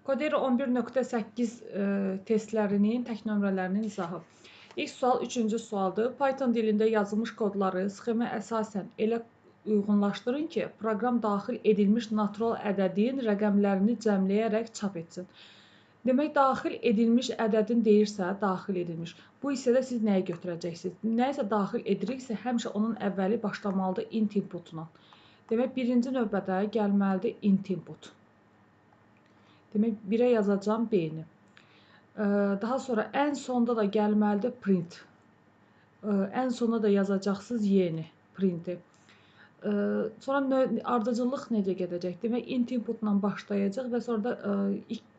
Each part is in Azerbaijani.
Codera 11.8 testlərinin tək nömrələrinin izahı. İlk sual 3-cü sualdır. Python dilində yazılmış kodları sxemə əsasən elə uyğunlaşdırın ki, proqram daxil edilmiş natural ədədin rəqəmlərini cəmləyərək çap etsin. Demək, daxil edilmiş ədədin deyirsə, daxil edilmiş. Bu hissədə siz nəyi götürəcəksiniz? Nəyisə daxil ediriksə, həmişə onun əvvəli başlamalıdır int inputla. Demək, birinci növbədə gəlməlidir int input. Demək, 1-ə yazacağam B-ni. Daha sonra ən sonda da gəlməlidir print. Ən sonda da yazacaqsınız Y-ni, printi. Sonra ardıcıllıq necə gedəcək? Demək, int inputla başlayacaq və sonra da ilk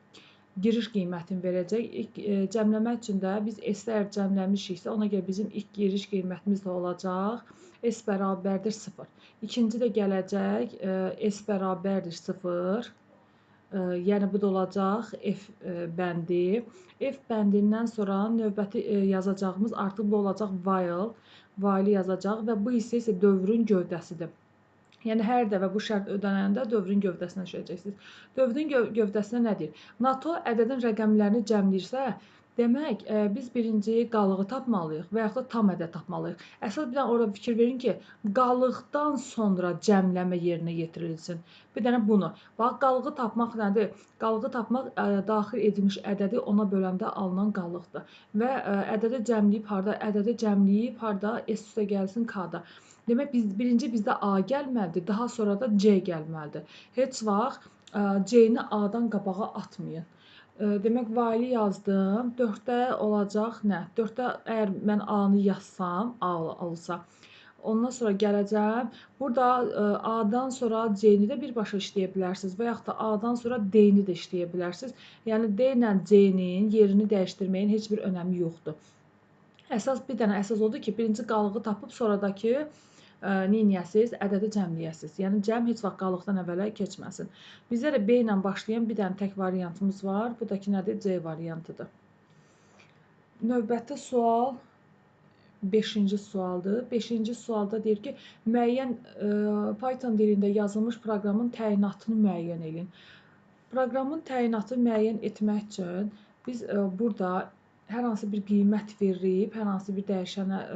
giriş qiymətini verəcək. İlk cəmləmək üçün də biz S-də əgər cəmləmişiksə, ona görə bizim ilk giriş qiymətimiz də olacaq. S bərabərdir 0. İkinci də gələcək S bərabərdir 0. Yəni bu da olacaq F bəndi. F bəndindən sonra növbəti yazacağımız artıq bu olacaq while. While-i yazacaq və bu hissə isə dövrün gövdəsidir. Yəni hər dəfə bu şərt ödənəndə dövrün gövdəsinə düşəcəksiniz. Dövrün gövdəsinə nə deyir? NATO ədədin rəqəmlərini cəmləyirsə, demək biz birinci qalığı tapmalıyıq və yaxud da tam ədəd tapmalıyıq. Əsas bir dənə orada fikir verin ki, qalıqdan sonra cəmləmə yerinə yetirilsin. Bir dənə bunu. Bax, qalığı tapmaq nədir? Qalığı tapmaq daxil edilmiş ədədi ona böləndə alınan qalıqdır. Və ədədi cəmləyib harda? Ədədi cəmləyib harda? S üstə gəlsin K-da. Demək, birinci bizdə A gəlməlidir, daha sonra da C gəlməlidir. Heç vaxt C-ni A-dan qabağa atmayın. Demək, while-i yazdım. 4-də olacaq nə? 4-də əgər mən A-nı yazsam, A olsa, ondan sonra gələcəm. Burada A-dan sonra C-ni də birbaşa işləyə bilərsiniz və yaxud da A-dan sonra D-ni də işləyə bilərsiniz. Yəni, D ilə C-nin yerini dəyişdirməyin heç bir önəmi yoxdur. Əsas bir dənə əsas odur ki, birinci qalığı tapıb sonradakı neyniyəsiz? Ədədi cəmləyəsiz. Yəni, cəm heç vaxt qalıqdan əvvələ keçməsin. Bizdə də B ilə başlayan bir dənə tək variantımız var. Bu da ki, nədir? C variantıdır. Növbəti sual 5-ci sualdır. 5-ci sualda deyir ki, müəyyən Python dilində yazılmış proqramın təyinatını müəyyən edin. Proqramın təyinatını müəyyən etmək üçün biz burada hər hansı bir qiymət verib, hər hansı bir dəyişənə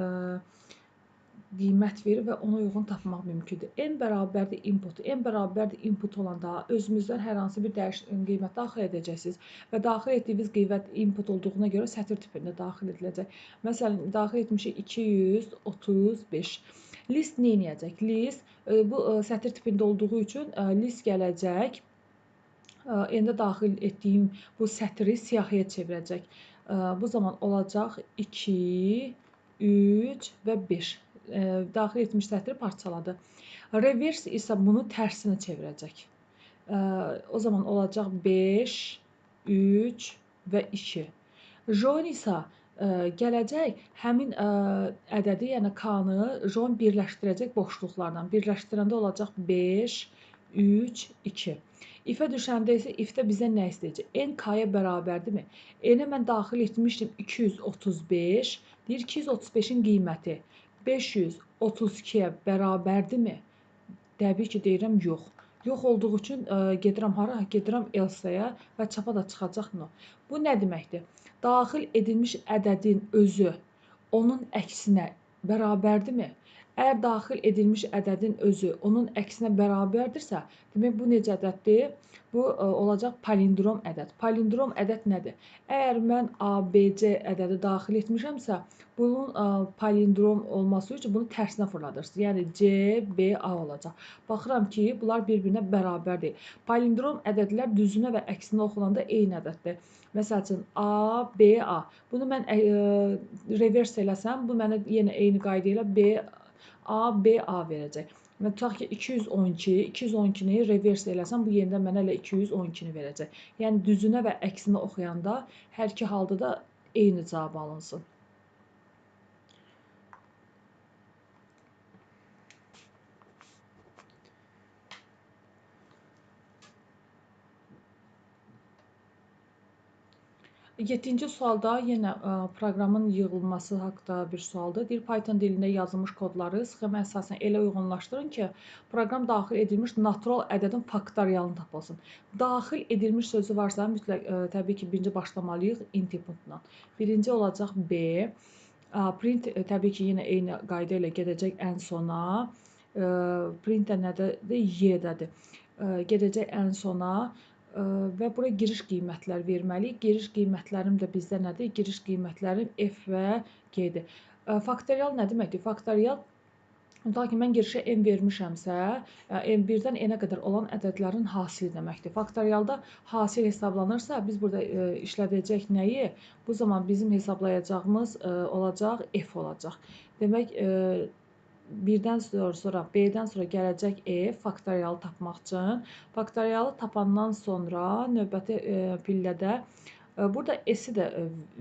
qiymət verir və ona uyğun tapmaq mümkündür. N bərabərdir input. N bərabərdir input olanda özümüzdən hər hansı bir qiymət daxil edəcəksiniz və daxil etdiyiniz qiymət input olduğuna görə sətir tipində daxil ediləcək. Məsələn, daxil etmişik 235. List nə edəcək? List bu sətir tipində olduğu üçün list gələcək. N-də daxil etdiyim bu sətri siyahıya çevirəcək. Bu zaman olacaq 2, 3 və 5. Daxil etmiş sətri parçaladı. Reverse isə bunu tərsinə çevirəcək. O zaman olacaq 5, 3 və 2. Join isə gələcək həmin ədədi, yəni K-nı join birləşdirəcək boşluqlardan. Birləşdirəndə olacaq 5, 3, 2. If-ə düşəndə isə if-də bizə nə istəyəcək? N K-ya bərabərdirmi? N-ə mən daxil etmişdim 235. Deyir 235-in qiyməti 532-yə bərabərdirmi? Təbii ki, deyirəm yox. Yox olduğu üçün gedirəm hara? Gedirəm else-yə və çapa da çıxacaq no. Bu nə deməkdir? Daxil edilmiş ədədin özü onun əksinə bərabərdirmi? Əgər daxil edilmiş ədədin özü onun əksinə bərabərdirsə, demək bu necə ədəddir? Bu olacaq palindrom ədəd. Palindrom ədəd nədir? Əgər mən A, B, C ədədi daxil etmişəmsə, bunun palindrom olması üçün bunu tərsinə fırladırsınız. Yəni C, B, A olacaq. Baxıram ki, bunlar bir-birinə bərabər deyil. Palindrom ədədlər düzünə və əksinə oxunanda eyni ədəddir. Məsəl üçün A, B, A. Bunu mən reverse eləsəm, bu mənə yenə eyni qayda ilə B, A, B, A verəcək. Tutaq ki, 212, 212-ni reverse eləsəm, bu yenidən mənə elə 212-ni verəcək. Yəni, düzünə və əksinə oxuyanda hər iki halda da eyni cavab alınsın. 7-ci sualda yenə proqramın yığılması haqda bir sualdır. Deyir, Python dilində yazılmış kodları sxema əsasən elə uyğunlaşdırın ki, proqram daxil edilmiş natural ədədin faktorialını tapılsın. Daxil edilmiş sözü varsa, mütləq təbii ki, birinci başlamalıyıq int inputla. Birinci olacaq B. Print təbii ki, yenə eyni qayda ilə gedəcək ən sona. Print də nədədir? Y-dədir. Gedəcək ən sona. Və bura giriş qiymətlər verməliyik. Giriş qiymətlərim də bizdə nədir? Giriş qiymətlərim F və G-dir. Faktorial nə deməkdir? Faktorial, tutaq ki, mən girişə M vermişəmsə, M1-dən N-ə qədər olan ədədlərin hasili deməkdir. Faktorialda hasil hesablanırsa, biz burada işlədəcək nəyi? Bu zaman bizim hesablayacağımız olacaq, F olacaq. Demək, birdən sonra B-dən sonra gələcək F faktorialı tapmaq üçün. Faktorialı tapandan sonra növbəti pillədə burada S-i də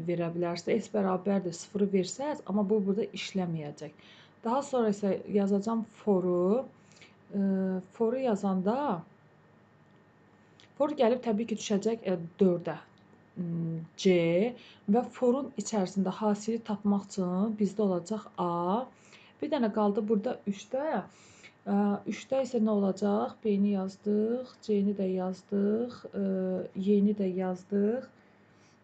verə bilərsiniz. S bərabərdir 0-ı versəz, amma bu burada işləməyəcək. Daha sonra isə yazacağam for-u. For-u yazanda for gəlib təbii ki, düşəcək 4-ə. C və for-un içərisində hasili tapmaq üçün bizdə olacaq A. Bir dənə qaldı burada 3-də. 3-də isə nə olacaq? B-ni yazdıq, C-ni də yazdıq, Y-ni də yazdıq.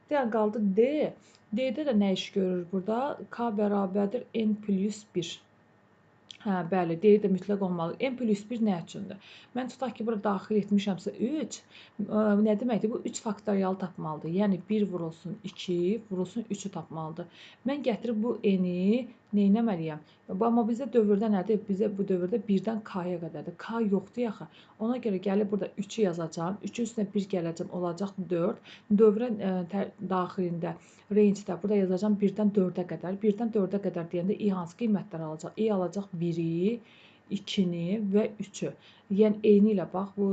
Bir dənə qaldı D. D-də də nə iş görür burada? K bərabərdir N plus 1. Hə, bəli, D də mütləq olmalı. N plus 1 nə üçündür? Mən tutaq ki, bura daxil etmişəmsə 3, nə deməkdir? Bu 3 faktorialı tapmalıdır. Yəni 1 vurulsun 2, vurulsun 3-ü tapmalıdır. Mən gətirib bu N-i neynəməliyəm? Amma bizə dövrdə nədir? Bizə bu dövrdə 1-dən K-ya qədərdir. K yoxdur yaxı. Ona görə gəlib burada 3-ü yazacağam. 3-ün üstünə 1 gələcəm, olacaq 4. Dövrə daxilində, range-də burada yazacağam 1-dən 4-ə qədər. 1-dən 4-ə qədər deyəndə i hansı qiymətlər alacaq? I alacaq 1-i, 2-ni və 3-ü. Yəni, eyni ilə bax, bu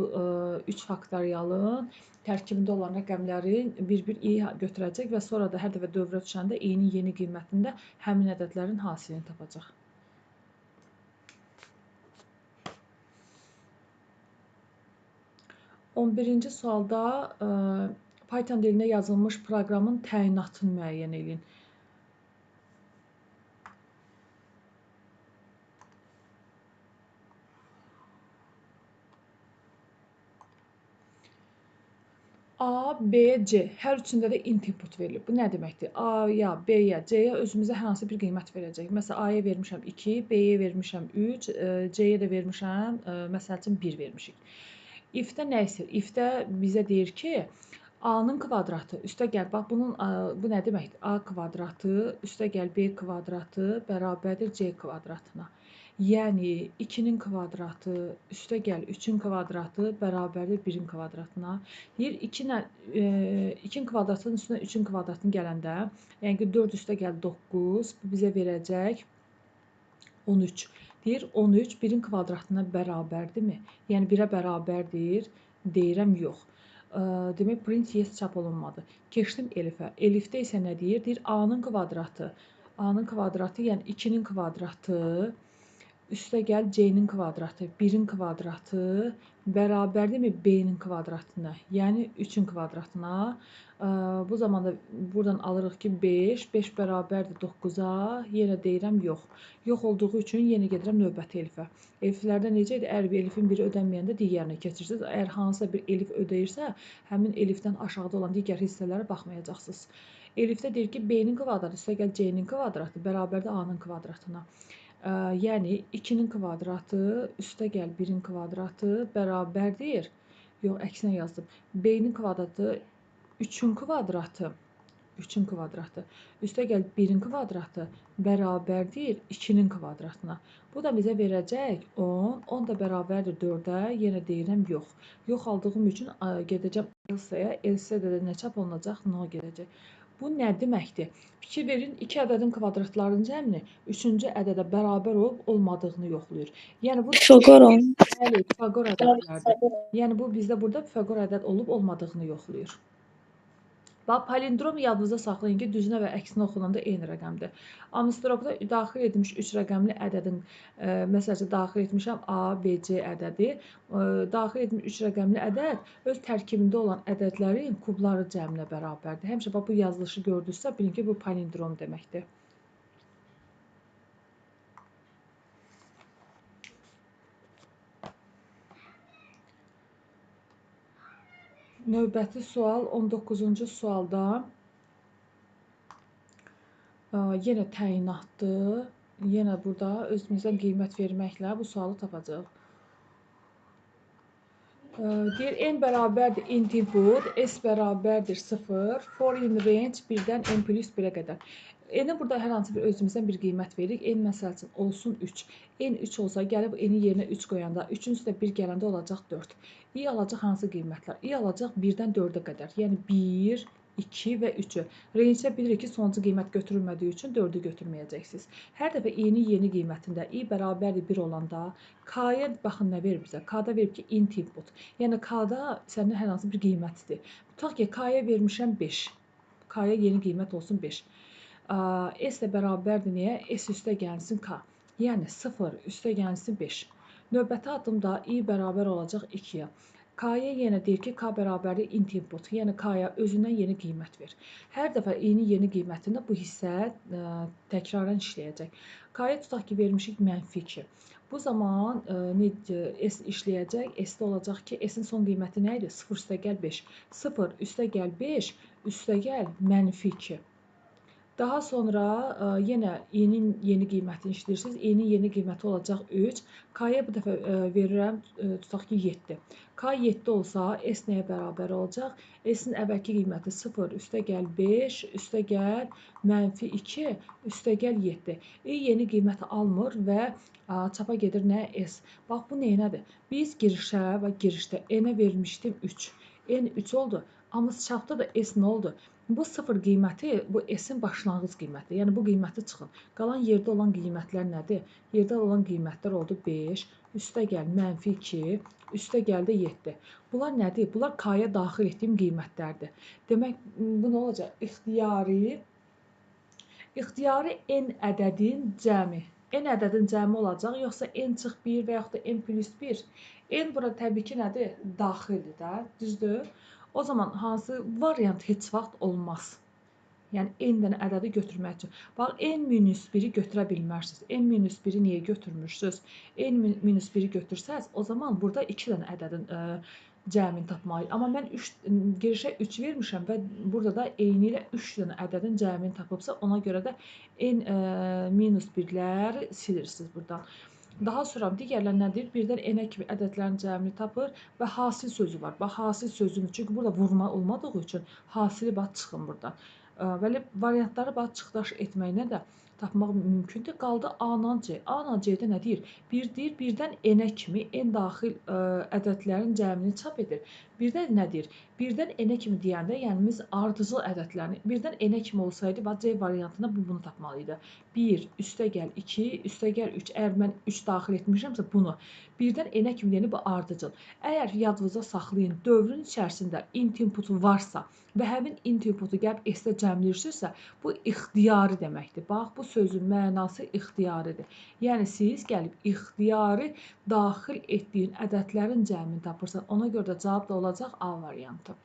3 faktorialın tərkibində olan rəqəmlərin bir-bir i götürəcək və sonra da hər dəfə dövrə düşəndə i-nin yeni qiymətində həmin ədədlərin hasilini tapacaq. 11-ci sualda Python dilində yazılmış proqramın təyinatını müəyyən eləyin. A, B, C. Hər üçündə də int input verilib. Bu nə deməkdir? A-ya, B-yə, C-yə özümüzə hər hansı bir qiymət verəcək. Məsələn, A-ya vermişəm 2, B-yə vermişəm 3, C-yə də vermişəm, məsəl üçün 1 vermişik. If-də nə istəyir? If-də bizə deyir ki, A-nın kvadratı üstə gəl, bax, bunun, bu nə deməkdir? A kvadratı üstə gəl B kvadratı bərabərdir C kvadratına. Yəni 2-nin kvadratı üstə gəl 3-ün kvadratı bərabərdir 1-in kvadratına. Deyir 2-nin kvadratının üstünə 3-ün kvadratını gələndə, yəni ki 4 üstə gəl 9, bu bizə verəcək 13. Deyir 13 1-in kvadratına bərabərdirmi? Yəni 1-ə bərabərdir, deyirəm yox. Demək print yes çap olunmadı. Keçdim elifə. Elifdə isə nə deyir? Deyir A-nın kvadratı. A-nın kvadratı, yəni 2-nin kvadratı üstə gəl C-nin kvadratı, 1-in kvadratı bərabərdirmi B-nin kvadratına, yəni 3-ün kvadratına. Bu zaman da buradan alırıq ki 5, 5 bərabərdir 9-a, yenə deyirəm yox. Yox olduğu üçün yenə gedirəm növbəti elifə. Eliflərdə necə idi? Əgər bir elifin biri ödənməyəndə digərinə keçirsiniz. Əgər hansısa bir elif ödəyirsə, həmin elifdən aşağıda olan digər hissələrə baxmayacaqsınız. Elifdə deyir ki, B-nin kvadratı üstə gəl C-nin kvadratı bərabərdir A-nın kvadratına. Yəni 2-nin kvadratı üstə gəl 1-in kvadratı bərabərdir. Yox, əksinə yazdım. B-nin kvadratı 3-ün kvadratı, 3-ün kvadratı üstə gəl 1-in kvadratı bərabərdir 2-nin kvadratına. Bu da bizə verəcək 10. 10 da bərabərdir 4-ə. Yenə deyirəm yox. Yox aldığım üçün gedəcəm else-yə. Else-də də nə çap olunacaq? 0 gedəcək. Bu nə deməkdir? Fikir verin, 2 ədədin kvadratlarının cəmini 3-cü ədədə bərabər olub olmadığını yoxlayır. Yəni bu Pifagor. Bəli, Pifagor ədədlərdir. Yəni bu bizdə burada Pifagor ədəd olub olmadığını yoxlayır. Bax, palindrom yadınızda saxlayın ki, düzünə və əksinə oxunanda eyni rəqəmdir. Armstrongda daxil edilmiş 3 rəqəmli ədədin, məsəl üçün daxil etmişəm A, B, C ədədi. Daxil edilmiş 3 rəqəmli ədəd öz tərkibində olan ədədlərin kubları cəminə bərabərdir. Həmişə bax, bu yazılışı gördünüzsə, bilin ki, bu palindrom deməkdir. Növbəti sual 19-cu sualda yenə təyinatdır. Yenə burada özümüzdən qiymət verməklə bu sualı tapacağıq. Deyir, n bərabərdir int input, s bərabərdir 0, for in range 1-dən n plus 1-ə qədər. N-ə burada hər hansı bir özümüzdən bir qiymət veririk. N məsəl üçün olsun 3. N 3 olsa gəlib n-in yerinə 3 qoyanda, 3-ün üstə 1 gələndə olacaq 4. I alacaq hansı qiymətlər? I alacaq 1-dən 4-ə qədər. Yəni 1, 2 və 3-ü. Range-də bilirik ki, sonuncu qiymət götürülmədiyi üçün 4-ü götürməyəcəksiniz. Hər dəfə i-nin yeni qiymətində i bərabərdir 1 olanda k-ya baxın nə verir bizə? K-da verib ki, int input. Yəni k-da sənin hər hansı bir qiymətdir. Tutaq ki, k-ya vermişəm 5. K-ya yeni qiymət olsun 5. S də bərabərdir niyə? S üstə gəlsin K. Yəni 0 üstə gəlsin 5. Növbəti addımda I bərabər olacaq 2-yə. K-ya yenə deyir ki, K bərabərdir int input. Yəni K-ya özündən yeni qiymət ver. Hər dəfə I-nin yeni qiymətində bu hissə təkrarən işləyəcək. K-ya tutaq ki, vermişik mənfi 2. Bu zaman S işləyəcək. S-də olacaq ki, S-in son qiyməti nə idi? 0 üstə gəl 5. 0 üstə gəl 5, üstə gəl mənfi 2. Daha sonra yenə i-nin yeni qiymətini işləyirsiniz. I-nin yeni qiyməti olacaq 3. K-ya bu dəfə verirəm, tutaq ki, 7. K 7 olsa, S nəyə bərabər olacaq? S-in əvvəlki qiyməti 0, üstə gəl 5, üstə gəl mənfi 2, üstə gəl 7. I yeni qiyməti almır və çapa gedir nə? S. Bax, bu neyinədir? Biz girişə və girişdə N-ə vermişdim 3. N 3 oldu. Amma çapda da S nə oldu? Bu 0 qiyməti, bu S-in başlanğıc qiyməti. Yəni bu qiyməti çıxın. Qalan yerdə olan qiymətlər nədir? Yerdə olan qiymətlər oldu 5, üstə gəl mənfi 2, üstə gəl də 7. Bunlar nədir? Bunlar K-ya daxil etdiyim qiymətlərdir. Demək, bu nə olacaq? İxtiyari N ədədin cəmi. N ədədin cəmi olacaq, yoxsa N çıx 1 və yaxud da N plus 1. N bura təbii ki nədir? Daxildir də, düzdür? O zaman hansı variant heç vaxt olmaz? Yəni, n dənə ədədi götürmək üçün. Bax, n minus 1-i götürə bilmərsiniz. N minus 1-i niyə götürmürsünüz? N minus 1-i götürsəz, o zaman burada 2 dənə ədədin cəmini tapmalıyıq. Amma mən girişə 3 vermişəm və burada da eyni ilə 3 dənə ədədin cəmini tapıbsa, ona görə də n minus 1-ləri silirsiniz buradan. Daha sonra digərlər nədir? Birdən n-ə kimi ədədlərin cəmini tapır və hasil sözü var. Bax, hasil sözünü, çünki burada vurma olmadığı üçün hasili bax, çıxın buradan. Bəli, variantları bax, çıxdaş etməyinə də tapmaq mümkündür. Qaldı A-la C. A-la C-də nə deyir? Bir deyir, birdən n-ə kimi n daxil ədədlərin cəmini çap edir. Birdən nə deyir? Birdən n-ə kimi deyəndə, yəni biz ardıcıl ədədlərini, birdən n-ə kimi olsaydı, bax, C variantında bunu tapmalıydı. 1, üstə gəl 2, üstə gəl 3. Əgər mən 3 daxil etmişəmsə bunu, birdən n-ə kimi deyəndə bu ardıcıl. Əgər yadınıza saxlayın, dövrün içərisində int inputu varsa və həmin int inputu gəlib S-də cəmləyirsinizsə, bu ixtiyari deməkdir. Bax, bu sözün mənası ixtiyaridir. Yəni, siz gəlib ixtiyari daxil etdiyin ədədlərin cəmini tapırsan. Ona görə də cavab da olacaq A variantı.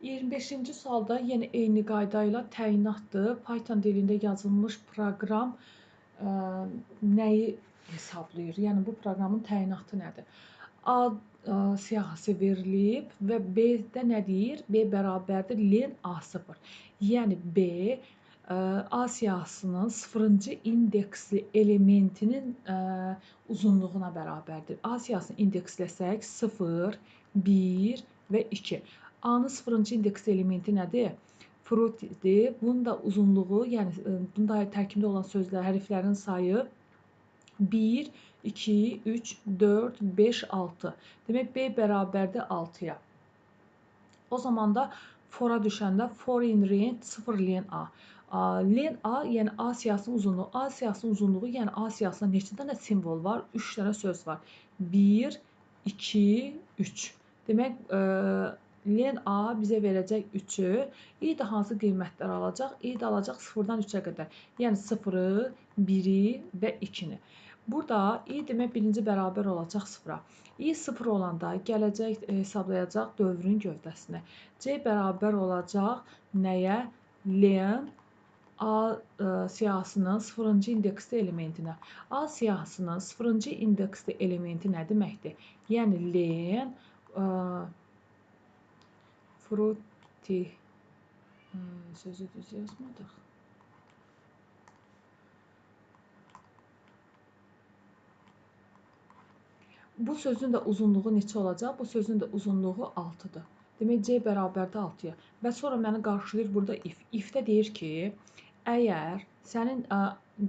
25-ci sualda yenə eyni qayda ilə təyinatdır. Python dilində yazılmış proqram nəyi hesablayır? Yəni, bu proqramın təyinatı nədir? A siyahısı verilib və B-də nə deyir? B bərabərdir len A0. Yəni, B A siyahısının 0-cı indeksli elementinin uzunluğuna bərabərdir. A siyahısını indeksləsək 0, 1 və 2. A-nın 0-cı indeksli elementi nədir? Fruitdir. Bunun da uzunluğu, yəni bunun da tərkibində olan sözlər, hərflərin sayı 1, 2, 3, 4, 5, 6. Demək, B bərabərdir 6-ya. O zaman da for-a düşəndə for in range 0 len A. Len A, yəni A siyahısının uzunluğu. A siyahısının uzunluğu, yəni A siyahısında neçə dənə simvol var? 3 dənə söz var. 1, 2, 3. Demək, len A bizə verəcək 3-ü. I də hansı qiymətlər alacaq? I də alacaq 0-dan 3-ə qədər. Yəni 0-ı, 1-i və 2-ni. Burada i demək birinci bərabər olacaq 0-a. I 0 olanda gələcək hesablayacaq dövrün gövdəsinə. C bərabər olacaq nəyə? Len A siyahısının 0-cı indeksli elementinə. A siyahısının 0-cı indeksli elementi nə deməkdir? Yəni len frutti sözü düz yazmadıq. Bu sözün də uzunluğu neçə olacaq? Bu sözün də uzunluğu 6-dır. Demək, C bərabərdir 6-ya. Və sonra məni qarşılayır burada if. If-də deyir ki, əgər sənin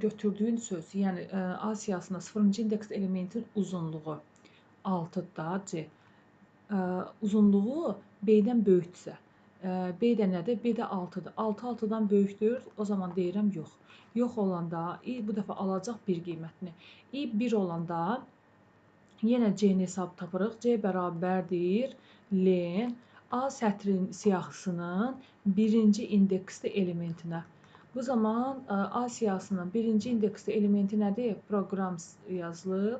götürdüyün söz, yəni A siyahısında 0-cı indeks elementin uzunluğu 6-dır da C. Uzunluğu B-dən böyükdürsə, B də nədir? B də 6-dır. 6 6-dan böyükdür, o zaman deyirəm yox. Yox olanda I bu dəfə alacaq 1 qiymətini. I 1 olanda yenə C-ni hesab tapırıq. C bərabərdir len A sətrin siyahısının birinci indeksli elementinə. Bu zaman A siyahısının birinci indeksli elementi nədir? Proqram yazılıb.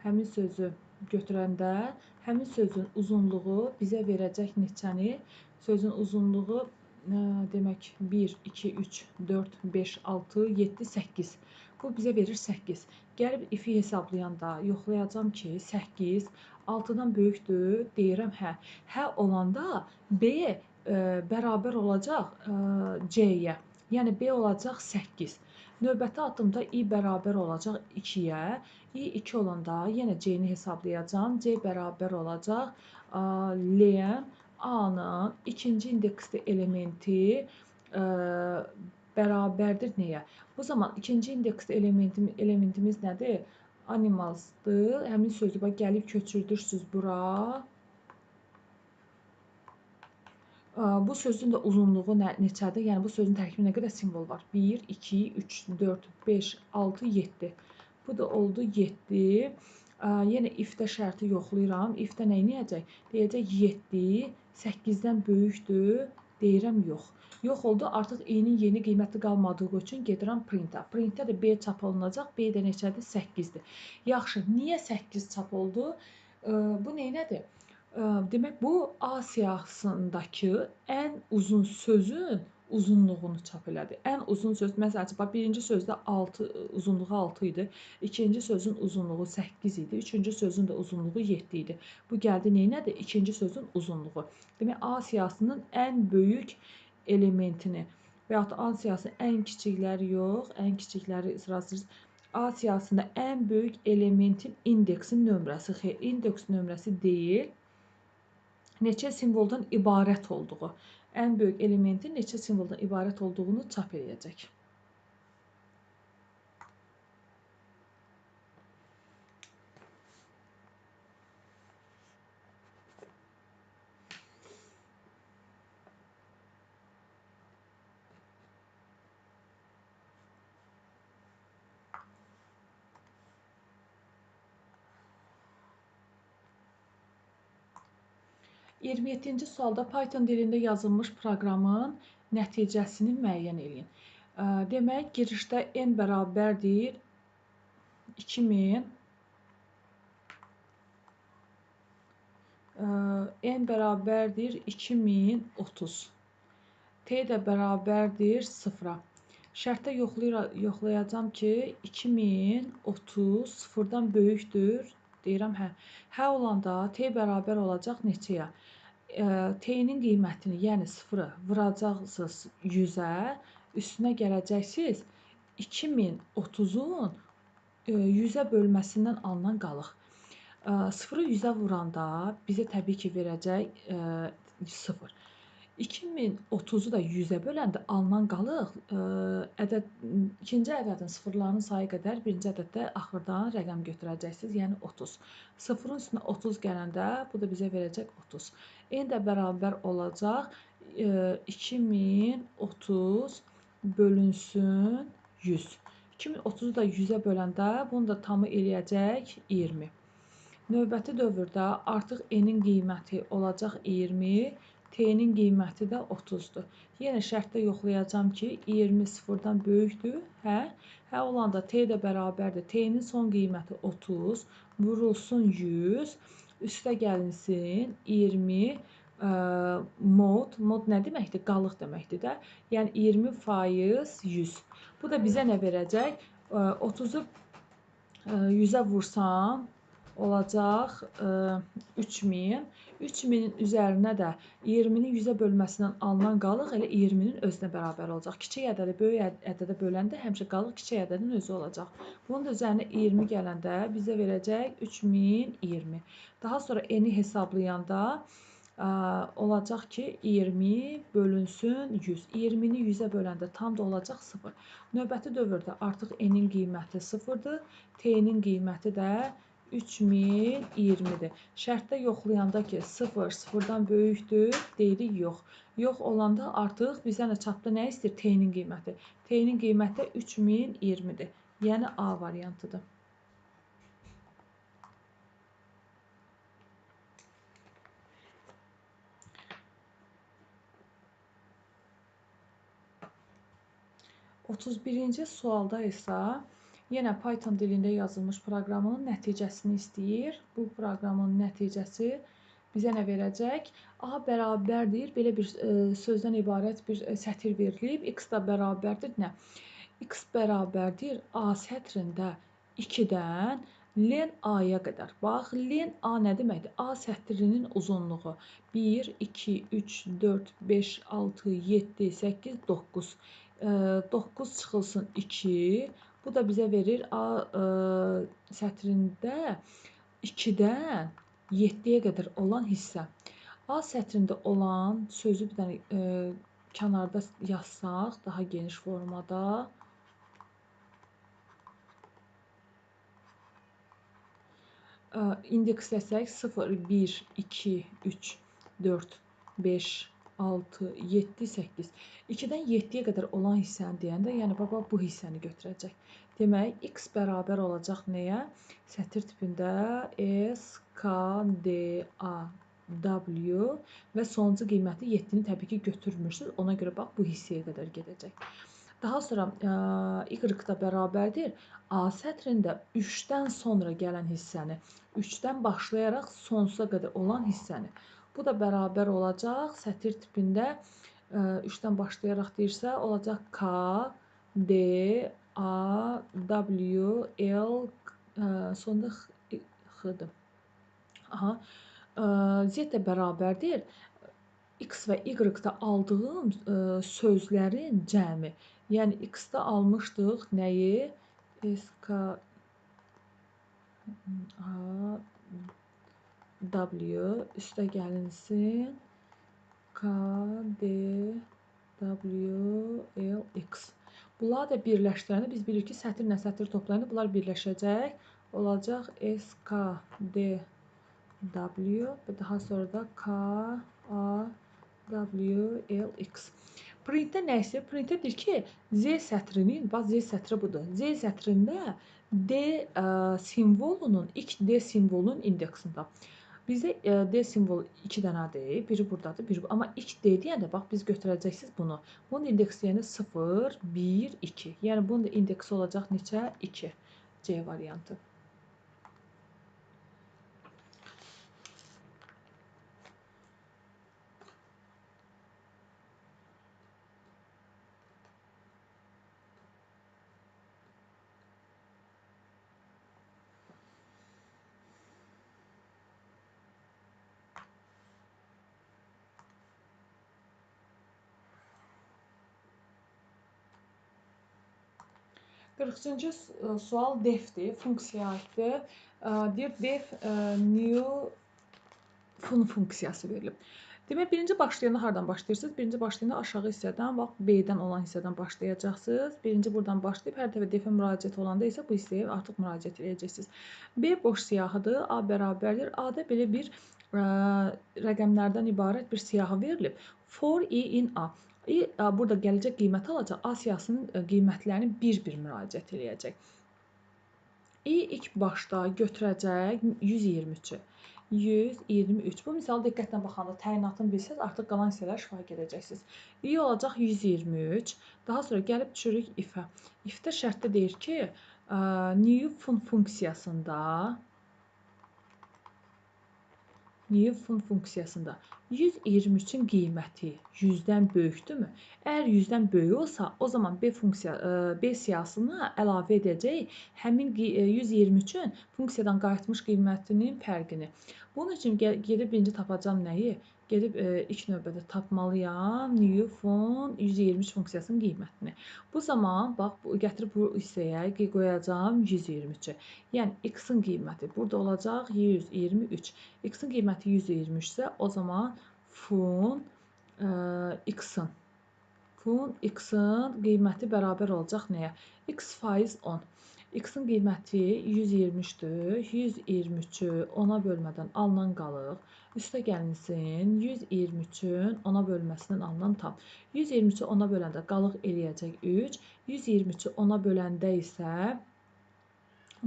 Həmin sözü götürəndə həmin sözün uzunluğu bizə verəcək neçəni? Sözün uzunluğu demək 1, 2, 3, 4, 5, 6, 7, 8. Bu bizə verir 8. Gəlib if-i hesablayanda yoxlayacağam ki, 8 6-dan böyükdür, deyirəm hə. Hə olanda B bərabər olacaq C-yə. Yəni B olacaq 8. Növbəti addımda I bərabər olacaq 2-yə. I 2 olanda yenə C-ni hesablayacağam. C bərabər olacaq len A-nın ikinci indeksli elementi bərabərdir nəyə? Bu zaman ikinci indeksli elementimiz nədir? Animalsdır. Həmin sözü bax, gəlib köçürdürsünüz bura. Bu sözün də uzunluğu neçədir? Yəni bu sözün tərkibində nə qədər simvol var? 1, 2, 3, 4, 5, 6, 7. Bu da oldu 7. Yenə if-də şərti yoxlayıram. If-də nə eləyəcək? Deyəcək 7, 8-dən böyükdür. Deyirəm yox. Yox oldu, artıq i-nin yeni qiyməti qalmadığı üçün gedirəm print-ə. Print-də də B çap olunacaq. B də neçədir? 8-dir. Yaxşı, niyə 8 çap oldu? Bu nədir? Demək, bu A siyahısındakı ən uzun sözün uzunluğunu çap elədi. Ən uzun söz, məsəl üçün, bax, birinci sözdə 6, uzunluğu 6 idi. İkinci sözün uzunluğu 8 idi. Üçüncü sözün də uzunluğu 7 idi. Bu gəldi neynədir? İkinci sözün uzunluğu. Demək, A siyahısının ən böyük elementini və yaxud da A siyahısının ən kiçikləri yox, ən kiçikləri sırasız. A siyahısında ən böyük elementin indeksin nömrəsi, xeyr, indeks nömrəsi deyil, neçə simvoldan ibarət olduğu, ən böyük elementin neçə simvoldan ibarət olduğunu çap eləyəcək. 27-ci sualda Python dilində yazılmış proqramın nəticəsini müəyyən eləyin. Demək, girişdə n bərabərdir 2000, n bərabərdir 2030, t də bərabərdir 0-a. Şərtdə yoxlayacağam ki, 2030 sıfırdan böyükdür. Deyirəm, hə. Hə olanda t bərabər olacaq neçəyə? T-nin qiymətini, yəni 0-ı vuracaqsınız 100-ə, üstünə gələcəksiniz 2030-un 100-ə bölməsindən alınan qalıq. 0-ı 100-ə vuranda bizə təbii ki, verəcək 0. 2030-u da 100-ə böləndə alınan qalıq ikinci ədədin sıfırlarının sayı qədər birinci ədəddə axırdan rəqəm götürəcəksiniz, yəni 30. Sıfırın üstünə 30 gələndə bu da bizə verəcək 30. N də bərabər olacaq 2030 bölünsün 100. 2030-u da 100-ə böləndə bunu da tamı eləyəcək 20. Növbəti dövrdə artıq N-in qiyməti olacaq 20, T-nin qiyməti də 30-dur. Yenə şərtdə yoxlayacağam ki, 20 sıfırdan böyükdür. Hə, hə olanda T də bərabərdir. T-nin son qiyməti 30, vurulsun 100, üstə gəlinsin 20 mod. Mod nə deməkdir? Qalıq deməkdir də. Yəni 20% 100. Bu da bizə nə verəcək? 30-u 100-ə vursam olacaq 3000. 3000-in üzərinə də 20-ni 100-ə bölməsindən alınan qalıq elə 20-nin özünə bərabər olacaq. Kiçik ədədi böyük ədədə böləndə həmişə qalıq kiçik ədədin özü olacaq. Bunun da üzərinə 20 gələndə bizə verəcək 3020. Daha sonra n-i hesablayanda olacaq ki, 20 bölünsün 100. 20-ni 100-ə böləndə tam da olacaq 0. Növbəti dövrdə artıq n-in qiyməti 0-dır. T-nin qiyməti də 3020-dir. Şərtdə yoxlayanda ki, 0 sıfırdan böyükdür, deyirik yox. Yox olanda artıq bizə nə çatdı, nə istəyir? T-nin qiyməti. T-nin qiyməti 3020-dir. Yəni A variantıdır. Otuz birinci sualda isə yenə Python dilində yazılmış proqramın nəticəsini istəyir. Bu proqramın nəticəsi bizə nə verəcək? A bərabərdir. Belə bir sözdən ibarət bir sətir verilib. X da bərabərdir nə? X bərabərdir A sətrində 2-dən len A-ya qədər. Bax, len A nə deməkdir? A sətrinin uzunluğu 1, 2, 3, 4, 5, 6, 7, 8, 9. 9 çıxılsın 2. Bu da bizə verir A sətrində 2-dən 7-yə qədər olan hissə. A sətrində olan sözü bir dənə kənarda yazsaq, daha geniş formada. İndeksləsək 0, 1, 2, 3, 4, 5, 6, 7, 8. 2-dən 7-yə qədər olan hissəni deyəndə, yəni baba bu hissəni götürəcək. Demək, x bərabər olacaq nəyə? Sətir tipində S, K, D, A, W və sonuncu qiyməti 7-ni təbii ki götürmürsünüz. Ona görə bax, bu hissəyə qədər gedəcək. Daha sonra Y da bərabərdir. A sətrində 3-dən sonra gələn hissəni, 3-dən başlayaraq sonsuza qədər olan hissəni. Bu da bərabər olacaq. Sətir tipində 3-dən başlayaraq deyirsə, olacaq K, D, A, W, L, sonda X-dir. Z də bərabərdir. X və Y-da aldığım sözlərin cəmi. Yəni, X-da almışdıq nəyi? S, K, A, W üstə gəlinsin K, D, W, L, X. Bunları da birləşdirəndə biz bilirik ki, sətirlə sətir toplayanda bunlar birləşəcək. Olacaq S, K, D, W və daha sonra da K, A, W, L, X. Printdə nə istəyir? Printdə deyir ki, Z sətrinin, bax Z sətri budur. Z sətrində D simvolunun, ilk D simvolunun indeksində. Bizdə D simvolu 2 dənədir, biri buradadır, biri bu. Amma ilk D deyəndə, bax, biz götürəcəksiniz bunu. Bunun indeksi yəni 0, 1, 2. Yəni, bunun da indeksi olacaq neçə? 2. C variantı. Qırxıncı sual defdir, funksiyaya aiddir. Deyir, def new fun funksiyası verilib. Demək, birinci başlayanda hardan başlayırsınız? Birinci başlayanda aşağı hissədən, bax, B-dən olan hissədən başlayacaqsınız. Birinci buradan başlayıb, hər dəfə defə müraciət olanda isə bu hissəyə artıq müraciət edəcəksiniz. B boş siyahıdır, A bərabərdir. A-da belə bir rəqəmlərdən ibarət bir siyahı verilib. For i in A. I burada gələcək qiyməti alacaq, A siyahısının qiymətlərini bir-bir müraciət eləyəcək. I ilk başda götürəcək 123-ü. 123. Bu misalı diqqətlə baxanda təyinatını bilsəz, artıq qalan hissələr şifahi gedəcəksiniz. I olacaq 123. Daha sonra gəlib düşürük if-ə. If-də şərtdə deyir ki, new fun funksiyasında 123-ün qiyməti 100-dən böyükdürmü? Əgər 100-dən böyük olsa, o zaman B funksiya B siyahısına əlavə edəcək həmin 123-ün funksiyadan qayıtmış qiymətinin fərqini. Bunun üçün gedib birinci tapacağam nəyi? Gedib ilk növbədə tapmalıyam new fun 123 funksiyasının qiymətini. Bu zaman bax gətirib bu hissəyə qoyacağam 123-ü. Yəni x-in qiyməti burada olacaq 123. X-in qiyməti 123 isə o zaman fun x-in qiyməti bərabər olacaq nəyə? X faiz 10. X-in qiyməti 123-dür. 123-ü 10-a bölmədən alınan qalıq. Üstə gəlinsin 123-ün 10-a bölməsindən alınan tam. 123-ü 10-a böləndə qalıq eləyəcək 3. 123-ü 10-a böləndə isə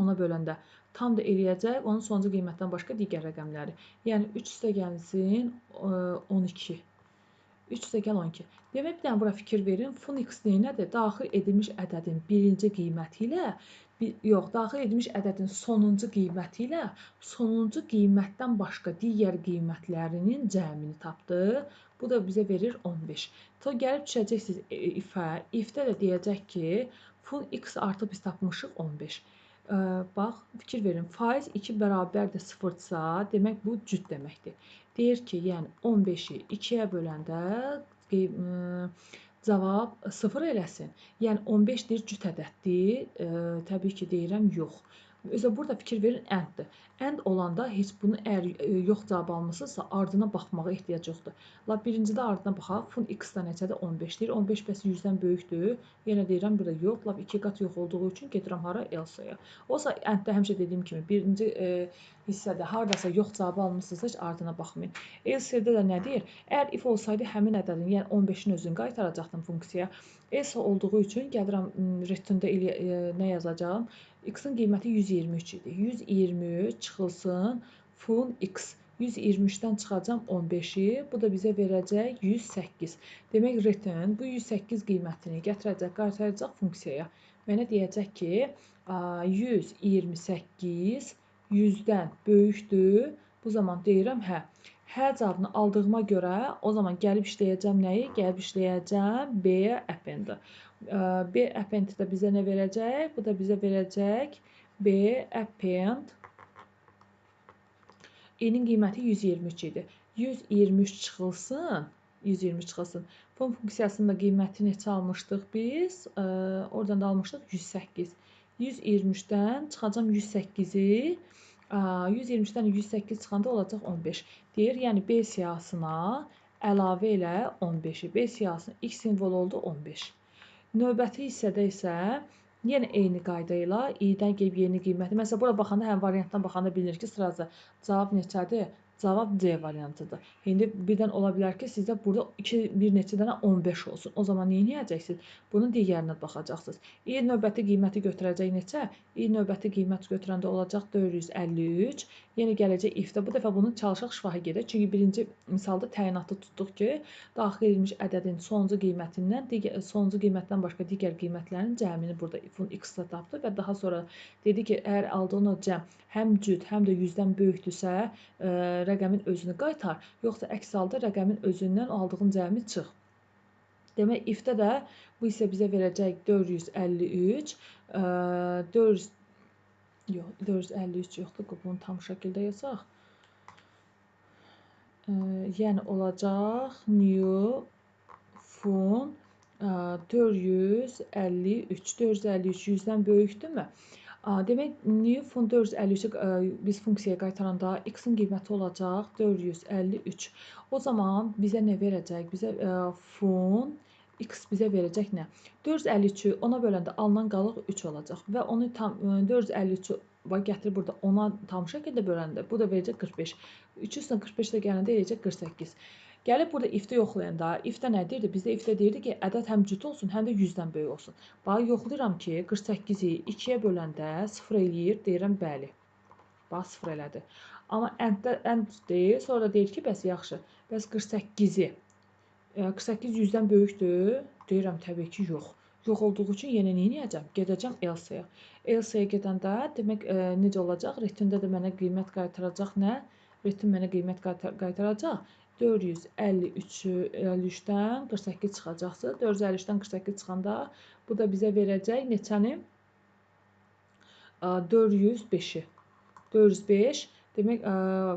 10-a böləndə tam da eləyəcək onun sonuncu qiymətdən başqa digər rəqəmləri. Yəni 3 üstə gəlinsin 12. 3 üstə gəl 12. Demək, bir dənə bura fikir verin. Fun x nədir? Daxil edilmiş ədədin birinci qiyməti ilə, yox, daxil edilmiş ədədin sonuncu qiyməti ilə sonuncu qiymətdən başqa digər qiymətlərinin cəmini tapdı. Bu da bizə verir 15. Sonra gəlib düşəcəksiniz if-ə. If-də də deyəcək ki, fun x artıq biz tapmışıq 15. Bax, fikir verin, faiz 2 bərabərdir 0-dırsa, demək bu cüt deməkdir. Deyir ki, yəni 15-i 2-yə böləndə cavab 0 eləsin. Yəni 15 deyir cüt ədəddir. Təbii ki, deyirəm yox. Özə burada fikir verin, and-dir. And olanda heç bunu əgər yox cavab almısınızsa, ardına baxmağa ehtiyac yoxdur. Lap birincidə ardına baxaq. Fun x-da neçədir? 15 deyir. 15 bəs 100-dən böyükdür. Yenə deyirəm, burada yox. Lap 2 qat yox olduğu üçün gedirəm hara? Else-ya. Olsa and-də həmişə dediyim kimi birinci hissədə haradasa yox cavabı almışsınızsa heç ardına baxmayın. Else-də də nə deyir? Əgər if olsaydı həmin ədədin, yəni 15-in özünü qaytaracaqdım funksiyaya. Else olduğu üçün gəlirəm return-də nə yazacağam? X-in qiyməti 123 idi. 123 çıxılsın fun x. 123-dən çıxacam 15-i. Bu da bizə verəcək 108. Demək, return bu 108 qiymətini gətirəcək, qaytaracaq funksiyaya. Mənə deyəcək ki, 128 100-dən böyükdür. Bu zaman deyirəm hə. Hə cavabını aldığıma görə o zaman gəlib işləyəcəm nəyi? Gəlib işləyəcəm B append-i. B append də bizə nə verəcək? Bu da bizə verəcək B append. I-nin qiyməti 123 idi. 123 çıxılsın. 123 çıxılsın. Fun funksiyasının da qiyməti neçə almışdıq biz? Oradan da almışdıq 108. 123-dən çıxacam 108-i. 123-dən 108 çıxanda olacaq 15. Deyir, yəni B siyahısına əlavə elə 15-i. B siyahısının ilk simvolu oldu 15. Növbəti hissədə isə yenə eyni qayda ilə i-dən gəlib yeni qiyməti. Məsələn, bura baxanda, həm variantdan baxanda bilinir ki, sırası cavab neçədir? Cavab C variantıdır. İndi birdən ola bilər ki, sizdə burada bir neçə dənə 15 olsun. O zaman nə edəcəksiniz? Bunun digərinə baxacaqsınız. I növbəti qiyməti götürəcək neçə? I növbəti qiymət götürəndə olacaq 453. Yenə gələcək if-də. Bu dəfə bunu çalışaq şifahi gedək. Çünki birinci misalda təyinatı tutduq ki, daxil edilmiş ədədin sonuncu qiymətindən, sonuncu qiymətdən başqa digər qiymətlərin cəmini burada fun x-də tapdı və daha sonra dedi ki, əgər aldığın o cəm həm cüt, həm də 100-dən böyükdürsə, rəqəmin özünü qaytar, yoxsa əks halda rəqəmin özündən aldığın cəmi çıx. Demək, if-də də bu isə bizə verəcək 453, 453 yoxdur, bunu tam şəkildə yazaq. Yəni, olacaq new fun 453, 453 100-dən böyükdürmü? Demək, new fun 453-ü biz funksiyaya qaytaranda x-in qiyməti olacaq 453. O zaman bizə nə verəcək? Bizə fun x bizə verəcək nə? 453-ü 10-a böləndə alınan qalıq 3 olacaq və onu tam 453-ü gətirib burada 10-a tam şəkildə böləndə bu da verəcək 45. 3 üstünə 45 də gələndə eləyəcək 48. Gəlib burada if-də yoxlayanda, if-də nə deyirdi? Bizdə if-də deyirdi ki, ədəd həm cüt olsun, həm də 100-dən böyük olsun. Bax, yoxlayıram ki, 48-i 2-yə böləndə 0 eləyir, deyirəm bəli. Bax, 0 elədi. Amma end deyil, sonra deyir ki, bəs yaxşı, bəs 48-i, 48 100-dən böyükdür, deyirəm təbii ki, yox. Yox olduğu üçün yenə nə edəcəm? Gedəcəm else-yə. Else-yə gedəndə, demək, necə olacaq? Return-də də mənə qiymət qaytaracaq nə? Return mənə qiymət qaytaracaq. 453-dən 48 çıxacaqdır. 453-dən 48 çıxanda bu da bizə verəcək neçəni? 405-i. 405. Demək,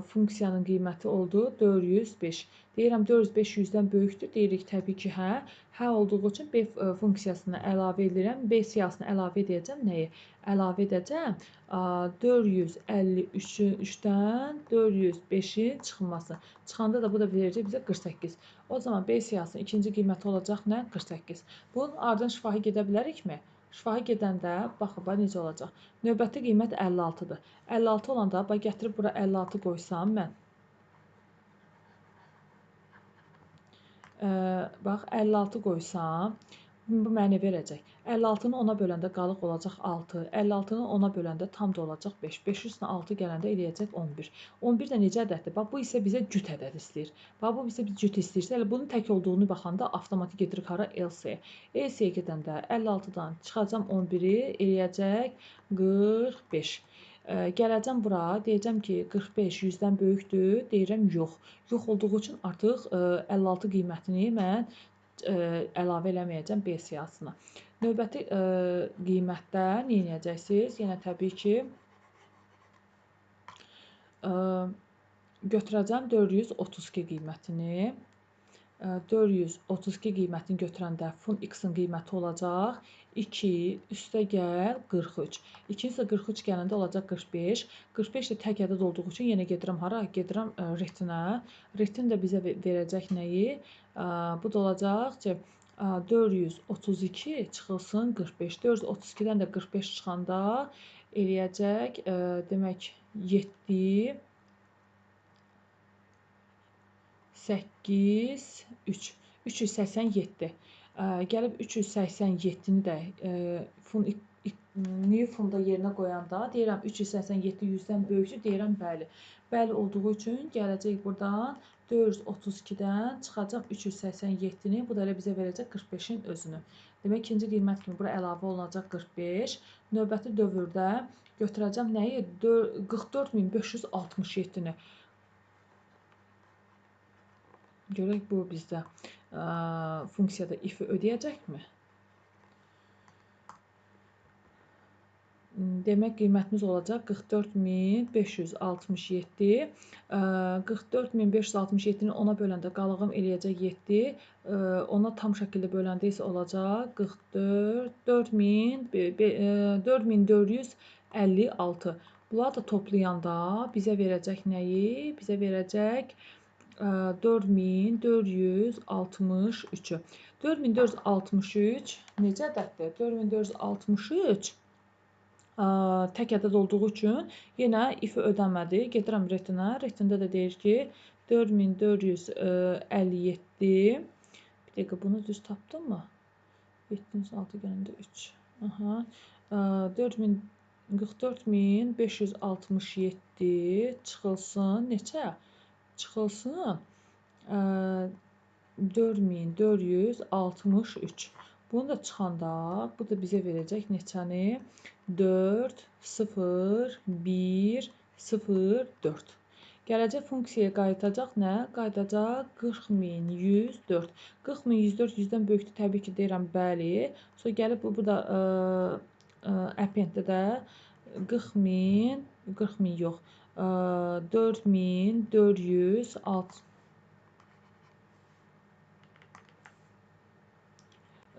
funksiyanın qiyməti oldu 405. Deyirəm, 405 100-dən böyükdür. Deyirik, təbii ki, hə. Hə olduğu üçün B funksiyasını əlavə edirəm. B siyahısını əlavə edəcəm. Nəyi? Əlavə edəcəm 453-dən 405-in çıxması. Çıxanda da bu da verəcək bizə 48. O zaman B siyahısının ikinci qiyməti olacaq nə? 48. Bunun ardından şifahi gedə bilərikmi? Şifahi gedəndə, baxın, bax, necə olacaq? Növbəti qiymət 56-dır. 56 olanda, bax, gətirib bura 56 qoysam mən. Bax, 56 qoysam, bu mənə verəcək. 56-nı 10-a böləndə qalıq olacaq 6. 56-nı 10-a böləndə tam da olacaq 5. 5 üstünə 6 gələndə eləyəcək 11. 11 də necə ədəddir? Bax, bu isə bizə cüt ədəd istəyir. Bax, bu bizə cüt istəyirsə, elə bunun tək olduğunu baxanda avtomatik gedirik hara? Else-yə. Else-yə gedəndə 56-dan çıxacam 11-i, eləyəcək 45. Gələcəm bura, deyəcəm ki, 45 100-dən böyükdür, deyirəm yox. Yox olduğu üçün artıq 56 qiymətini mən əlavə eləməyəcəm B siyahısına. Növbəti qiymətdə nə edəcəksiniz? Yenə təbii ki, götürəcəm 432 qiymətini. 432 qiymətini götürəndə fun x-in qiyməti olacaq 2 üstə gəl 43. 2 üstə 43 gələndə olacaq 45. 45 də tək ədəd olduğu üçün yenə gedirəm hara? Gedirəm retinə. Retin də bizə verəcək nəyi? Bu da olacaq ki, 432 çıxılsın 45. 432-dən də 45 çıxanda eləyəcək, demək, 7, 8, 3, 387. Gəlib 387-ni də new funda yerinə qoyanda deyirəm 387 100-dən böyükdür, deyirəm bəli. Bəli olduğu üçün gələcək buradan 432-dən çıxacaq 387-ni, bu da elə bizə verəcək 45-in özünü. Demək, ikinci qiymət kimi bura əlavə olunacaq 45. Növbəti dövrdə götürəcəm nəyi? 44567-ni. Görək bu bizdə funksiyada if-i ödəyəcəkmi? Demək, qiymətimiz olacaq 44567. 44567-ni 10-a böləndə qalığım eləyəcək 7. Ona tam şəkildə böləndə isə olacaq 4456. Bunları da toplayanda bizə verəcək nəyi? Bizə verəcək 4463-ü. 4463 necə ədəddir? 4463 tək ədəd olduğu üçün yenə if-i ödəmədi. Gedirəm retinə. Retində də deyir ki, 4457. Bir dəqiqə, bunu düz tapdım mı? 7-6 gələndə 3. Aha. 44567 çıxılsın. Neçə? Çıxılsın 4463. Bunu da çıxanda, bu da bizə verəcək neçəni? 4, 0, 1, 0, 4. Gələcək funksiyaya qayıdacaq nə? Qayıdacaq 40104. 40104 100-dən böyükdür, təbii ki, deyirəm bəli. Sonra gəlib bu burada append-də də 40000, 40000 yox, 4406.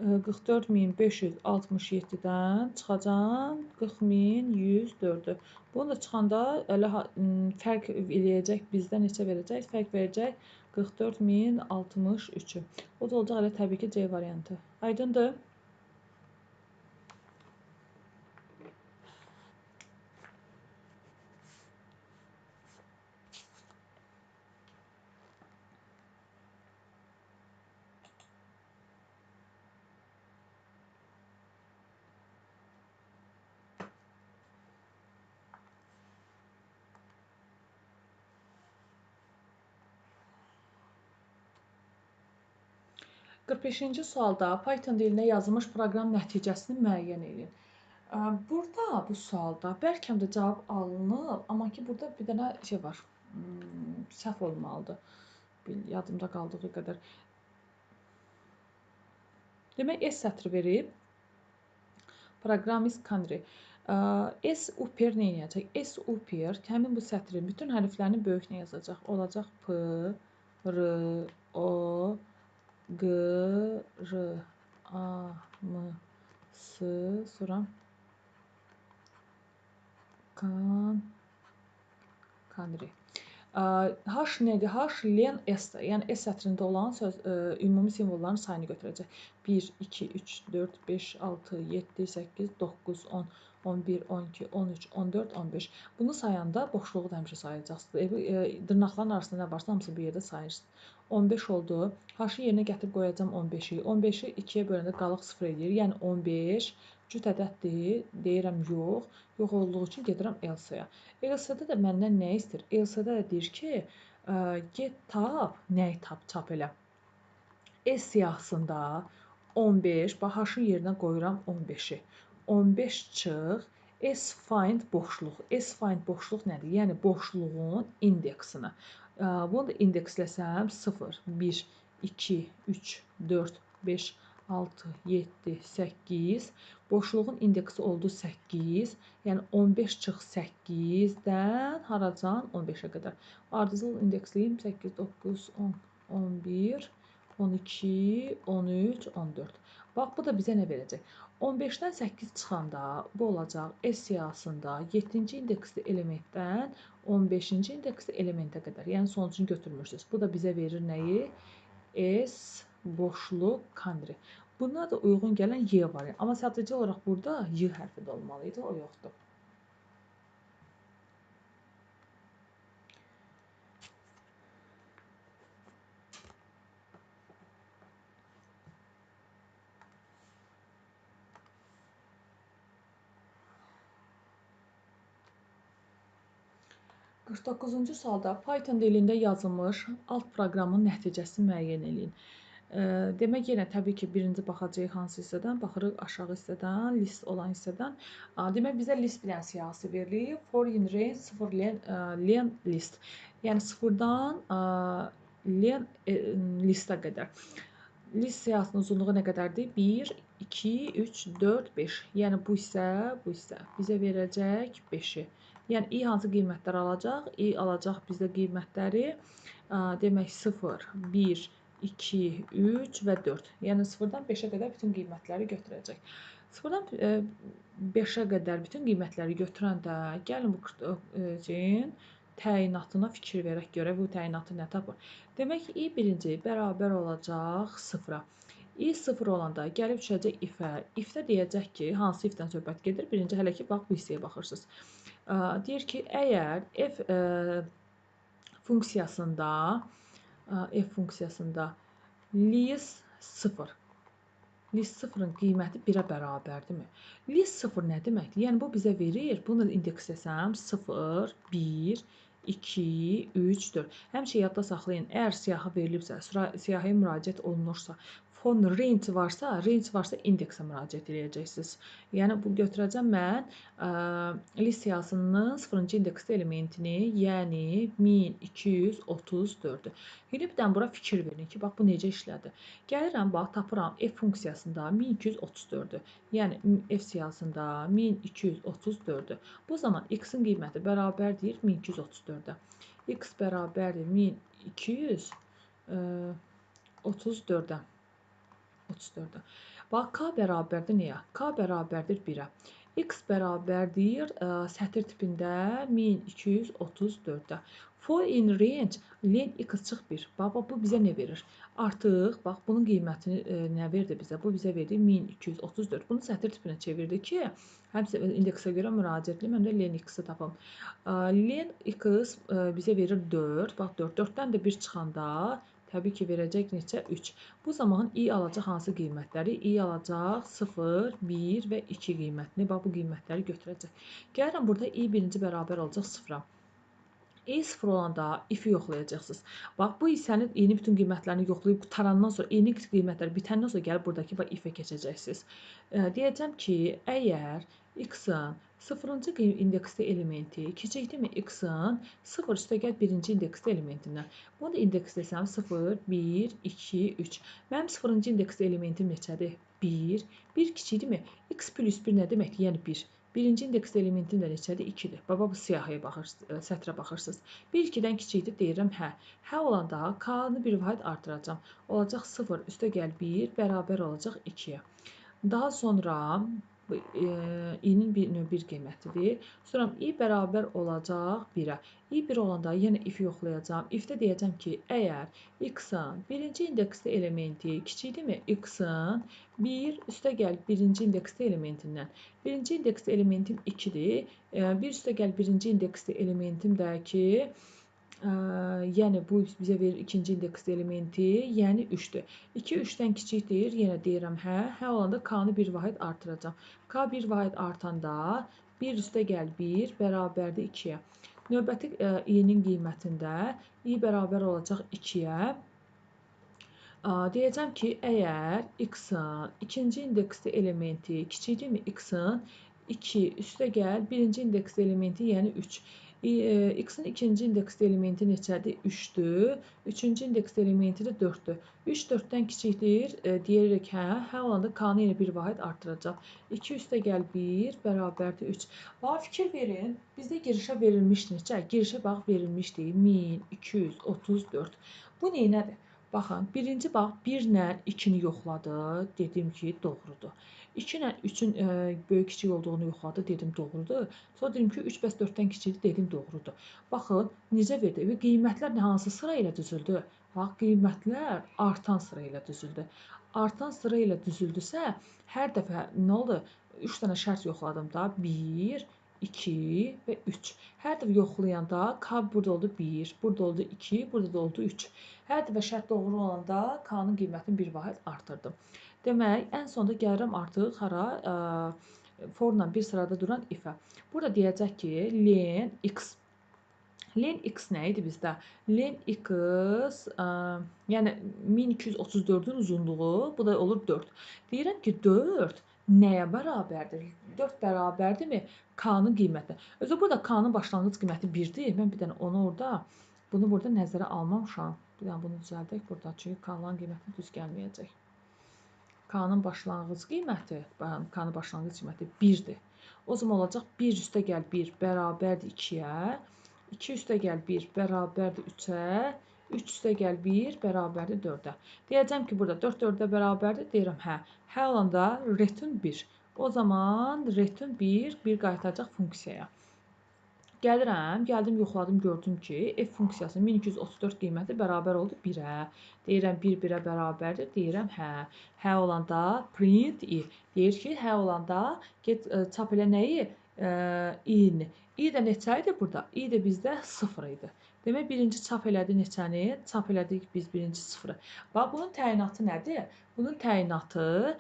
44.567-dən çıxacam 40.104-ü. Bunu da çıxanda elə fərq eləyəcək, bizdə neçə verəcək? Fərq verəcək 44.063-ü. O da olacaq elə təbii ki C variantı. Aydındır? Qırx beşinci sualda Python dilinə yazılmış proqram nəticəsini müəyyən edin. Burada bu sualda bəlkə də cavab alınıb, amma ki burada bir dənə şey var, səhv olmalıdır. Yadımda qaldığı qədər. Demək, S sətri verib, proqram is country. S upper nə edəcək? S upper həmin bu sətrin bütün hərflərini böyüklə yazacaq. Olacaq P, R, O, G, R, A, M, S, sonra country. H nədir? H len S-dir. Yəni S sətrində olan söz, ümumi simvolların sayını götürəcək. 1, 2, 3, 4, 5, 6, 7, 8, 9, 10, 11, 12, 13, 14, 15. Bunu sayanda boşluğu da həmişə sayacaqsınız. Dırnaqların arasında nə varsa hamısı bir yerdə sayırsınız. 15 oldu. H-ı yerinə gətirib qoyacağam 15-i. 15-i 2-yə böləndə qalıq 0 eləyir. Yəni 15 cüt ədəddir. Deyirəm yox. Yox olduğu üçün gedirəm else-ya. Else-də də məndən nə istəyir? Else-də də deyir ki, get tap, nəyi tap, çap elə. S siyahısında 15, bax H-ın yerinə qoyuram 15-i. 15 çıx, S find boşluq. S find boşluq nədir? Yəni boşluğun indeksini. Bunu da indeksləsəm 0, 1, 2, 3, 4, 5, 6, 7, 8. Boşluğun indeksi oldu 8. Yəni 15 çıx 8-dən haracan 15-ə qədər. Ardıcıl indeksləyim 8, 9, 10, 11, 12, 13, 14. Bax, bu da bizə nə verəcək? 15-dən 8 çıxanda bu olacaq S siyahısında 7-ci indeksli elementdən 15-ci indeksli elementə qədər. Yəni sonucunu götürmürsünüz. Bu da bizə verir nəyi? S boşluq country. Buna da uyğun gələn Y var. Amma sadəcə olaraq burada Y hərfi də olmalı idi, o yoxdur. Qırx doqquzuncu sualda Python dilində yazılmış alt proqramın nəticəsini müəyyən eləyin. Demək, yenə təbii ki, birinci baxacağıq hansı hissədən, baxırıq aşağı hissədən, list olan hissədən. Demək, bizə list bilən siyahısı verilib. For in range 0 len list. Yəni, sıfırdan len listə qədər. List siyahısının uzunluğu nə qədərdir? 1, 2, 3, 4, 5. Yəni, bu hissə, bu hissə bizə verəcək 5-i. Yəni, i hansı qiymətlər alacaq? I alacaq bizdə qiymətləri, demək, 0, 1, 2, 3 və 4. Yəni, 0-dan 5-ə qədər bütün qiymətləri götürəcək. 0-dan 5-ə qədər bütün qiymətləri götürəndə, gəlin bu təyinatına fikir verək görək, bu təyinatı nə tapır? Demək, i birinci bərabər olacaq 0-a. I 0 olanda gəlib düşəcək if-ə. If-də deyəcək ki, hansı if-dən söhbət gedir? Birinci hələ ki, bax, bu hissəyə baxırsınız. Deyir ki, əgər F funksiyasında list 0, list 0-ın qiyməti 1-ə bərabərdirmi? List 0 nə deməkdir? Yəni, bu bizə verir, bunu indeksləsəm 0, 1, 2, 3, 4. Həmişə yadda saxlayın, əgər siyahı verilibsə, siyahıya müraciət olunursa, fon range varsa, range varsa indeksə müraciət eləyəcəksiniz. Yəni, bu götürəcəm mən list siyahısının 0-cı indeksli elementini, yəni 1234-ü. İndi bir dənə bura fikir verin ki, bax, bu necə işlədi. Gəlirəm, bax, tapıram F funksiyasında 1234-ü. Yəni, F siyahısında 1234-ü. Bu zaman X-in qiyməti bərabərdir 1234-ə. X bərabərdir 1234-ə. 34-ə. Bax, K bərabərdir nəyə? K bərabərdir 1-ə. X bərabərdir sətir tipində 1234-ə. For in range len x çıx 1. Bax, bu bizə nə verir? Artıq, bax, bunun qiymətini nə verdi bizə? Bu bizə verdi 1234. Bunu sətir tipinə çevirdi ki, həm indeksə görə müraciət edeyim, həm də len x-i tapım. Len x bizə verir 4. Bax, 4. 4-dən də 1 çıxanda təbii ki, verəcək neçə? 3. Bu zaman i alacaq hansı qiymətləri? I alacaq 0, 1 və 2 qiymətini. Bax, bu qiymətləri götürəcək. Gəlirəm burada i birinci bərabər olacaq 0-a. I 0 olanda if-i yoxlayacaqsınız. Bax, bu hissənin i-nin bütün qiymətlərini yoxlayıb qutarandan sonra, i-nin qiymətləri bitəndən sonra gəlib buradakı bax, if-ə keçəcəksiniz. Deyəcəm ki, əgər x-in 0-cı indeksli elementi kiçikdirmi x-in 0 üstəgəl 1-ci indeksli elementindən. Bunu da indeks desəm 0, 1, 2, 3. Mənim 0-cı indeksli elementim neçədir? 1. 1 kiçikdirmi? X plus 1 nə deməkdir? Yəni 1. Birinci indeksli elementim də neçədir? 2-dir. Baba, bu siyahıya baxırsınız, sətrə baxırsınız. 1 2-dən kiçikdir, deyirəm hə. Hə olanda K-nı bir vahid artıracağam. Olacaq 0 üstəgəl 1 bərabər olacaq 2-yə. Daha sonra i-nin bir qiymətidir. Sonra i bərabər olacaq 1-ə. I 1 olanda yenə if-i yoxlayacağam. If-də deyəcəm ki, əgər x-in birinci indeksli elementi kiçikdirmi? X-in 1 üstəgəl birinci indeksli elementindən. Birinci indeksli elementim 2-dir. 1 üstəgəl birinci indeksli elementim də ki, yəni bu bizə verir ikinci indeksli elementi, yəni 3-dür. 2 3-dən kiçikdir, yenə deyirəm hə. Hə olanda K-nı bir vahid artıracağam. K bir vahid artanda 1 üstəgəl 1 bərabərdir 2-yə. Növbəti i-nin qiymətində i bərabər olacaq 2-yə. Deyəcəm ki, əgər x-in ikinci indeksli elementi kiçikdirmi x-in 2 üstəgəl birinci indeksli elementi, yəni 3. X-in ikinci indeksli elementi neçədir? 3-dür. Üçüncü indeksli elementi də 4-dür. 3 4-dən kiçikdir. Deyirik hə. Hə olanda K-nı yenə bir vahid artıracaq. 2 üstəgəl 1 bərabərdir 3. Bax, fikir verin. Bizdə girişə verilmiş neçə? Girişə bax verilmişdi 1234. Bu neynədir? Baxın, birinci bax 1 ilə 2-ni yoxladı. Dedim ki, doğrudur. 2 ilə 3-ün böyük kiçik olduğunu yoxladı, dedim doğrudur. Sonra dedim ki, 3 bəs 4-dən kiçikdir, dedim doğrudur. Baxın, necə verdi? Və qiymətlər hansı sıra ilə düzüldü? Bax, qiymətlər artan sıra ilə düzüldü. Artan sıra ilə düzüldüsə, hər dəfə nə oldu? 3 dənə şərt yoxladım da. 1, 2 və 3. Hər dəfə yoxlayanda K burada oldu 1, burada oldu 2, burada da oldu 3. Hər dəfə şərt doğru olanda K-nın qiymətini bir vahid artırdım. Demək, ən sonda gəlirəm artıq hara forla bir sırada duran if-ə. Burada deyəcək ki, len x. Len x nə idi bizdə? Len x, yəni 1234-ün uzunluğu, bu da olur 4. Deyirəm ki, 4 nəyə bərabərdir? 4 bərabərdirmi K-nın qiymətinə? Özü burada K-nın başlanğıc qiyməti 1-dir. Mən bir dənə onu orada, bunu burada nəzərə almamışam. Bir dənə bunu düzəldək burada, çünki K-nın qiyməti düz gəlməyəcək. K-nın başlanğıc qiyməti, K-nın başlanğıc qiyməti 1-dir. O zaman olacaq 1 üstəgəl 1 bərabərdir 2-yə, 2 üstəgəl 1 bərabərdir 3-ə, 3 üstəgəl 1 bərabərdir 4-ə. Deyəcəm ki, burada 4 4-ə bərabərdir, deyirəm hə. Hə olanda return 1. O zaman return 1, 1 qayıtacaq funksiyaya. Gəlirəm, gəldim, yoxladım, gördüm ki, f funksiyasının 1234 qiyməti bərabər oldu 1-ə. Deyirəm 1 1-ə bərabərdir, deyirəm hə. Hə olanda print i. Deyir ki, hə olanda get çap elə nəyi? İ-ni. İ də neçə idi burada? İ də bizdə 0 idi. Demək, birinci çap elədi neçəni? Çap elədik biz birinci 0-ı. Bax, bunun təyinatı nədir? Bunun təyinatı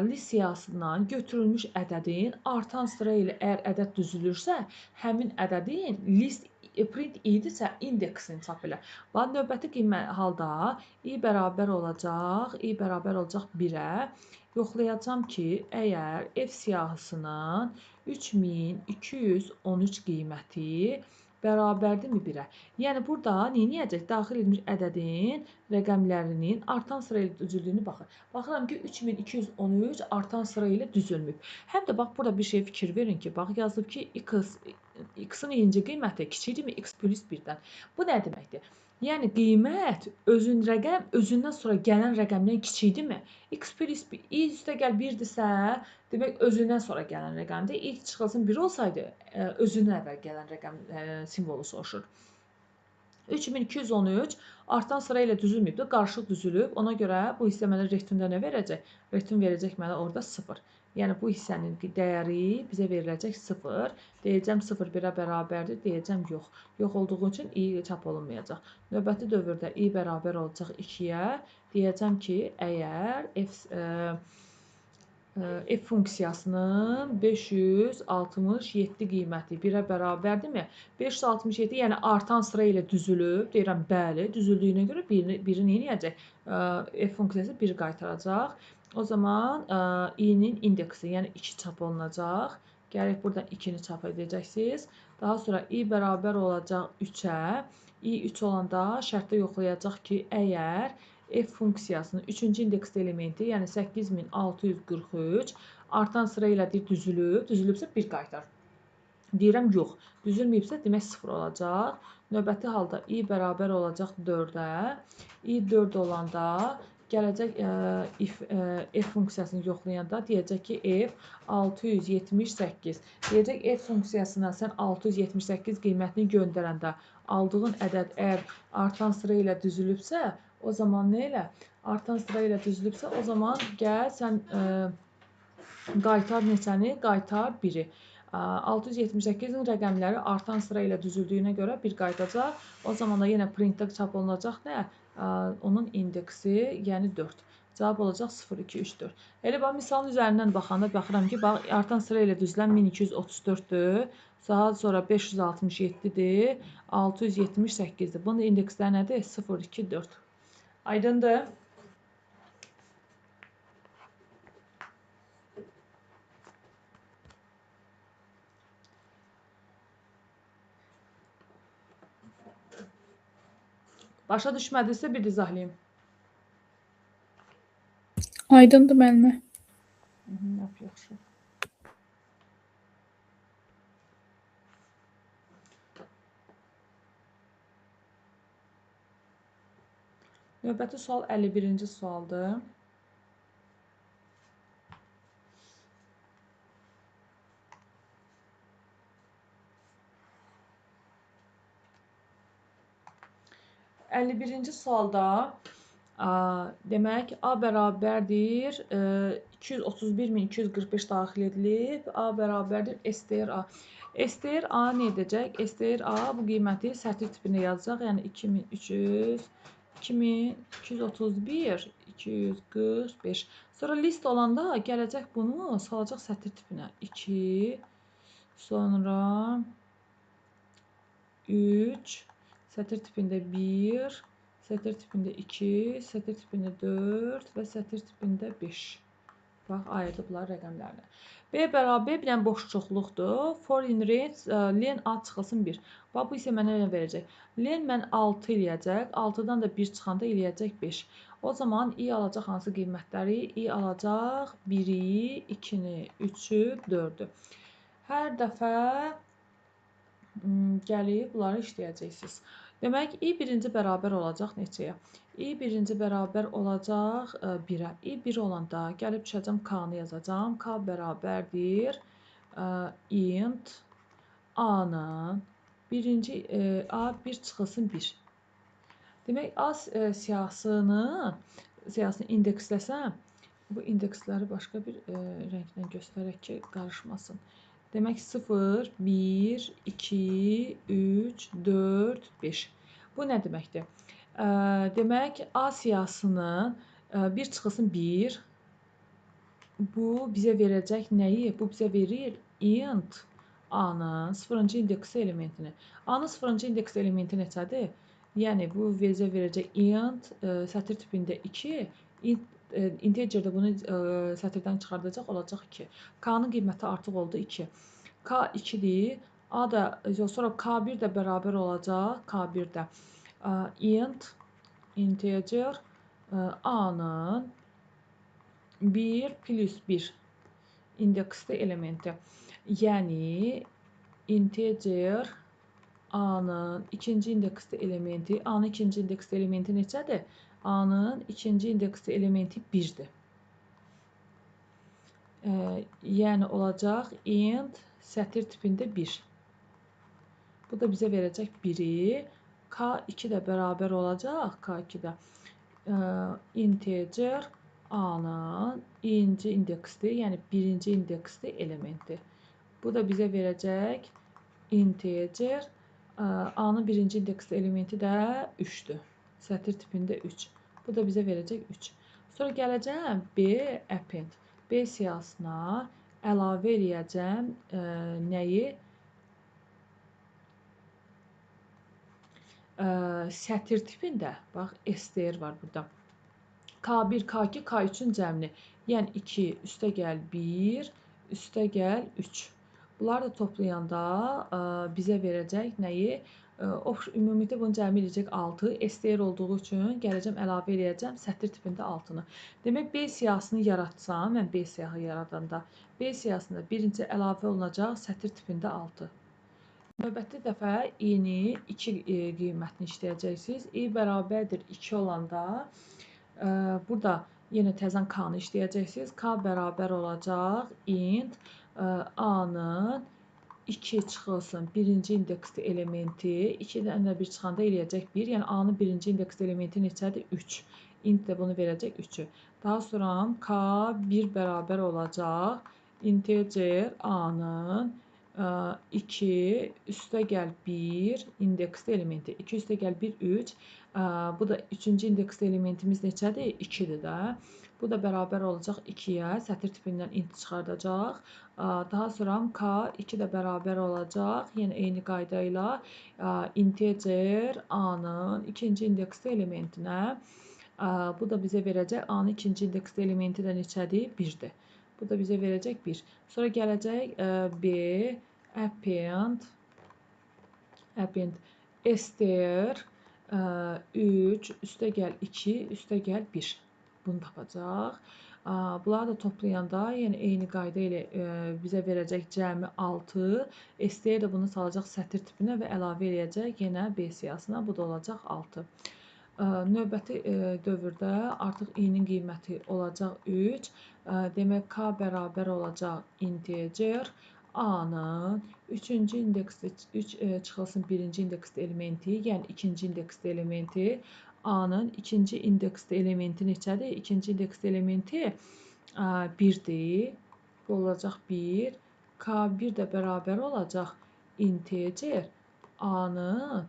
list siyahısından götürülmüş ədədin artan sıra ilə əgər ədəd düzülürsə, həmin ədədin list print idisə indeksini çap elə. Bax, növbəti qiymət halda i bərabər olacaq, i bərabər olacaq 1-ə. Yoxlayacağam ki, əgər f siyahısının 3213 qiyməti bərabərdirmi 1-ə? Yəni, burada nə edəcək? Daxil edilmiş ədədin rəqəmlərinin artan sıra ilə düzüldüyünü baxır. Baxıram ki, 3213 artan sıra ilə düzülməyib. Həm də bax, burada bir şey fikir verin ki, bax, yazıb ki, x, X-in i-inci qiyməti kiçikdirmi x plus 1-dən. Bu nə deməkdir? Yəni qiymət özün rəqəm özündən sonra gələn rəqəmdən kiçikdirmi? X plus 1, i üstə gəl 1-dirsə, demək özündən sonra gələn rəqəmdir. I çıxılsın 1 olsaydı, özündən əvvəl gələn rəqəm simvolu soruşur. 3213 artan sıra ilə düzülməyibdir, qarışıq düzülüb. Ona görə bu hissə mənə return-də nə verəcək? Return verəcək mənə orada 0. Yəni bu hissənin dəyəri bizə veriləcək 0. Deyəcəm 0 1-ə bərabərdir, deyəcəm yox. Yox olduğu üçün i çap olunmayacaq. Növbəti dövrdə i bərabər olacaq 2-yə. Deyəcəm ki, əgər f funksiyasının 567 qiyməti 1-ə bərabərdirmi? 567, yəni artan sıra ilə düzülüb. Deyirəm, bəli, düzüldüyünə görə biri nə eləyəcək? F funksiyası 1 qaytaracaq. O zaman i-nin indeksi, yəni 2 çap olunacaq. Gəlib buradan 2-ni çap edəcəksiniz. Daha sonra i bərabər olacaq 3-ə. I 3 olanda şərtdə yoxlayacaq ki, əgər f funksiyasının 3-cü indeksli elementi, yəni 8643 artan sıra ilə deyir, düzülüb, düzülübsə 1 qaytar. Deyirəm, yox. Düzülməyibsə, demək 0 olacaq. Növbəti halda i bərabər olacaq 4-ə. I 4 olanda gələcək f funksiyasını yoxlayanda deyəcək ki, f 678. Deyəcək f funksiyasına sən 678 qiymətini göndərəndə aldığın ədəd əgər artan sıra ilə düzülübsə, o zaman nə elə? Artan sıra ilə düzülübsə, o zaman gəl sən qaytar neçəni? Qaytar 1-i. 678-in rəqəmləri artan sıra ilə düzüldüyünə görə 1 qaytacaq. O zaman da yenə printdə çap olunacaq nə? Onun indeksi, yəni 4. Cavab olacaq 0, 2, 3, 4. Elə bax, misalın üzərindən baxanda baxıram ki, bax, artan sıra ilə düzülən 1234-dür. Daha sonra 567-dir, 678-dir. Bunun indeksləri nədir? 0, 2, 4. Aydındır? Başa düşmədisə bir izahlayım. Aydındır müəllimə. Yaxşı. Növbəti sual 51-ci sualdır. 51-ci sualda demək A bərabərdir 231.245 daxil edilib. A bərabərdir STR A. STR A nə edəcək? STR A bu qiyməti sətir tipində yazacaq. Yəni 2300, 2231, 245. Sonra list olanda gələcək bunu salacaq sətir tipinə. 2, sonra 3, sətir tipində 1, sətir tipində 2, sətir tipində 4 və sətir tipində 5. Bax, ayırdıblar rəqəmlərini. B bərabər bir dənə boş çoxluqdur. For in range, len A çıxılsın 1. Bax, bu isə mənə nə verəcək? Len mən 6 eləyəcək. 6-dan da 1 çıxanda eləyəcək 5. O zaman i alacaq hansı qiymətləri? I alacaq 1-i, 2-ni, 3-ü, 4-ü. Hər dəfə gəlib bunları işləyəcəksiniz. Demək, i birinci bərabər olacaq neçəyə? I birinci bərabər olacaq 1-ə. I 1 olanda gəlib düşəcəm K-nı yazacağam. K bərabərdir int A-nın birinci A 1 çıxılsın 1. Demək, A siyahısını indeksləsəm, bu indeksləri başqa bir rənglə göstərək ki, qarışmasın. Demək 0, 1, 2, 3, 4, 5. Bu nə deməkdir? Demək, A siyahısının 1 çıxılsın 1. Bu bizə verəcək nəyi? Bu bizə verir int A-nın 0-cı indeksi elementini. A-nın 0-cı indeksi elementi neçədir? Yəni, bu bizə verəcək int sətir tipində 2, int integerdə bunu sətirdən çıxardacaq, olacaq 2. K-nın qiyməti artıq oldu 2. K 2-dir. A da, sonra K1 də bərabər olacaq. K1 də int integer A-nın 1 plus 1 indeksli elementi. Yəni, Integer A-nın ikinci indeksli elementi. A-nın ikinci indeksli elementi neçədir? A-nın ikinci indeksli elementi 1-dir. Yəni olacaq int sətir tipində 1. Bu da bizə verəcək 1-i. K2 də bərabər olacaq. K2 də integer A-nın ikinci indeksli, yəni birinci indeksli elementi. Bu da bizə verəcək integer A-nın birinci indeksli elementi də 3-dür. Sətir tipində 3. Bu da bizə verəcək 3. Sonra gələcəm B append. B siyahısına əlavə eləyəcəm nəyi? Sətir tipində, bax, STR var burada. K1, K2, K3-ün cəmini. Yəni 2 üstə gəl 1, üstə gəl 3. Bunları da toplayanda bizə verəcək nəyi? Ümumilikdə bunun cəmi eləyəcək 6. STR olduğu üçün gələcəm, əlavə eləyəcəm sətir tipində 6-nı. Demək, B siyahısını yaratsam, mən B siyahı yaradanda B siyahısında birinci əlavə olunacaq sətir tipində 6. Növbəti dəfə i-ni 2 qiymətini işləyəcəksiniz. I bərabərdir 2 olanda burada yenə təzən k-nı işləyəcəksiniz. K bərabər olacaq int A-nın 2 çıxılsın birinci indeksli elementi. 2-dən də 1 çıxanda eləyəcək 1. Yəni A-nın birinci indeksli elementi neçədir? 3. Int də bunu verəcək 3-ü. Daha sonra K 1 bərabər olacaq integer A-nın 2 üstə gəl 1 indeksli elementi. 2 üstə gəl 1, 3. Bu da 3-cü indeksli elementimiz neçədir? 2-dir də. Bu da bərabər olacaq 2-yə. Sətir tipindən int çıxardacaq. Daha sonra K 2 də bərabər olacaq. Yenə eyni qayda ilə integer A-nın ikinci indeksli elementinə. Bu da bizə verəcək A-nın ikinci indeksli elementi də neçədir? 1-dir. Bu da bizə verəcək 1. Sonra gələcək B append STR 3 üstə gəl 2 üstə gəl 1. Bunu tapacaq. Bunları da toplayanda yəni eyni qayda ilə bizə verəcək cəmi 6. STR də bunu salacaq sətir tipinə və əlavə eləyəcək yenə B siyahısına. Bu da olacaq 6. Növbəti dövrdə artıq i-nin qiyməti olacaq 3. Demək, K bərabər olacaq integer A-nın 3-cü indeksli 3 çıxılsın birinci indeksli elementi, yəni ikinci indeksli elementi. A-nın ikinci indeksli elementi neçədir? İkinci indeksli elementi 1-dir. Bu olacaq 1. K1 də bərabər olacaq integer A-nın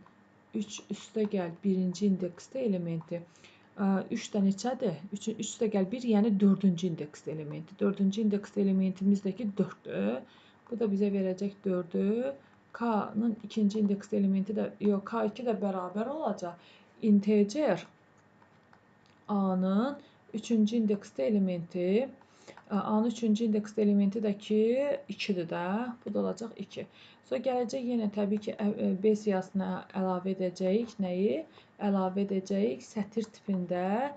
3 üstə gəl birinci indeksli elementi. 3 də neçədir? 3 üstə gəl 1, yəni 4-cü indeksli elementi. 4-cü indeksli elementimiz də ki 4-dür. Bu da bizə verəcək 4-ü. K-nın ikinci indeksli elementi də, yox, K2 də bərabər olacaq. Integer A-nın 3-cü indeksli elementi. A-nın 3-cü indeksli elementi də ki 2-dir də. Bu da olacaq 2. Sonra gələcək yenə təbii ki B siyahısına əlavə edəcəyik nəyi? Əlavə edəcəyik sətir tipində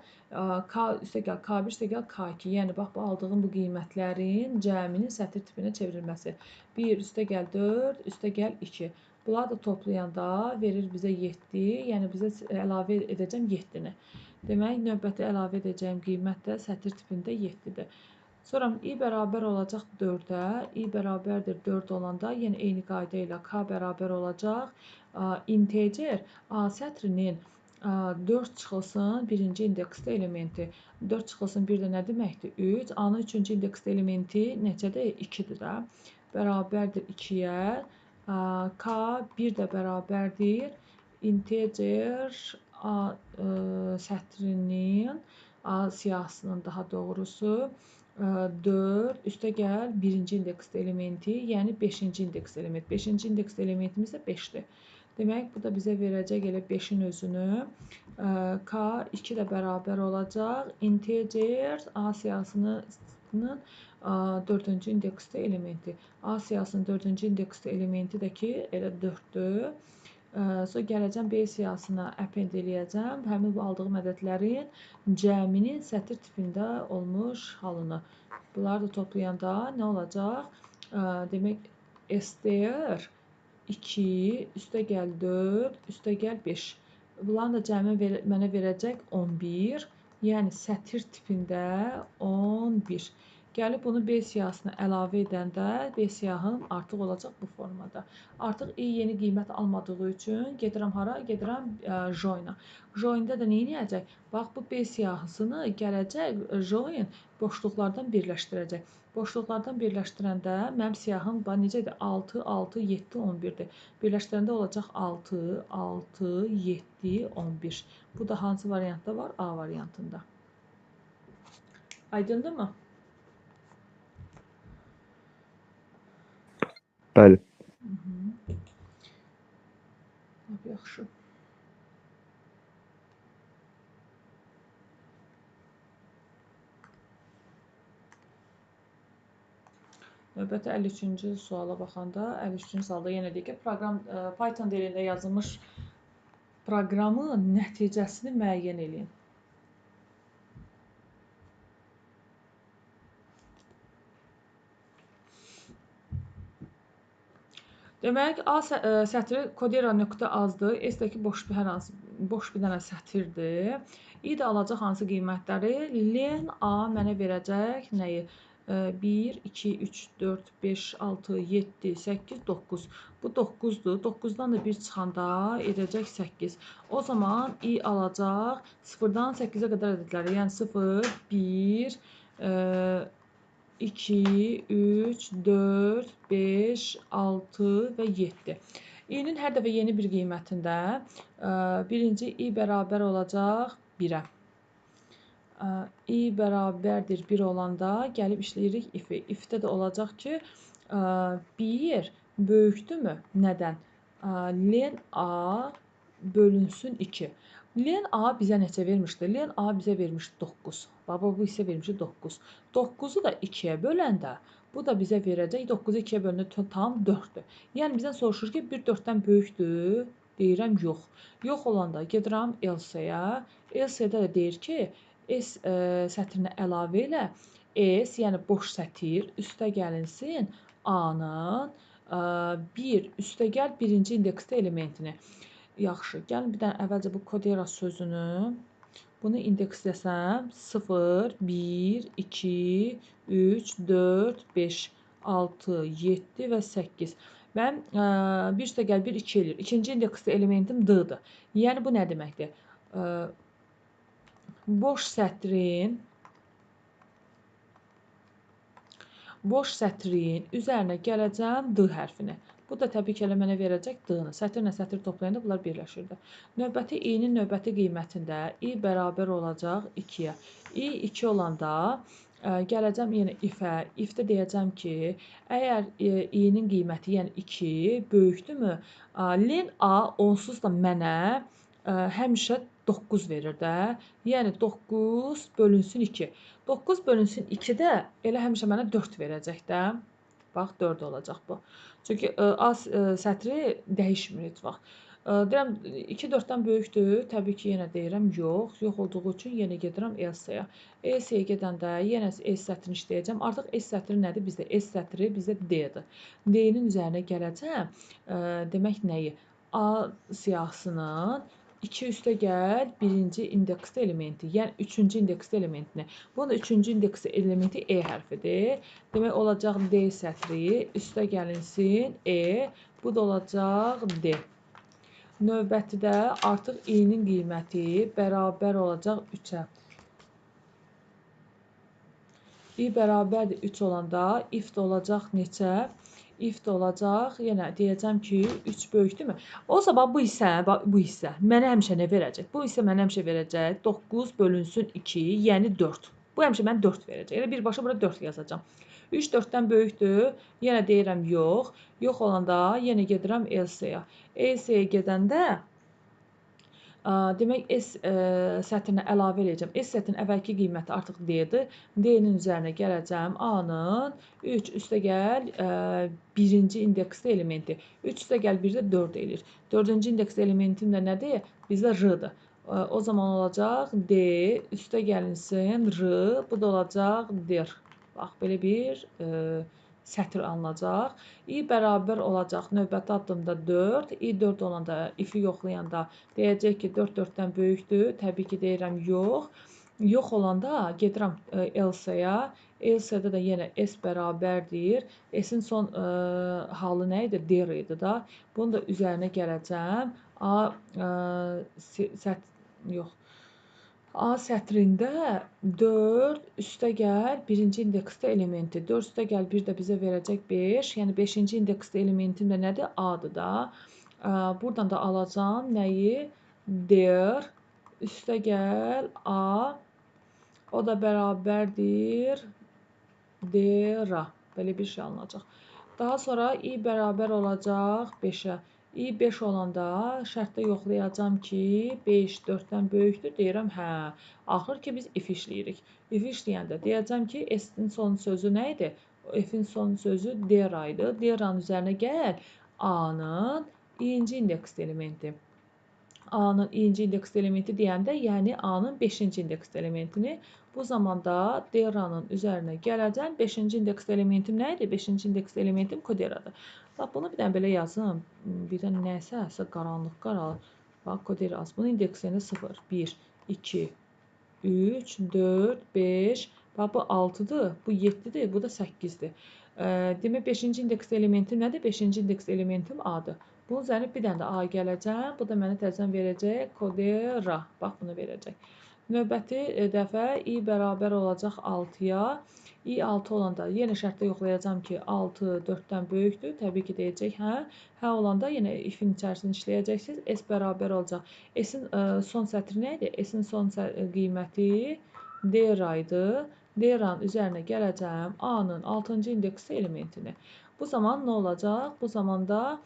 K üstə gəl K1 üstə gəl K2. Yəni bax bu aldığım bu qiymətlərin cəminin sətir tipinə çevrilməsi. 1 üstə gəl 4 üstə gəl 2. Bunları da toplayanda verir bizə 7. Yəni bizə əlavə edəcəm 7-ni. Demək, növbəti əlavə edəcəyim qiymət də sətir tipində 7-dir. Sonra i bərabər olacaq 4-ə. I bərabərdir 4 olanda yenə eyni qayda ilə K bərabər olacaq. Integer A sətrinin 4 çıxılsın birinci indeksli elementi. 4 çıxılsın 1 də nə deməkdir? 3. A-nın 3-cü indeksli elementi neçədir? 2-dir də. Bərabərdir 2-yə. K 1 də bərabərdir integer A sətrinin A siyahısının daha doğrusu 4 üstə gəl birinci indeksli elementi, yəni 5-ci indeksli element. 5-ci indeksli elementimiz də 5-dir. Demək, bu da bizə verəcək elə 5-in özünü. K 2 də bərabər olacaq. Integer A siyahısının 4-cü indeksli elementi. A siyahısının 4-cü indeksli elementi də ki, elə 4-dür. Sonra gələcəm B siyahısına append eləyəcəm. Həmin bu aldığım ədədlərin cəminin sətir tipində olmuş halını. Bunları da toplayanda nə olacaq? Demək, STR 2, üstə gəl 4, üstə gəl 5. Bunların da cəmi mənə verəcək 11. Yəni sətir tipində 11. Gəlib bunu B siyahısına əlavə edəndə B siyahım artıq olacaq bu formada. Artıq i yeni qiymət almadığı üçün gedirəm hara? Gedirəm join-a. Join-də də nə edəcək? Bax, bu B siyahısını gələcək join boşluqlardan birləşdirəcək. Boşluqlardan birləşdirəndə mənim siyahım necədir? 6, 6, 7, 11-dir. Birləşdirəndə olacaq 6, 6, 7, 11. Bu da hansı variantda var? A variantında. Aydındırmı? Bəli. Yaxşı. Növbəti 53-cü suala baxanda, 53-cü sualda yenə deyir ki, proqram Python dilində yazılmış proqramın nəticəsini müəyyən eləyin. Demək, A sətri kodera nöqtə azdır. S-dəki boş bir, hər hansı boş bir dənə sətirdir. I də alacaq hansı qiymətləri? Len A mənə verəcək nəyi? 1, 2, 3, 4, 5, 6, 7, 8, 9. Bu 9-dur. 9-dan da 1 çıxanda edəcək 8. O zaman I alacaq 0-dan 8-ə qədər ədədləri. Yəni 0, 1, 2, 3, 4, 5, 6 və 7. İ-nin hər dəfə yeni bir qiymətində birinci i bərabər olacaq 1-ə. İ bərabərdir 1 olanda gəlib işləyirik if-i. If-də də olacaq ki, 1 böyükdürmü? Nədən? Len A bölünsün 2. Len A bizə neçə vermişdi? Len A bizə vermişdi 9. Baba, bu hissə vermişdi 9. 9-u da 2-yə böləndə bu da bizə verəcək. 9-u 2-yə böləndə tam 4-dür. Yəni bizdən soruşur ki, 1 4-dən böyükdür. Deyirəm, yox. Yox olanda gedirəm else-yə. Else-də də deyir ki, S sətrinə əlavə elə S, yəni boş sətir, üstə gəlinsin A-nın 1 üstə gəl birinci indeksdə elementini. Yaxşı, gəlin bir dənə əvvəlcə bu kodera sözünü, bunu indeksləsəm 0, 1, 2, 3, 4, 5, 6, 7 və 8. Mən 1 üstə gəl 1, 2 eləyir. İkinci indeksdə elementim D-dır. Yəni bu nə deməkdir? Boş sətrin üzərinə gələcəm D hərfini. Bu da təbii ki, elə mənə verəcək D-ni. Sətirlə sətir toplayanda bunlar birləşirdi. Növbəti i-nin növbəti qiymətində i bərabər olacaq 2-yə. I 2 olanda gələcəm yenə if-ə. If-də deyəcəm ki, əgər i-nin qiyməti, yəni 2 böyükdürmü? Len A onsuz da mənə həmişə 9 verir də. Yəni 9 bölünsün 2. 9 bölünsün 2 də elə həmişə mənə 4 verəcək də. Bax, 4 olacaq bu. Çünki A sətri dəyişmir heç vaxt. Deyirəm, 2 4-dən böyükdür. Təbii ki, yenə deyirəm, yox. Yox olduğu üçün yenə gedirəm else-yə. Else-yə gedəndə yenə S sətrini işləyəcəm. Artıq S sətri nədir? Bizdə S sətri bizdə D-dir. D-nin üzərinə gələcəm. Demək nəyi? A siyahısının 2 üstə gəl birinci indeksdə elementi, yəni üçüncü indeksdə elementini. Bunun da üçüncü indeksdə elementi E hərfidir. Demək olacaq D sətri, üstə gəlinsin E, bu da olacaq D. Növbətidə artıq i-nin qiyməti bərabər olacaq 3-ə. I bərabərdir 3 olanda if də olacaq neçə? If də olacaq, yenə deyəcəm ki, 3 böyükdürmü? O zaman bu hissə mənə həmişə nə verəcək? Bu hissə mənə həmişə verəcək 9 bölünsün 2, yəni 4. Bu həmişə mənə 4 verəcək. Elə birbaşa bura 4 yazacağam. 3 4-dən böyükdür, yenə deyirəm yox. Yox olanda yenə gedirəm else-yə. Else-yə gedəndə demək S sətrinə əlavə eləyəcəm. S sətrinin əvvəlki qiyməti artıq D-dir. D-nin üzərinə gələcəm. A-nın 3 üstə gəl birinci indeksdə elementi. 3 üstə gəl 1-də 4 eləyir. Dördüncü indeksdə elementim də nədir? Bizdə R-dır. O zaman olacaq D üstə gəlinsin R, bu da olacaq D. Bax, belə bir sətr alınacaq. I bərabər olacaq növbəti addımda 4. I 4 olanda if-i yoxlayanda deyəcək ki, 4 4-dən böyükdür. Təbii ki, deyirəm yox. Yox olanda gedirəm else-yə. Else-də də yenə S bərabərdir. S-in son halı nə idi? Der idi da. Bunun da üzərinə gələcəm. A yox. A sətrində 4 üstə gəl birinci indeksdə elementi. 4 üstə gəl 1 də bizə verəcək 5. Yəni 5-ci indeksdə elementim də nədir? A-dır da. Buradan da alacağam nəyi? Der üstə gəl A. O da bərabərdir dera. Belə bir şey alınacaq. Daha sonra i bərabər olacaq 5-ə. I 5 olanda şərtdə yoxlayacağam ki, 5 4-dən böyükdür. Deyirəm, hə. Axır ki, biz if işləyirik. If işləyəndə deyəcəm ki, S-in son sözü nə idi? F-in son sözü dera idi. Deranın üzərinə gəl A-nın i-inci indeksli elementi. A-nın i-inci indeksli elementi deyəndə, yəni A-nın 5-ci indeksli elementini. Bu zamanda deranın üzərinə gələcəm. 5-ci indeksli elementim nə idi? 5-ci indeksli elementim koderadır. Bax, bunu bir dənə belə yazım. Birdən nəsə qaranlıq qaralı. Bax, kodera az. Bunun indeksini 0, 1, 2, 3, 4, 5. Bax, bu 6-dır, bu 7-dir, bu da 8-dir. Demək, 5-ci indeksli elementim nədir? 5-ci indeksli elementim A-dır. Bunun üzərinə bir dənə də A gələcəm. Bu da mənə təzədən verəcək kodera. Bax, bunu verəcək. Növbəti dəfə i bərabər olacaq 6-ya. I 6 olanda yenə şərtdə yoxlayacağam ki, 6 4-dən böyükdür. Təbii ki, deyəcək hə. Hə olanda yenə if-in içərisini işləyəcəksiniz. S bərabər olacaq. S-in son sətri nə idi? S-in son qiyməti dera idi. Deranın üzərinə gələcəm A-nın 6-cı indeksli elementini. Bu zaman nə olacaq? Bu zamanda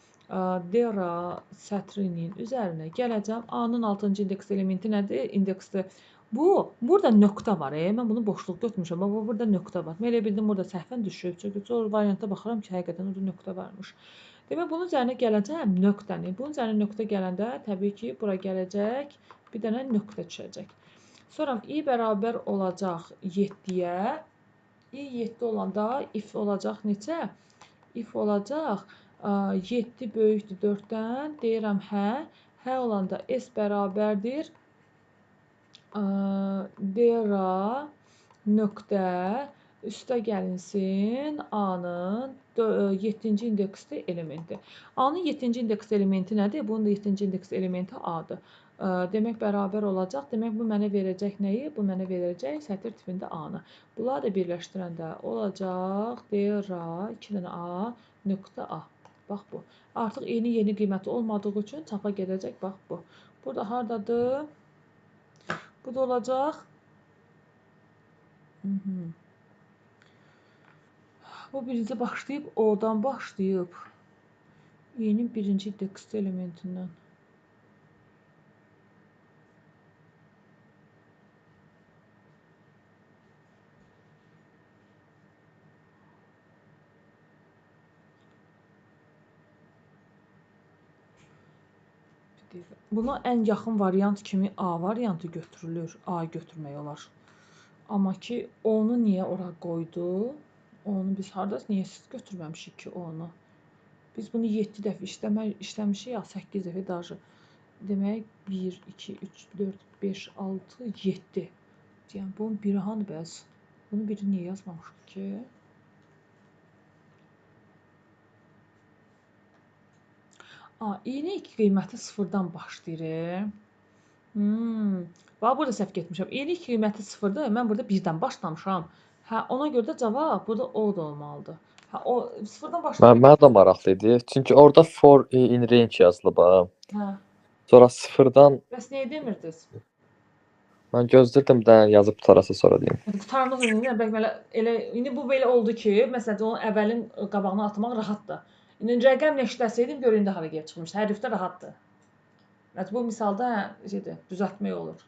dera sətrinin üzərinə gələcəm. A-nın 6-cı indeksli elementi nədir? İndeksli. Bu, burada nöqtə var. Mən bunu boşluq götürmüşəm. Amma burada nöqtə var. Mən elə bildim, burada səhvən düşüb. Çünki çox variantda baxıram ki, həqiqətən orada nöqtə varmış. Demək, bunun üzərinə gələcəm nöqtəni. Bunun üzərinə nöqtə gələndə təbii ki, bura gələcək, bir dənə nöqtə düşəcək. Sonra i bərabər olacaq 7-yə. I 7 olanda if olacaq neçə? If olacaq 7 böyükdür 4-dən. Deyirəm hə. Hə olanda S bərabərdir dera nöqtə üstə gəlinsin A-nın 7-ci indeksli elementi. A-nın 7-ci indeksli elementi nədir? Bunun da 7-ci indeksli elementi A-dır. Demək, bərabər olacaq. Demək, bu mənə verəcək nəyi? Bu mənə verəcək sətir tipində A-nı. Bunları da birləşdirəndə olacaq dera 2 dənə A nöqtə A. Bax bu. Artıq yeni qiyməti olmadığı üçün çapa gedəcək. Bax bu. Burada hardadır? Bu da olacaq. Bu birinci başlayıb, O-dan başlayıb. İ-nin birinci indeksli elementindən. Buna ən yaxın variant kimi A variantı götürülür. A götürmək olar. Amma ki, onu niyə ora qoydu? Onu biz harada, niyə siz götürməmişik ki onu? Biz bunu 7 dəfə işləmişik ya, 8 dəfə daha. Demək, 1, 2, 3, 4, 5, 6, 7. Yəni, bunun biri hanı bəs? Bunun biri niyə yazmamışıq ki? İ-nin ilk qiyməti 0-dan başlayır. Bax, burada səhv getmişəm. İ-nin ilk qiyməti 0-dır. Mən burada 1-dən başlamışam. Hə, ona görə də cavab burada O da olmalıdır. Hə, o 0-dan başlayır. Mənə də maraqlı idi. Çünki orada for in range yazılıb. Hə. Sonra 0-dan... Bəs niyə demirdiniz? Mən gözləyirdim də yazıb qutarasa sonra deyim. Qutarmaq indi elə indi bu belə oldu ki, məsələn, onun əvvəlin qabağına atmaq rahatdır. İndi rəqəmlə işləsəydim, gör indi hara gəlib çıxmış. Hərfdə rahatdır. Yəni, bu misalda şeydir, düzəltmək olur.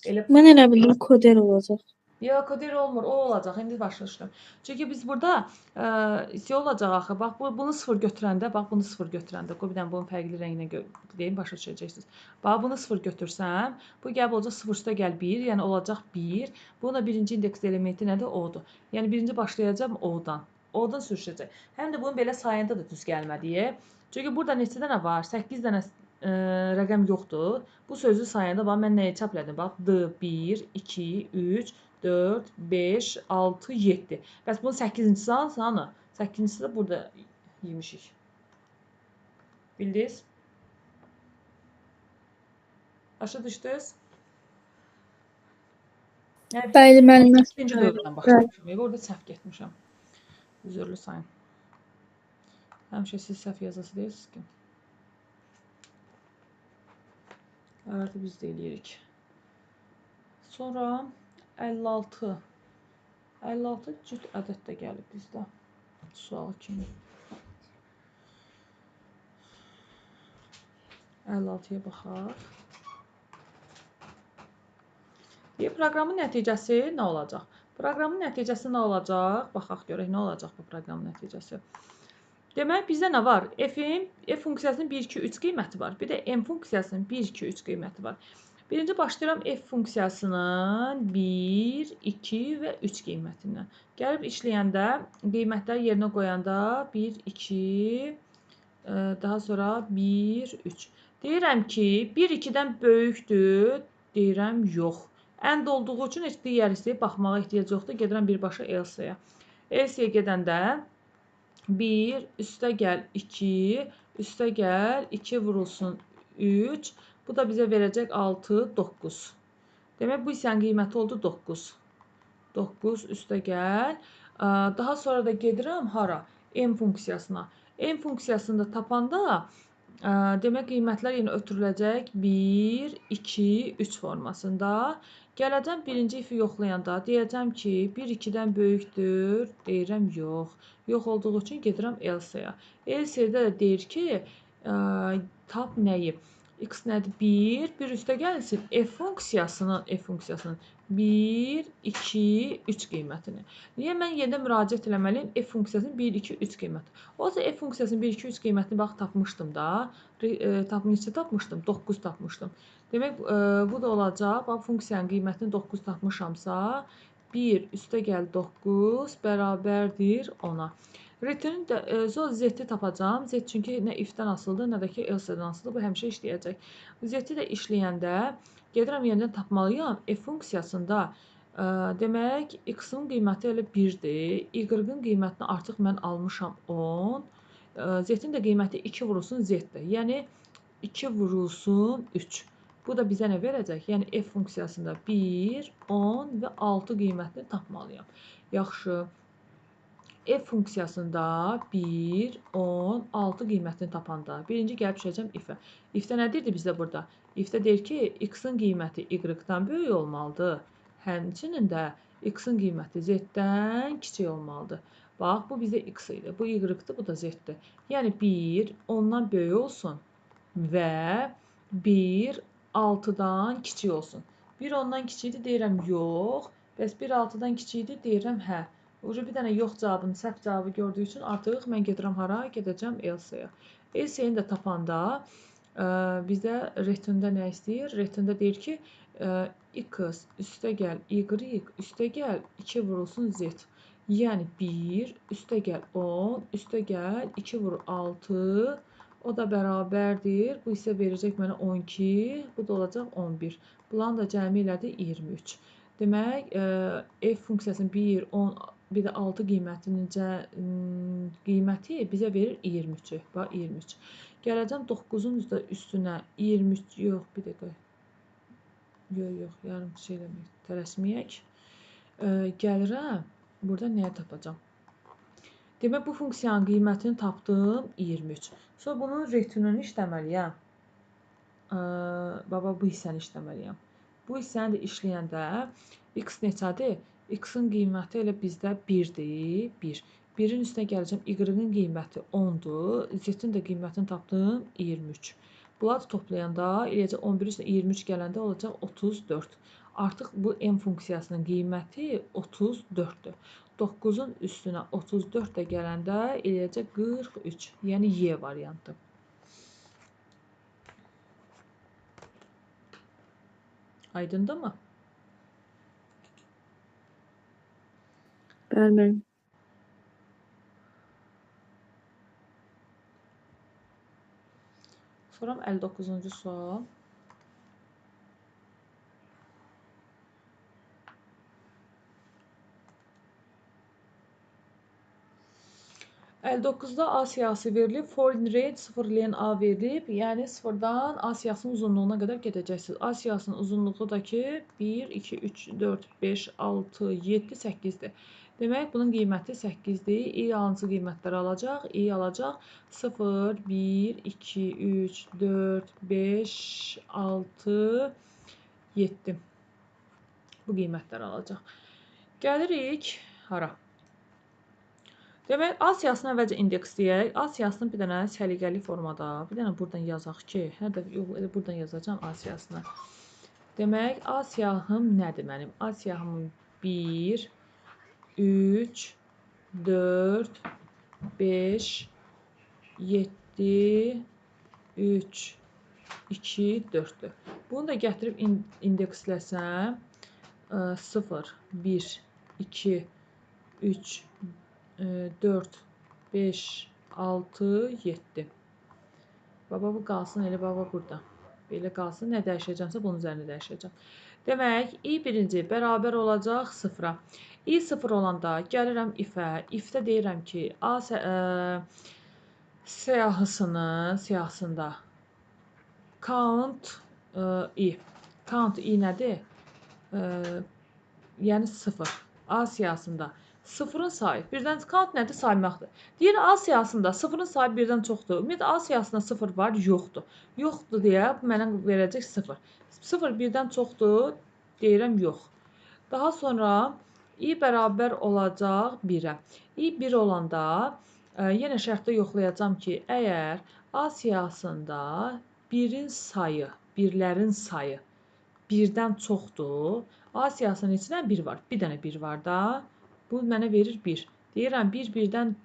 Elə... Mən elə bildim, koder olacaq. Yox, koder olmur, o olacaq. İndi başa düşdüm. Çünki biz burada şey olacaq axı, bax, bunu 0 götürəndə, bax, bunu 0 götürəndə, qoy bir dənə bunun fərqli rənginə deyim, başa düşəcəksiniz. Bax, bunu 0 götürsəm, bu gəlib olacaq 0 üstə gəl 1, yəni olacaq 1. Bunun da birinci indeksli elementi nədir? O-dur. Yəni, birinci başlayacağam O-dan. Oradan sürüşəcək. Həm də bunun belə sayında da düz gəlmədiyi. Çünki burada neçə dənə var? 8 dənə rəqəm yoxdur. Bu sözü sayanda bax, mən nəyi çap elədim? Bax, D, 1, 2, 3, 4, 5, 6, 7. Bəs bunun 8-incisi hansı? Hanı? 8-incisi də burada yemişik. Bildiniz? Başa düşdünüz? Yəni, Bəli, müəllimə. İkinci dövrdən başlamışam. Orada səhv getmişəm. Üzürlü sayın. Həmişə siz səhv yazası deyirsiniz ki. Arada biz də eləyirik. Sonra 56. 56 cüt ədəd də gəlib bizdə. Sual kimi. 56-ya baxaq. Deyir, proqramın nəticəsi nə olacaq? Proqramın nəticəsi nə olacaq? Baxaq görək, nə olacaq bu proqramın nəticəsi? Demək, bizdə nə var? F funksiyasının 1, 2, 3 qiyməti var. Bir də M funksiyasının 1, 2, 3 qiyməti var. Birinci başlayıram F funksiyasının 1, 2 və 3 qiymətindən. Gəlib işləyəndə, qiymətləri yerinə qoyanda 1, 2, daha sonra 1, 3. Deyirəm ki, 1, 2-dən böyükdür, deyirəm yox. Ənd olduğu üçün heç digər hissəyə baxmağa ehtiyac yoxdur. Gedirəm birbaşa else-yə. Else-yə gedəndə 1, üstə gəl 2, üstə gəl 2 vurulsun 3. Bu da bizə verəcək 6, 9. Demək, bu hissənin qiyməti oldu 9. 9 üstə gəl. Daha sonra da gedirəm hara? M funksiyasına. M funksiyasını da tapanda demək, qiymətlər yenə ötürüləcək 1, 2, 3 formasında. Gələcəm birinci ifi yoxlayanda deyəcəm ki, 1, 2-dən böyükdür, deyirəm yox. Yox olduğu üçün gedirəm else-yə. Else-də də deyir ki, tap nəyi? X nədir? 1, 1 üstə gəlsin F funksiyasının 1, 2, 3 qiymətini. Niyə mən yenə müraciət eləməliyim F funksiyasının 1, 2, 3 qiyməti? O da F funksiyasının 1, 2, 3 qiymətini bax tapmışdım da. Neçə tapmışdım? 9 tapmışdım. Demək, bu da olacaq. Bax, funksiyanın qiymətini 9 tapmışamsa, 1 üstə gəl 9 bərabərdir 10-a. Return də Z-i tapacağam. Z çünki nə if-dən asılıdır, nə də ki else-dən asılıdır. Bu həmişə işləyəcək. Z-i də işləyəndə gedirəm yenidən tapmalıyam. F funksiyasında demək x-in qiyməti elə 1-dir. Y-in qiymətini artıq mən almışam 10. Z-in də qiyməti 2 vurulsun Z-dir. Yəni 2 vurulsun 3. Bu da bizə nə verəcək? Yəni F funksiyasında 1, 10 və 6 qiymətini tapmalıyam. Yaxşı. F funksiyasında 1, 10, 6 qiymətini tapanda birinci gəlib düşəcəm if-ə. If-də nə deyirdi bizdə burada? If-də deyir ki, x-in qiyməti y-dan böyük olmalıdır. Həmçinin də x-in qiyməti z-dən kiçik olmalıdır. Bax, bu bizdə x idi, bu y-dir, bu da z-dir. Yəni 1, 10-dan böyük olsun və 1, 6-dan kiçik olsun. 1, 10-dan kiçikdir, deyirəm yox. Bəs 1, 6-dan kiçikdir, deyirəm hə. Ucu bir dənə yox cavabını, səhv cavabı gördüyü üçün artıq mən gedirəm hara? Gedəcəm else-yə. Else-ni də tapanda bizdə return-də nə istəyir? Return-də deyir ki, x üstə gəl y üstə gəl 2 vurulsun z. Yəni 1 üstə gəl 10 üstə gəl 2 vur 6. O da bərabərdir. Bu isə verəcək mənə 12. Bu da olacaq 11. Bunların da cəmi elədi 23. Demək, f funksiyasının 1, 10, bir də 6 qiymətinin qiyməti bizə verir 23-ü. Bax, 23. Gələcəm 9-un üstünə 23, yox, bir dəqiqə. Yox, yox, yarım şey eləməyək, tələsməyək. Gəlirəm, burada nəyə tapacam? Demək, bu funksiyanın qiymətini tapdım 23. Sonra bunun returnunu işləməliyəm. Baba, bu hissəni işləməliyəm. Bu hissəni də işləyəndə x neçədir? X-in qiyməti elə bizdə 1-dir, 1. 1-in üstünə gələcəm, y-in qiyməti 10-dur, z-in də qiymətini tapdım 23. Bunları toplayanda eləyəcək 11 üstünə 23 gələndə olacaq 34. Artıq bu m funksiyasının qiyməti 34-dür. 9-un üstünə 34 də gələndə eləyəcək 43, yəni Y variantı. Aydındır mı? Bəli, müəllim. Çıxıram 59-cu sual. 59-da A siyahısı verilib, for in range 0 len A verilib, yəni 0-dan A siyahısının uzunluğuna qədər gedəcəksiniz. A siyahısının uzunluğu da ki 1, 2, 3, 4, 5, 6, 7, 8-dir. Demək, bunun qiyməti 8-dir. İ hansı qiymətləri alacaq? İ alacaq 0, 1, 2, 3, 4, 5, 6, 7. Bu qiymətləri alacaq. Gəlirik hara? Demək, A siyahısını əvvəlcə indeksləyək. A siyahısını bir dənə səliqəli formada, bir dənə buradan yazaq ki, hər dəfə, yox, elə buradan yazacağam A siyahısını. Demək, A siyahım nədir mənim? A siyahım 1, 3, 4, 5, 7, 3, 2, 4-dür. Bunu da gətirib indeksləsəm, 0, 1, 2, 3, 4, 5, 6, 7. Baba, bu qalsın elə baba burada. Belə qalsın. Nə dəyişəcəmsə bunun üzərində dəyişəcəm. Demək, i birinci bərabər olacaq 0-a. I 0 olanda gəlirəm if-ə. If-də deyirəm ki, A siyahısında count i. Count i nədir? Yəni 0. A siyahısında 0-ın sayı birdən count nədir? Saymaqdır. Deyir A siyahısında 0-ın sayı birdən çoxdur. Ümumiyyətlə A siyahısında 0 var, yoxdur. Yoxdur deyə bu mənə verəcək 0. 0 birdən çoxdur, deyirəm yox. Daha sonra i bərabər olacaq 1-ə. I 1 olanda yenə şərtdə yoxlayacağam ki, əgər A siyahısında 1-in sayı, birlərin sayı birdən çoxdur, A siyahısının içindən 1 var. Bir dənə 1 var da. Bu mənə verir 1. Deyirəm 1 birdən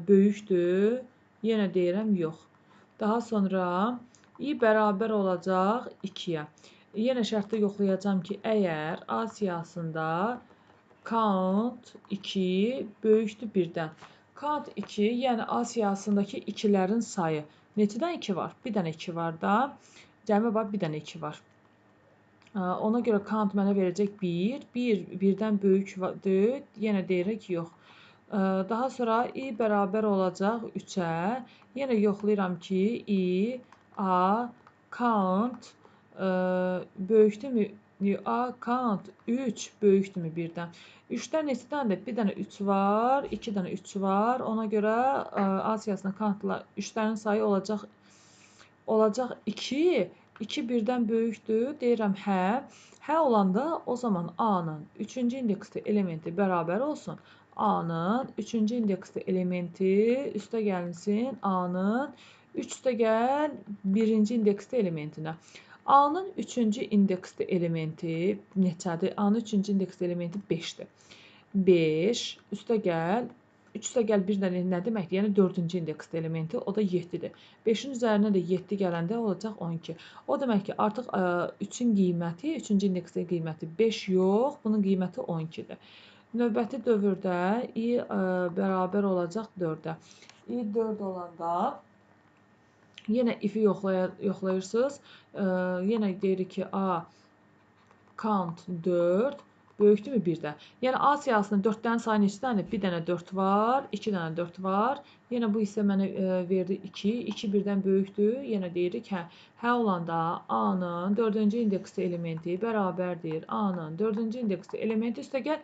böyükdür. Yenə deyirəm yox. Daha sonra i bərabər olacaq 2-yə. Yenə şərtdə yoxlayacağam ki, əgər A siyahısında count 2 böyükdür 1-dən. Count 2, yəni A siyahısındakı 2-lərin sayı. Neçədən 2 var? Bir dənə 2 var da. Cəmi var, bir dənə 2 var. Ona görə count mənə verəcək 1. 1 birdən böyükdür. Yenə deyirik yox. Daha sonra i bərabər olacaq 3-ə. Yenə yoxlayıram ki, i, a, count böyükdürmü? A, count 3 böyükdürmü birdən? 3-dən neçə dənədir? Bir dənə 3 var, 2 dənə 3 var. Ona görə A siyahısında countla 3-lərin sayı olacaq 2. 2 birdən böyükdür, deyirəm hə. Hə olanda o zaman A-nın 3-cü indeksli elementi bərabər olsun. A-nın 3-cü indeksli elementi üstə gəlinsin A-nın 3 üstə gəl 1-ci indeksli elementinə. A-nın 3-cü indeksli elementi neçədir? A-nın 3-cü indeksli elementi 5-dir. 5 üstə gəl 3 üstə gəl 1 nə deməkdir? Yəni 4-cü indeksli elementi, o da 7-dir. 5-in üzərinə də 7 gələndə olacaq 12. O demək ki, artıq 3-ün qiyməti, 3-cü indeksli qiyməti 5 yox, bunun qiyməti 12-dir. Növbəti dövrdə i bərabər olacaq 4-ə. I 4 olanda yenə if-i yoxlayırsınız. Yenə deyirik ki, A count 4 böyükdürmü 1-də? Yəni A siyahısında 4-dən sayı neçə dənədir? Bir dənə 4 var, 2 dənə 4 var. Yenə bu hissə mənə verdi 2. 2 birdən böyükdür. Yenə deyirik hə. Hə olanda A-nın 4-cü indeksli elementi bərabərdir. A-nın 4-cü indeksli elementi üstə gəl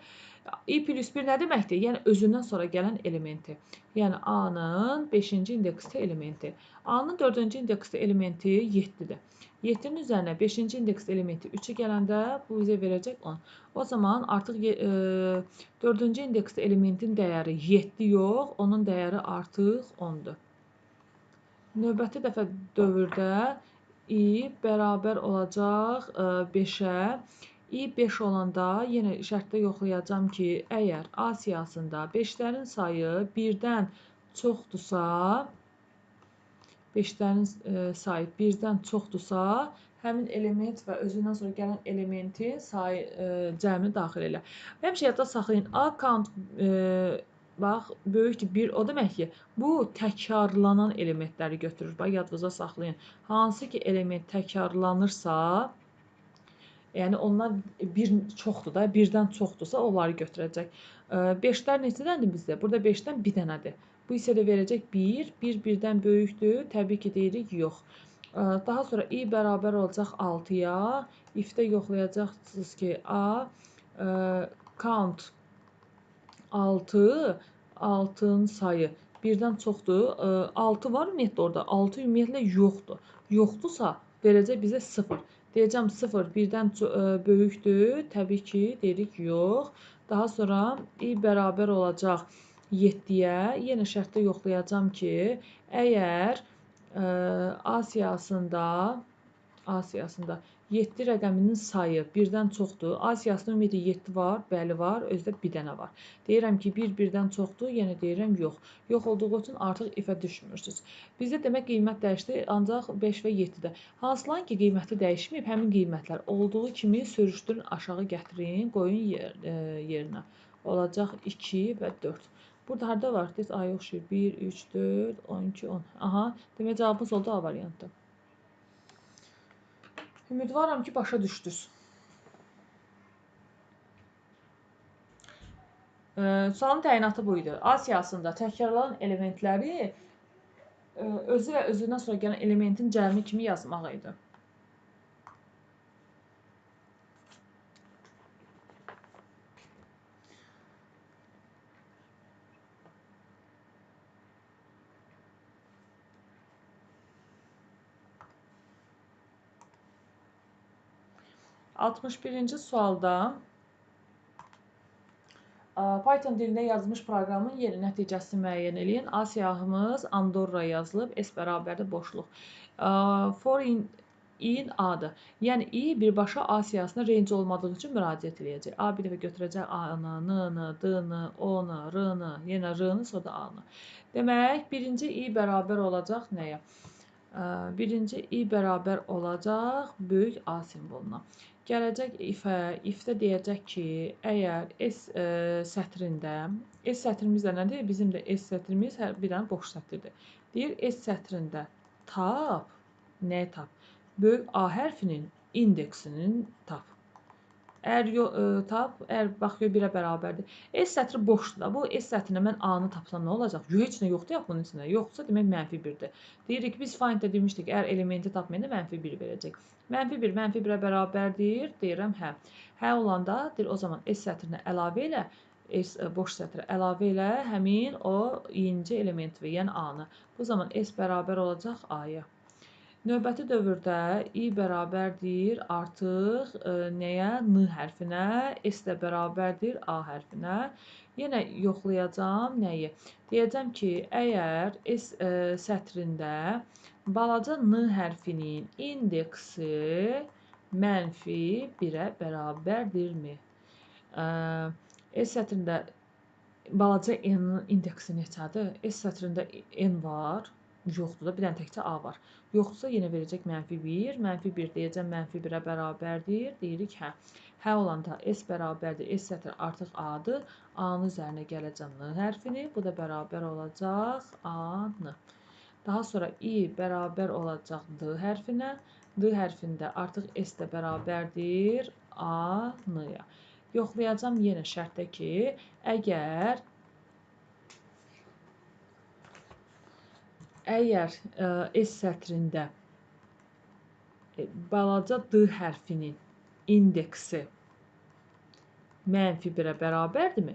i plus 1 nə deməkdir? Yəni özündən sonra gələn elementi. Yəni A-nın 5-ci indeksli elementi. A-nın 4-cü indeksli elementi 7-dir. 7-nin üzərinə 5-ci indeksli elementi 3-ü gələndə bu bizə verəcək 10. O zaman artıq 4-cü indeksli elementin dəyəri 7 yox, onun dəyəri artıq 10-dur. Növbəti dəfə dövrdə i bərabər olacaq 5-ə. I 5 olanda yenə şərtdə yoxlayacağam ki, əgər A siyahısında 5-lərin sayı 1-dən çoxdursa, 5-lərin sayı 1-dən çoxdursa, həmin element və özündən sonra gələn elementin sayı cəmini daxil elə. Həmişə yadda saxlayın. A count Bax, böyükdür 1, o demək ki, bu təkrarlanan elementləri götürür. Bax, yadınıza saxlayın. Hansı ki element təkrarlanırsa, yəni onlar bir çoxdur da, birdən çoxdursa onları götürəcək. 5-lər neçədəndir bizdə? Burada 5-dən bir dənədir. Bu isə də verəcək 1, 1 birdən böyükdür. Təbii ki, deyirik yox. Daha sonra i bərabər olacaq 6-ya. If-də yoxlayacaqsınız ki, a count 6, 6-nın sayı birdən çoxdur. 6 var ümumiyyətlə orada. 6 ümumiyyətlə yoxdur. Yoxdursa verəcək bizə 0. Deyəcəm 0 birdən böyükdür. Təbii ki, deyirik yox. Daha sonra i bərabər olacaq 7-yə. Yenə şərtdə yoxlayacağam ki, əgər A siyahısında 7 rəqəminin sayı birdən çoxdur. A siyahısında ümumiyyətlə 7 var, bəli var, özü də bir dənə var. Deyirəm ki, 1 birdən çoxdur, yenə deyirəm yox. Yox olduğu üçün artıq if-ə düşmürsünüz. Bizdə demək qiymət dəyişdi, ancaq 5 və 7-də. Hansılar ki, qiyməti dəyişməyib, həmin qiymətlər olduğu kimi sürüşdürün, aşağı gətirin, qoyun yerinə. Olacaq 2 və 4. Burada harda var? Deyir, A oxşayır. 1, 3, 4, 12, 10. Aha, demək cavabımız oldu A variantı. Ümidvaram ki, başa düşdünüz. Sualın təyinatı bu idi. A siyahısında təkrarlanan elementləri özü və özündən sonra gələn elementin cəmi kimi yazmaq idi. 61-ci sualda Python dilində yazılmış proqramın yeni nəticəsini müəyyən eləyin. A siyahımız Andorra yazılıb, S bərabərdir boşluq. For in A-dır. Yəni i birbaşa A siyahısına range olmadığı üçün müraciət eləyəcək. A bir dəfə götürəcək A-nı, N-nı, D-nı, O-nu, R-nı, yenə R-nı, sonra da A-nı. Demək, birinci i bərabər olacaq nəyə? Birinci i bərabər olacaq böyük A simvoluna. Gələcək if-ə, if-də deyəcək ki, əgər S sətrində, S sətrimiz də nədir? Bizim də S sətrimiz hər bir dənə boş sətirdir. Deyir, S sətrində tap, nəyi tap? Böyük A hərfinin indeksinin tap. Əgər tap, əgər bax, 1-ə bərabərdir. S sətri boşdur da. Bu S sətrinə mən A-nı tapsam nə olacaq? Yox, heç nə yoxdur ya bunun içində. Yoxsa demək mənfi 1-dir. Deyirik, biz find-də demişdik, əgər elementi tapmayanda mənfi 1 verəcək. Mənfi 1, mənfi 1-ə bərabərdir. Deyirəm, hə. Hə olanda, deyir, o zaman S sətrinə əlavə elə, S boş sətrə əlavə elə həmin o i-nci elementi, yəni A-nı. Bu zaman S bərabər olacaq A-ya. Növbəti dövrdə i bərabərdir artıq nəyə? N hərfinə, S də bərabərdir A hərfinə. Yenə yoxlayacağam nəyi? Deyəcəm ki, əgər S sətrində balaca N hərfinin indeksi mənfi 1-ə bərabərdirmi? S sətrində balaca N-in indeksi neçədir? S sətrində N var. Yoxdur da, bir dənə təkcə A var. Yoxdursa yenə verəcək mənfi 1. Mənfi 1 deyəcəm, mənfi 1-ə bərabərdir. Deyirik, hə. Hə olanda S bərabərdir. S sətri artıq A-dır. A-nın üzərinə gələcəm N hərfini. Bu da bərabər olacaq A-N. Daha sonra I bərabər olacaq D hərfinə. D hərfində artıq S də bərabərdir A-N-ya. Yoxlayacağam yenə şərtdə ki, əgər S sətrində balaca D hərfinin indeksi mənfi 1-ə bərabərdirmi?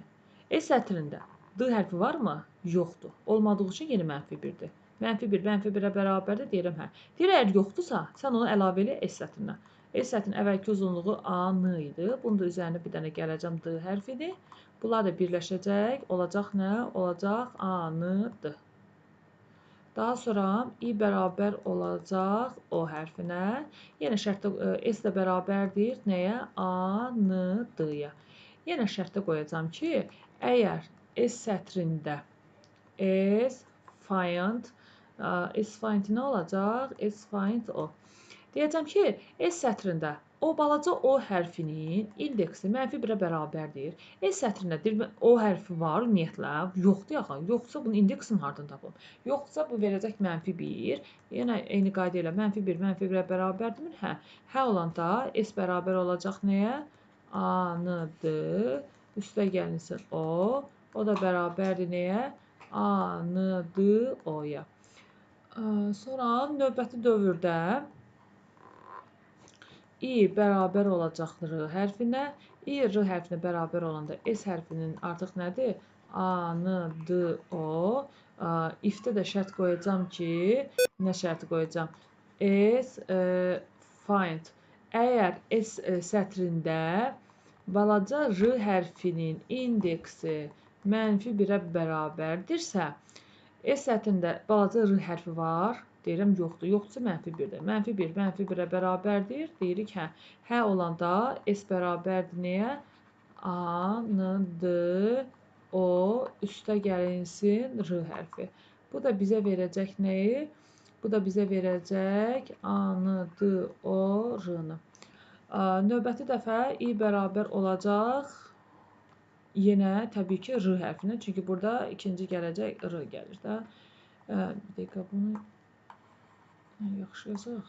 S sətrində D hərfi varmı? Yoxdur. Olmadığı üçün yenə mənfi 1-dir. Mənfi 1, mənfi 1-ə bərabərdir, deyirəm hə. Deyir, əgər yoxdursa, sən onu əlavə elə S sətrinə. S sətrinin əvvəlki uzunluğu A, N idi. Bunun da üzərinə bir dənə gələcəm D hərfini. Bunlar da birləşəcək. Olacaq nə? Olacaq A, N, D. Daha sonra i bərabər olacaq O hərfinə. Yenə şərtdə S də bərabərdir nəyə? A, N, D-ya. Yenə şərtdə qoyacağam ki, əgər S sətrində S find, S find nə olacaq? S find O. Deyəcəm ki, S sətrində o balaca O hərfinin indeksi mənfi 1-ə bərabərdir. S sətrində O hərfi var ümumiyyətlə, yoxdur axı. Yoxsa bunun indeksini hardan tapım? Yoxsa bu verəcək mənfi 1. Yenə eyni qayda ilə mənfi 1, mənfi 1-ə bərabərdirmi? Hə. Hə olanda S bərabər olacaq nəyə? A, N, D. Üstə gəlinsin O. O da bərabərdir nəyə? A, N, D, O-ya. Sonra növbəti dövrdə I bərabər olacaq R hərfinə. I R hərfinə bərabər olanda S hərfinin artıq nədir? A, N, D, O. If-də də şərt qoyacağam ki, nə şərti qoyacağam? S find. Əgər S sətrində balaca R hərfinin indeksi mənfi 1-ə bərabərdirsə, S sətrində balaca R hərfi var. Deyirəm, yoxdur. Yoxdursa mənfi 1-dir. Mənfi 1, mənfi 1-ə bərabərdir. Deyirik, hə. Hə olanda S bərabərdir nəyə? A, N, D, O, üstə gəlinsin R hərfi. Bu da bizə verəcək nəyi? Bu da bizə verəcək A, N, D, O, R-nı. Növbəti dəfə I bərabər olacaq yenə təbii ki, R hərfinə. Çünki burada ikinci gələcək R gəlir də. Bir dəqiqə bunu yaxşı yazaq.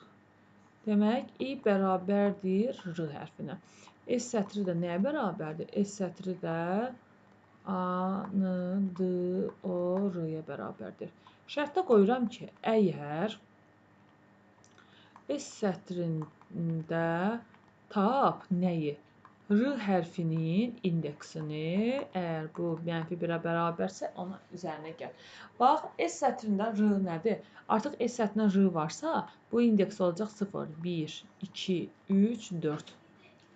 Demək, I bərabərdir R hərfinə. S sətri də nəyə bərabərdir? S sətri də A, N, D, O, R-yə bərabərdir. Şərtdə qoyuram ki, əgər S sətrində tap nəyi? R hərfinin indeksini, əgər bu mənfi 1-ə bərabərsə, ona üzərinə gəl. Bax, S sətrində R nədir? Artıq S sətrində R varsa, bu indeks olacaq 0, 1, 2, 3, 4.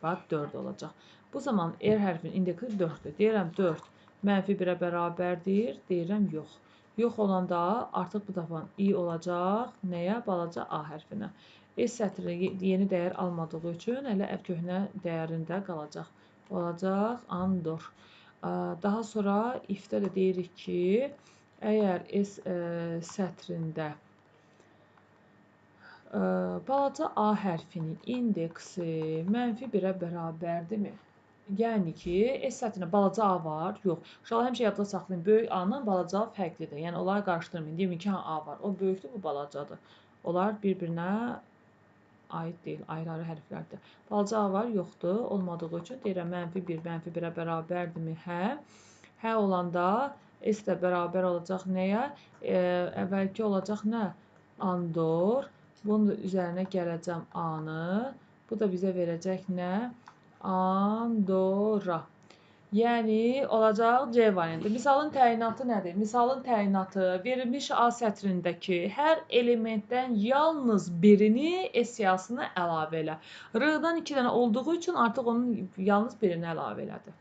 Bax, 4 olacaq. Bu zaman R hərfinin indeksi 4-dür. Deyirəm, 4 mənfi 1-ə bərabərdir. Deyirəm, yox. Yox olanda artıq bu dəfə I olacaq. Nəyə? Balaca A hərfinə. S sətri yeni dəyər almadığı üçün hələ köhnə dəyərində qalacaq. Olacaq andor. Daha sonra if-də də deyirik ki, əgər S sətrində balaca A hərfinin indeksi mənfi 1-ə bərabərdirmi? Yəni ki, S sətrində balaca A var? Yox. Uşaqlar, həmişə yadda saxlayın. Böyük A-la balaca A fərqlidir. Yəni, onları qarışdırmayın. Deyim ki, A var. O böyükdür, bu balacadır. Onlar bir-birinə aid deyil, ayrı-ayrı hərflərdir. Balaca A var, yoxdur. Olmadığı üçün deyirəm, mənfi 1, mənfi 1-ə bərabərdirmi? Hə. Hə olanda S də bərabər olacaq nəyə? Əvvəlki olacaq nə? Andor. Bunun da üzərinə gələcəm A-nı. Bu da bizə verəcək nə? Andorra. Yəni, olacaq C variantı. Misalın təyinatı nədir? Misalın təyinatı verilmiş A sətrindəki hər elementdən yalnız birini S siyahısına əlavə elə. R-dan 2 dənə olduğu üçün artıq onun yalnız birini əlavə elədi.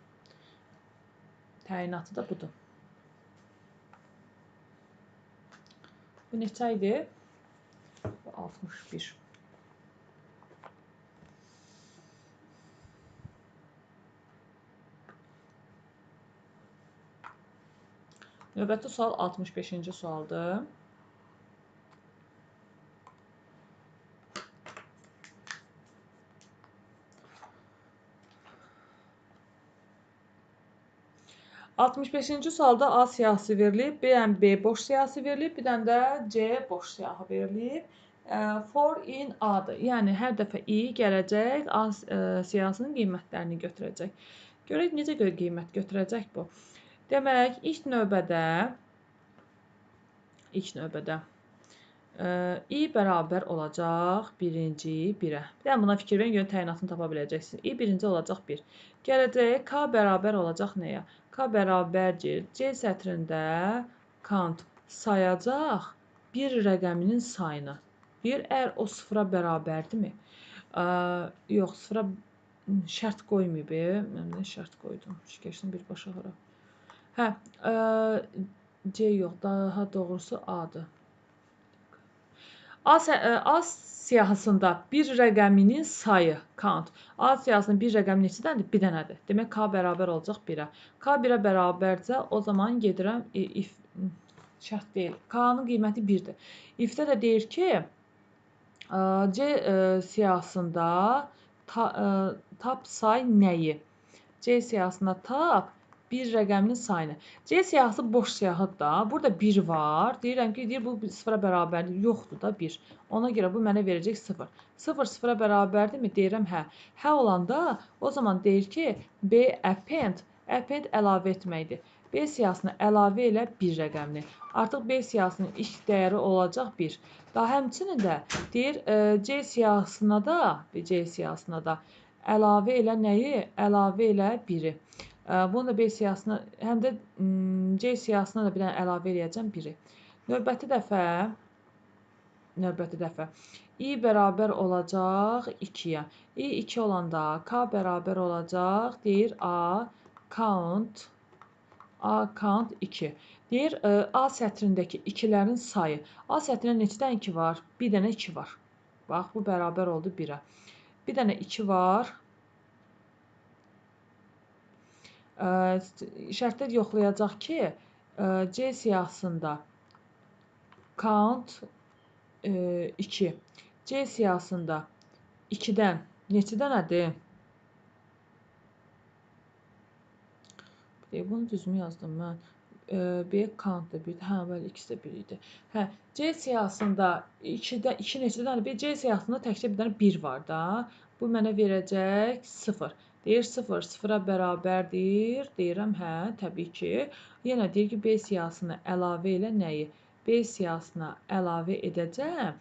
Təyinatı da budur. Bu neçə idi? Bu 61. Növbəti sual 65-ci sualdır. ...65-ci sualda A siyahısı verilib, B and B boş siyahısı verilib, bir dənə də C boş siyahı verilib. For in A-dır. Yəni, hər dəfə I gələcək, A siyahısının qiymətlərini götürəcək. Görək, necə qiymət götürəcək bu? Demək, ilk növbədə I bərabər olacaq birinci 1-ə. Bir dənə buna fikir verin, görün təyinatını tapa biləcəksiniz. I birinci olacaq 1. Gələcək K bərabər olacaq nəyə? K bərabərdir. C sətrində count sayacaq bir rəqəminin sayını. Bir, əgər o sıfıra bərabərdimi? Yox, sıfıra şərt qoymayıb. Mən də şərt qoydum. Keçdim birbaşa hara. Hə, C yox, daha doğrusu A-dır. A siyahısında bir rəqəminin sayı, count. A siyahısının bir rəqəmi neçədəndir? Bir dənədir. Demək, K bərabər olacaq 1-ə. K 1-ə bərabərsə, o zaman gedirəm, if, şərt deyil. K-nın qiyməti 1-dir. If-də də deyir ki, C siyahısında tap say nəyi? C siyahısında tap bir rəqəminin sayını. C siyahısı boş siyahıdır da. Burada 1 var. Deyirəm ki, deyir, bu 0-a bərabərdir. Yoxdur da 1. Ona görə bu mənə verəcək 0. 0 0-a bərabərdirmi? Deyirəm hə. Hə olanda o zaman deyir ki, B append. Append əlavə etməkdir. B siyahısına əlavə elə 1 rəqəmini. Artıq B siyahısının ilk dəyəri olacaq 1. Daha həmçinin də deyir C siyahısına da, əlavə elə nəyi? Əlavə elə 1-i. Bunu da B siyahısına, həm də C siyahısına da bir dənə əlavə eləyəcəm 1-i. Növbəti dəfə I bərabər olacaq 2-yə. I 2 olanda K bərabər olacaq, deyir A count 2. Deyir A sətrindəki ikilərin sayı. A sətrində neçə dənə 2 var? Bir dənə 2 var. Bax, bu bərabər oldu 1-ə. Bir dənə 2 var. Şərtdə yoxlayacaq ki, C siyahısında count 2. C siyahısında 2-dən neçə dənədir? Bunu düzmü yazdım mən? B count da 1-dir. Hə, bəli, ikisi də 1 idi. Hə, C siyahısında 2 neçə dənədir? C siyahısında təkcə bir dənə 1 var da. Bu mənə verəcək 0. Deyir 0 0-a bərabərdir. Deyirəm, hə, təbii ki. Yenə deyir ki, B siyahısına əlavə elə nəyi? B siyahısına əlavə edəcəm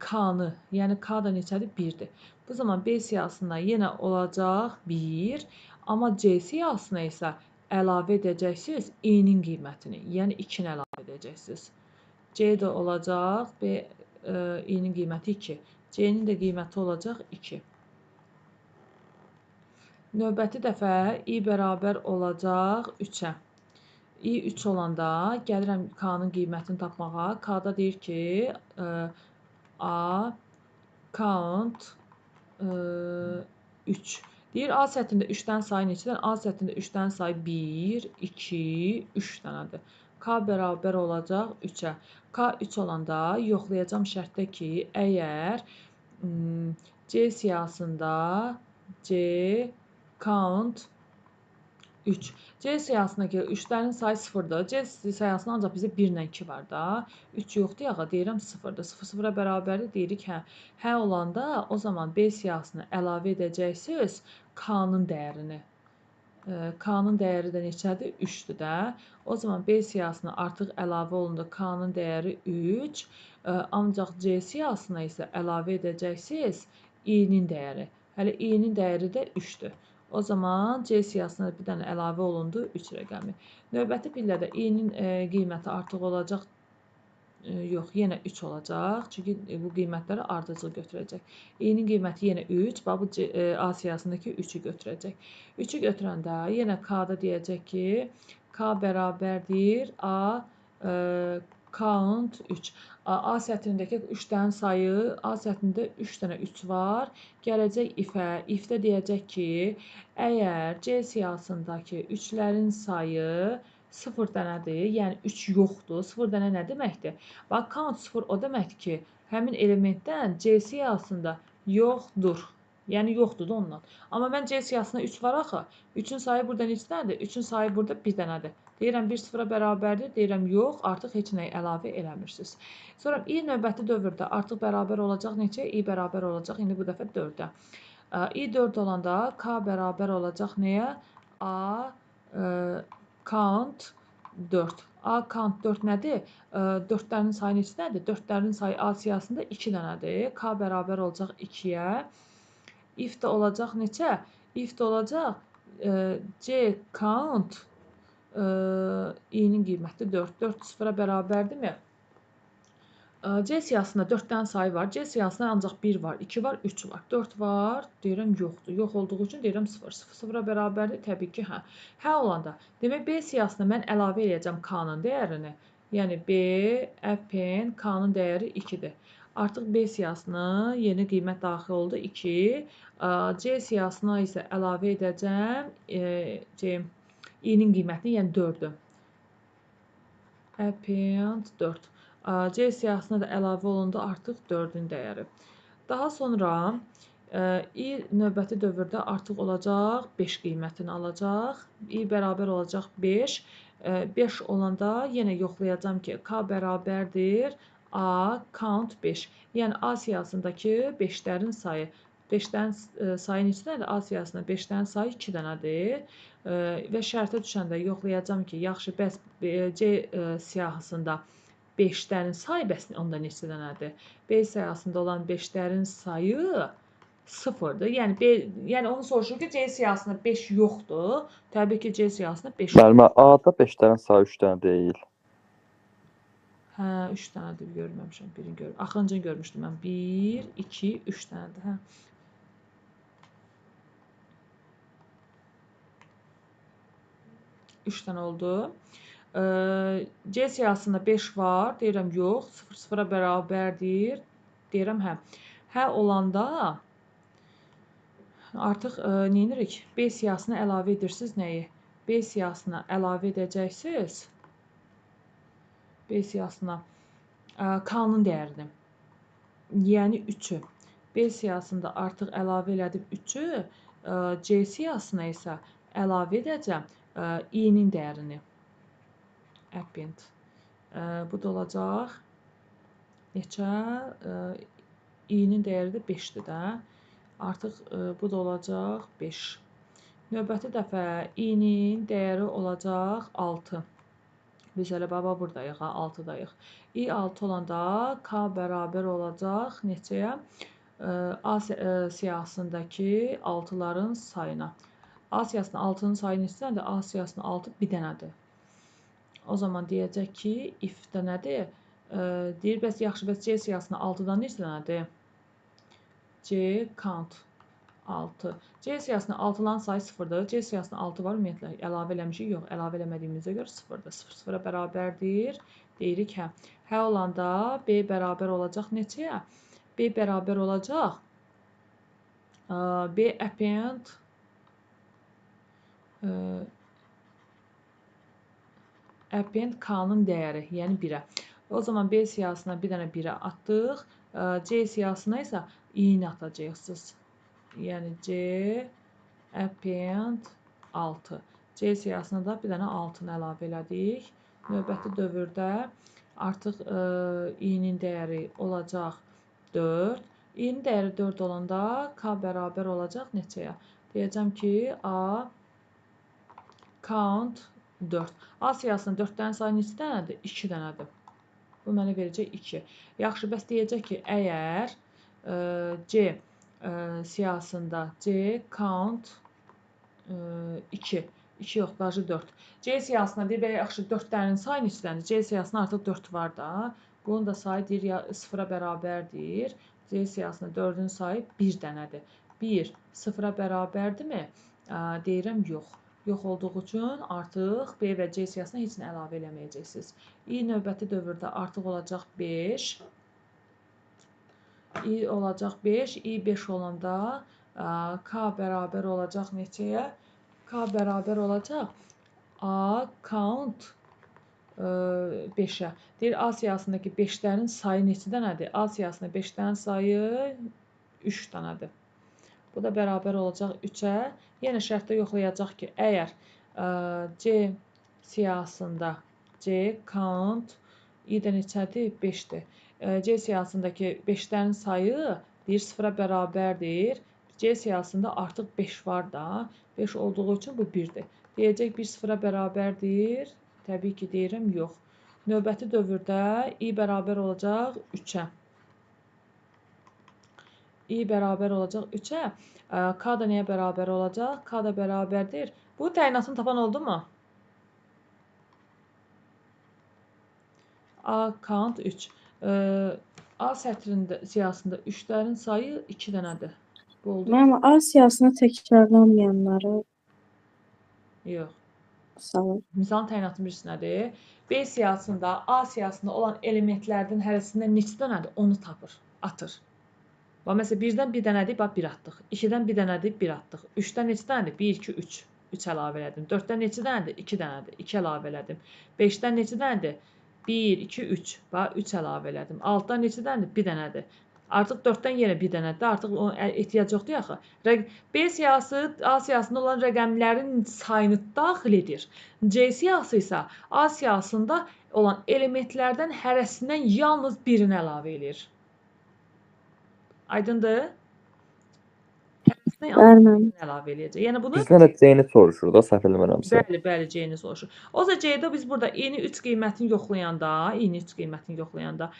K-nı. Yəni, K da neçədir? 1-dir. Bu zaman B siyahısına yenə olacaq 1. Amma C siyahısına isə əlavə edəcəksiniz i-nin qiymətini. Yəni, 2-ni əlavə edəcəksiniz. C də olacaq, i-nin qiyməti 2. C-nin də qiyməti olacaq 2. Növbəti dəfə i bərabər olacaq 3-ə. I 3 olanda gəlirəm K-nın qiymətini tapmağa. K-da deyir ki, A count 3. Deyir, A sətrində 3-dən sayı neçədən? A sətrində 3-dən sayı 1, 2, 3 dənədir. K bərabər olacaq 3-ə. K 3 olanda yoxlayacam şərtdə ki, əgər C siyahısında C count 3. C siyahısındakı 3-lərin sayı 0-dır. C siyahısında ancaq bizə 1 ilə 2 var da. 3 yoxdur yağa, deyirəm 0-dır. 0 0-a bərabərdir, deyirik hə. Hə olanda o zaman B siyahısına əlavə edəcəksiniz K-nın dəyərini. K-nın dəyəri də neçədir? 3-dür də. O zaman B siyahısına artıq əlavə olundu K-nın dəyəri 3. Ancaq C siyahısına isə əlavə edəcəksiniz i-nin dəyəri. Hələ i-nin dəyəri də 3-dür. O zaman C siyahısına bir dənə əlavə olundu 3 rəqəmi. Növbəti pillədə i-nin qiyməti artıq olacaq, yox, yenə 3 olacaq. Çünki bu qiymətləri ardıcıl götürəcək. I-nin qiyməti yenə 3, bax bu A siyahısındakı 3-ü götürəcək. 3-ü götürəndə yenə K-da deyəcək ki, K bərabərdir A count 3. A sətrindəki 3-dən sayı, A sətrində 3 dənə 3 var. Gələcək if-ə. If-də deyəcək ki, əgər C siyahısındakı 3-lərin sayı 0 dənədir, yəni 3 yoxdur. 0 dənə nə deməkdir? Bax, count 0 o deməkdir ki, həmin elementdən C siyahısında yoxdur. Yəni, yoxdur da ondan. Amma mən C siyahısında 3 var axı. 3-ün sayı burada neçə dənədir? 3-ün sayı burada 1 dənədir. Deyirəm 1 0-a bərabərdir. Deyirəm yox, artıq heç nəyi əlavə eləmirsiniz. Sonra i növbəti dövrdə artıq bərabər olacaq neçə? I bərabər olacaq indi bu dəfə 4-ə. I 4 olanda K bərabər olacaq nəyə? A count 4. A count 4 nədir? 4-lərin sayı neçə dənədir? 4-lərin sayı A siyahısında 2 dənədir. K bərabər olacaq 2-yə. If də olacaq neçə? If də olacaq C count i-nin qiyməti 4. 4 0-a bərabərdirmi? C siyahısında 4 dənə sayı var. C siyahısında ancaq 1 var, 2 var, 3 var. 4 var, deyirəm yoxdur. Yox olduğu üçün deyirəm 0. 0 0-a bərabərdir, təbii ki, hə. Hə olanda, demək B siyahısına mən əlavə eləyəcəm K-nın dəyərini. Yəni B, append, K-nın dəyəri 2-dir. Artıq B siyahısına yeni qiymət daxil oldu 2. C siyahısına isə əlavə edəcəm i-nin qiymətini, yəni 4-ü. Append 4. C siyahısına da əlavə olundu artıq 4-ün dəyəri. Daha sonra i növbəti dövrdə artıq olacaq 5 qiymətini alacaq. I bərabər olacaq 5. 5 olanda yenə yoxlayacağam ki, K bərabərdir A count 5. Yəni A siyahısındakı 5-lərin sayı. 5-lərin sayı neçə dənədir? A siyahısında 5-lərin sayı 2 dənədir. Və şərtə düşəndə yoxlayacağam ki, yaxşı, bəs C siyahısında 5-lərin sayı bəs onda neçə dənədir? B siyahısında olan 5-lərin sayı 0-dır. Yəni, yəni onu soruşur ki, C siyahısında 5 yoxdur. Təbii ki, C siyahısında 5 yoxdur. Müəllimə, A-da 5-lərin sayı 3 dənə deyil. Hə, 3 dənədir, görməmişəm. Birini gör. Axırıncını görmüşdüm mən. 1, 2, 3 dənədir. Hə. 3 dənə oldu. C siyahısında 5 var. Deyirəm, yox. 0, 0-a bərabərdir. Deyirəm, hə. Hə olanda artıq nə edirik? B siyahısına əlavə edirsiniz nəyi? B siyahısına əlavə edəcəksiniz. B siyahısına K-nın dəyərini. Yəni 3-ü. B siyahısında artıq əlavə elədim 3-ü. C siyahısına isə əlavə edəcəm i-nin dəyərini. Append. Bu da olacaq neçə? İ-nin dəyəri də 5-dir də. Artıq bu da olacaq 5. Növbəti dəfə i-nin dəyəri olacaq 6. Biz hələ baba buradayıq, ha, 6-dayıq. I 6 olanda K bərabər olacaq neçəyə? A siyahısındakı 6-ların sayına. A siyahısında 6-nın sayı neçə dənədir? A siyahısında 6 bir dənədir. O zaman deyəcək ki, if-də nədir? Deyir, bəs yaxşı, bəs C siyahısında 6-dan neçə dənədir? C count 6. C siyahısında 6-ların sayı 0-dır. C siyahısında 6 var. Ümumiyyətlə, əlavə eləmişik. Yox, əlavə eləmədiyimizə görə 0-dır. 0 0-a bərabərdir. Deyirik, hə. Hə olanda B bərabər olacaq neçəyə? B bərabər olacaq B append append K-nın dəyəri, yəni 1-ə. O zaman B siyahısına bir dənə 1-ə atdıq. C siyahısına isə i-ni atacaqsınız. Yəni C append 6. C siyahısına da bir dənə 6-nı əlavə elədik. Növbəti dövrdə artıq i-nin dəyəri olacaq 4. İ-nin dəyəri 4 olanda K bərabər olacaq neçəyə? Deyəcəm ki, A count 4. A siyahısında 4 dənə sayı neçə dənədir? 2 dənədir. Bu mənə verəcək 2. Yaxşı, bəs deyəcək ki, əgər C siyahısında C count 2. 2 yox, daha 4. C siyahısında deyir, bəy, yaxşı, 4 dənənin sayı neçə dənədir? C siyahısında artıq 4 var da. Bunun da sayı deyir, ya 0-a bərabərdir. C siyahısında 4-ün sayı 1 dənədir. 1 0-a bərabərdirmi? Deyirəm, yox. Yox olduğu üçün artıq B və C siyahısına heç nə əlavə eləməyəcəksiniz. I növbəti dövrdə artıq olacaq 5. I olacaq 5. I 5 olanda K bərabər olacaq neçəyə? K bərabər olacaq A count 5-ə. Deyir, A siyahısındakı 5-lərin sayı neçə dənədir? A siyahısında 5-lərin sayı 3 dənədir. Bu da bərabər olacaq 3-ə. Yenə şərtdə yoxlayacaq ki, əgər C siyahısında C count I də neçədir? 5-dir. C siyahısındakı 5-lərin sayı deyir 0-a bərabərdir. C siyahısında artıq 5 var da. 5 olduğu üçün bu 1-dir. Deyəcək 1 0-a bərabərdir. Təbii ki, deyirəm yox. Növbəti dövrdə I bərabər olacaq 3-ə. I bərabər olacaq 3-ə. K da nəyə bərabər olacaq? K da bərabərdir. Bu təyinatını tapan oldu mu? A count 3. A sətrində siyahısında 3-lərin sayı 2 dənədir. Bu oldu. Mənim A siyahısına təkrarlanmayanları Yox. salır. Misalın təyinatını bilirsiz nədir? B siyahısında, A siyahısında olan elementlərdən hərəsindən neçə dənədir? Onu tapır, atır. Bax, məsələn, 1-dən 1 dənədir, bax, 1 atdıq. 2-dən 1 dənədir, 1 atdıq. 3-dən neçə dənədir? 1, 2, 3. 3 əlavə elədim. 4-dən neçə dənədir? 2 dənədir. 2 əlavə elədim. 5-dən neçə dənədir? 1, 2, 3. Bax, 3 əlavə elədim. 6-dan neçə dənədir? Bir dənədir. Artıq 4-dən yenə bir dənədir. Artıq ona ehtiyac yoxdur axı. B siyahısı A siyahısında olan rəqəmlərin sayını daxil edir. C siyahısı isə A siyahısında olan elementlərdən hərəsindən yalnız birini əlavə edir. Aydındır? Hərəsindən yalnız birini əlavə eləyəcək. Yəni bunu Bizdən də C-ni soruşur da, səhv eləmirəmsə. Bəli, bəli, C-ni soruşur. O zaman C-də biz burada eyni 3 qiymətini yoxlayanda,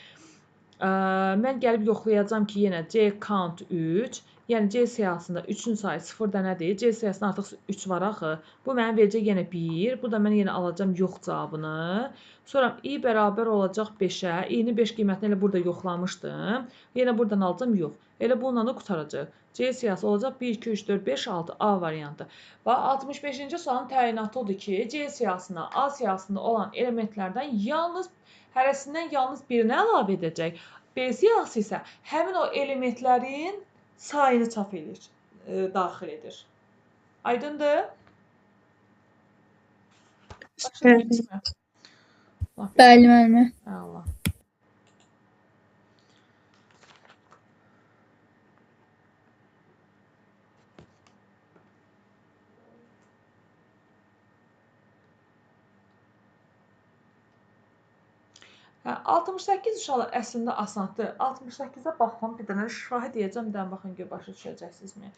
mən gəlib yoxlayacağam ki, yenə C count 3, yəni C siyahısında 3-ün sayı 0 dənədir. C siyahısında artıq 3 var axı. Bu mənə verəcək yenə 1. Burada mən yenə alacağam yox cavabını. Sonra i bərabər olacaq 5-ə. İ-nin 5 qiymətini elə burada yoxlamışdım. Yenə buradan alacağam yox. Elə bununla da qurtaracaq. C siyahısı olacaq 1, 2, 3, 4, 5, 6 A variantı. Və 65-ci sualın təyinatı odur ki, C siyahısına A siyahısında olan elementlərdən yalnız hərəsindən yalnız birini əlavə edəcək. B siyahısı isə həmin o elementlərin sayını çap edir, daxil edir. Aydındır? Bəli, müəllimə. Allah. Hə, 68 uşaqlar əslində asandır. 68-ə baxın, bir dənə şifahi deyəcəm, də baxın gör başa düşəcəksinizmi?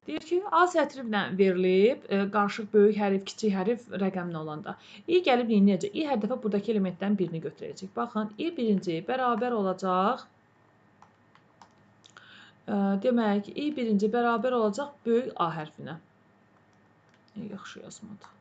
Deyir ki, A sətri ilə verilib, qarışıq böyük hərif, kiçik hərif rəqəmlə olanda. İ gəlib nə edəcək? İ hər dəfə buradakı elementdən birini götürəcək. Baxın, İ birinci bərabər olacaq. Demək, İ birinci bərabər olacaq böyük A hərfinə. Yaxşı yazmadı.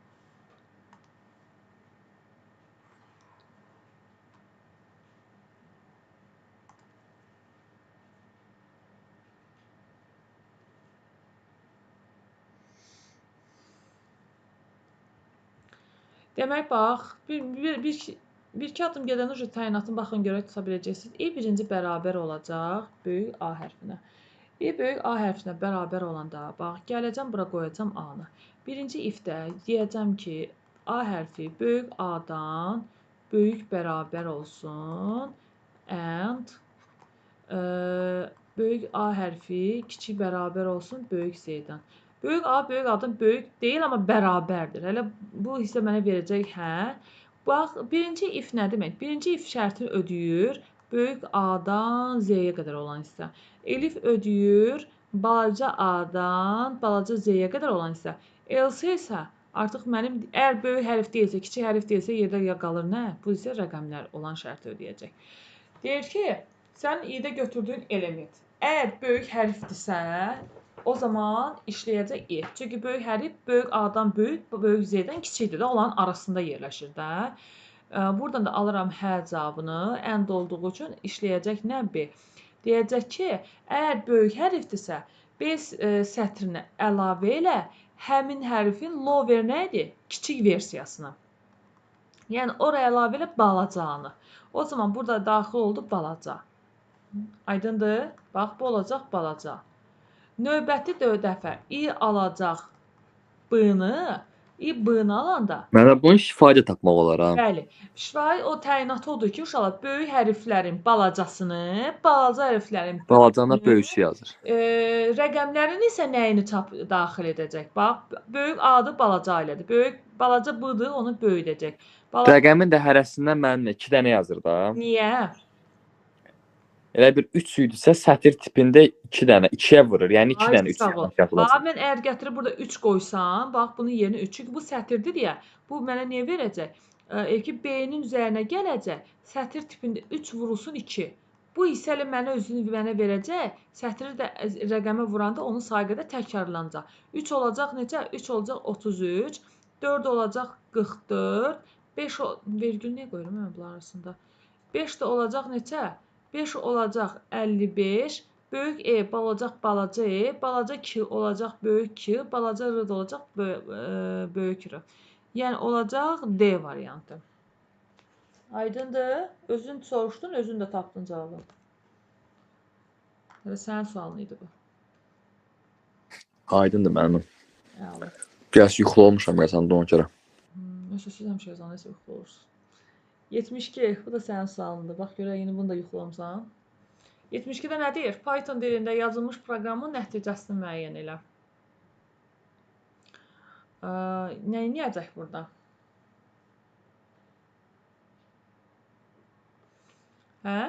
Demək, bax, bir iki addım gedəndə uca təyinatını baxın, görək tuta biləcəksiniz. İ birinci bərabər olacaq böyük A hərfinə. İ böyük A hərfinə bərabər olanda, bax, gələcəm, bura qoyacam A-nı. Birinci if-də deyəcəm ki, A hərfi böyük A-dan böyük bərabər olsun and böyük A hərfi kiçik bərabər olsun böyük Z-dən. Böyük A, böyük A-dan böyük deyil, amma bərabərdir. Hələ bu hissə mənə verəcək, hə. Bax, birinci if nə demək? Birinci if şərtini ödəyir böyük A-dan Z-yə qədər olan hissə. Elif ödəyir balaca A-dan balaca Z-yə qədər olan hissə. Else isə artıq mənim, əgər böyük hərf deyilsə, kiçik hərf deyilsə, yerdə qalır nə? Bu isə rəqəmlər olan şərti ödəyəcək. Deyir ki, sən i-də götürdüyün element, əgər böyük hərfdirsə, o zaman işləyəcək i. Çünki böyük hərf böyük A-dan böyük, böyük Z-dən kiçikdir də, onların arasında yerləşir də. Buradan da alıram hə cavabını. And olduğu üçün işləyəcək nə? B. Deyəcək ki, əgər böyük hərfdirsə, B sətrinə əlavə elə həmin hərfin lower nə idi? Kiçik versiyasını. Yəni, oraya əlavə elə balacanı. O zaman burada daxil oldu balaca. Aydındır? Bax, bu olacaq balaca. Növbəti dəfə i alacaq B-nı, i B-nı alanda... Mənə bunu şifahi tapmaq olar, ha? Bəli. Şifahi o təyinatı odur ki, uşaqlar, böyük hərflərin balacasını, balaca hərflərin... Balacana böyüsü yazır. Rəqəmlərin isə nəyini daxil edəcək? Bax, böyük A-dır, balaca A elədir. Böyük, balaca B-dır, onu böyüdəcək. Rəqəmin də hərəsindən mənim 2 dənə yazır da. Niyə? Elə bir 3 idisə sətir tipində 2 dənə, 2-yə vurur. Yəni 2 dənə 3 yapılacaq. Bax, mən əgər gətirib burada 3 qoysam, bax bunun yerinə 3. Çünki bu sətirdir deyə, bu mənə niyə verəcək? Ki, B-nin üzərinə gələcək, sətir tipində 3 vurulsun 2. Bu hissə elə mənə özünü mənə verəcək, sətiri də rəqəmə vuranda onun sayı qədər təkrarlanacaq. 3 olacaq necə? 3 olacaq 33, 4 olacaq 44, 5 vergül niyə qoyuram mən bunlar arasında? 5 də olacaq neçə? 5 olacaq 55, böyük E olacaq balaca E, balaca K olacaq böyük K, balaca R də olacaq böyük R. Yəni olacaq D variantı. Aydındır? Özün soruşdun, özün də tapdın cavabı. Elə sənin sualın idi bu. Aydındır mənim. Əla. Biraz yuxulu olmuşam, qəsən ona görə. Nəsə siz həmişə yazanda isə yuxulu olursunuz. 72, bu da sənin sualındır. Bax, görək, indi bunu da yuxulamısan. 72-də nə deyir? Python dilində yazılmış proqramın nəticəsini müəyyən elə. Nə eləyəcək burada? Hə?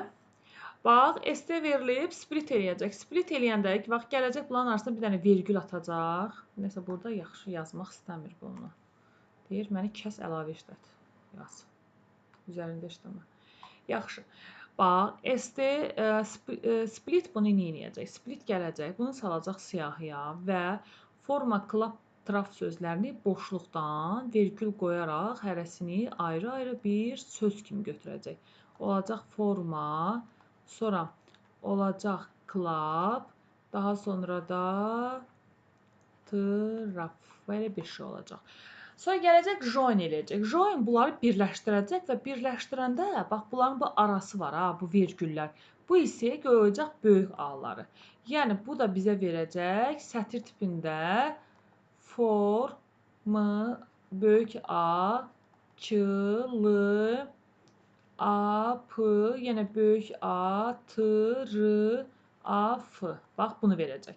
Bax, ST verilib, split eləyəcək. Split eləyəndə, bax, gələcək bunların arasında bir dənə vergül atacaq. Nəsə, burada yaxşı yazmaq istəmir bunu. Deyir, məni kəs əlavə işlət. Yaz. Üzərində işləmə. Yaxşı. Bax, ST split bunu nə eləyəcək? Split gələcək, bunu salacaq siyahıya və forma clap traf sözlərini boşluqdan vergül qoyaraq hərəsini ayrı-ayrı bir söz kimi götürəcək. Olacaq forma, sonra olacaq clap, daha sonra da traf. Belə bir şey olacaq. Sonra gələcək join eləyəcək. Join bunları birləşdirəcək və birləşdirəndə, bax, bunların bu arası var, ha, bu vergüllər. Bu hissəyə qoyacaq böyük A-ları. Yəni, bu da bizə verəcək sətir tipində for, M, böyük A, K, L, A, P, yəni böyük A, T, R, A, F. Bax, bunu verəcək.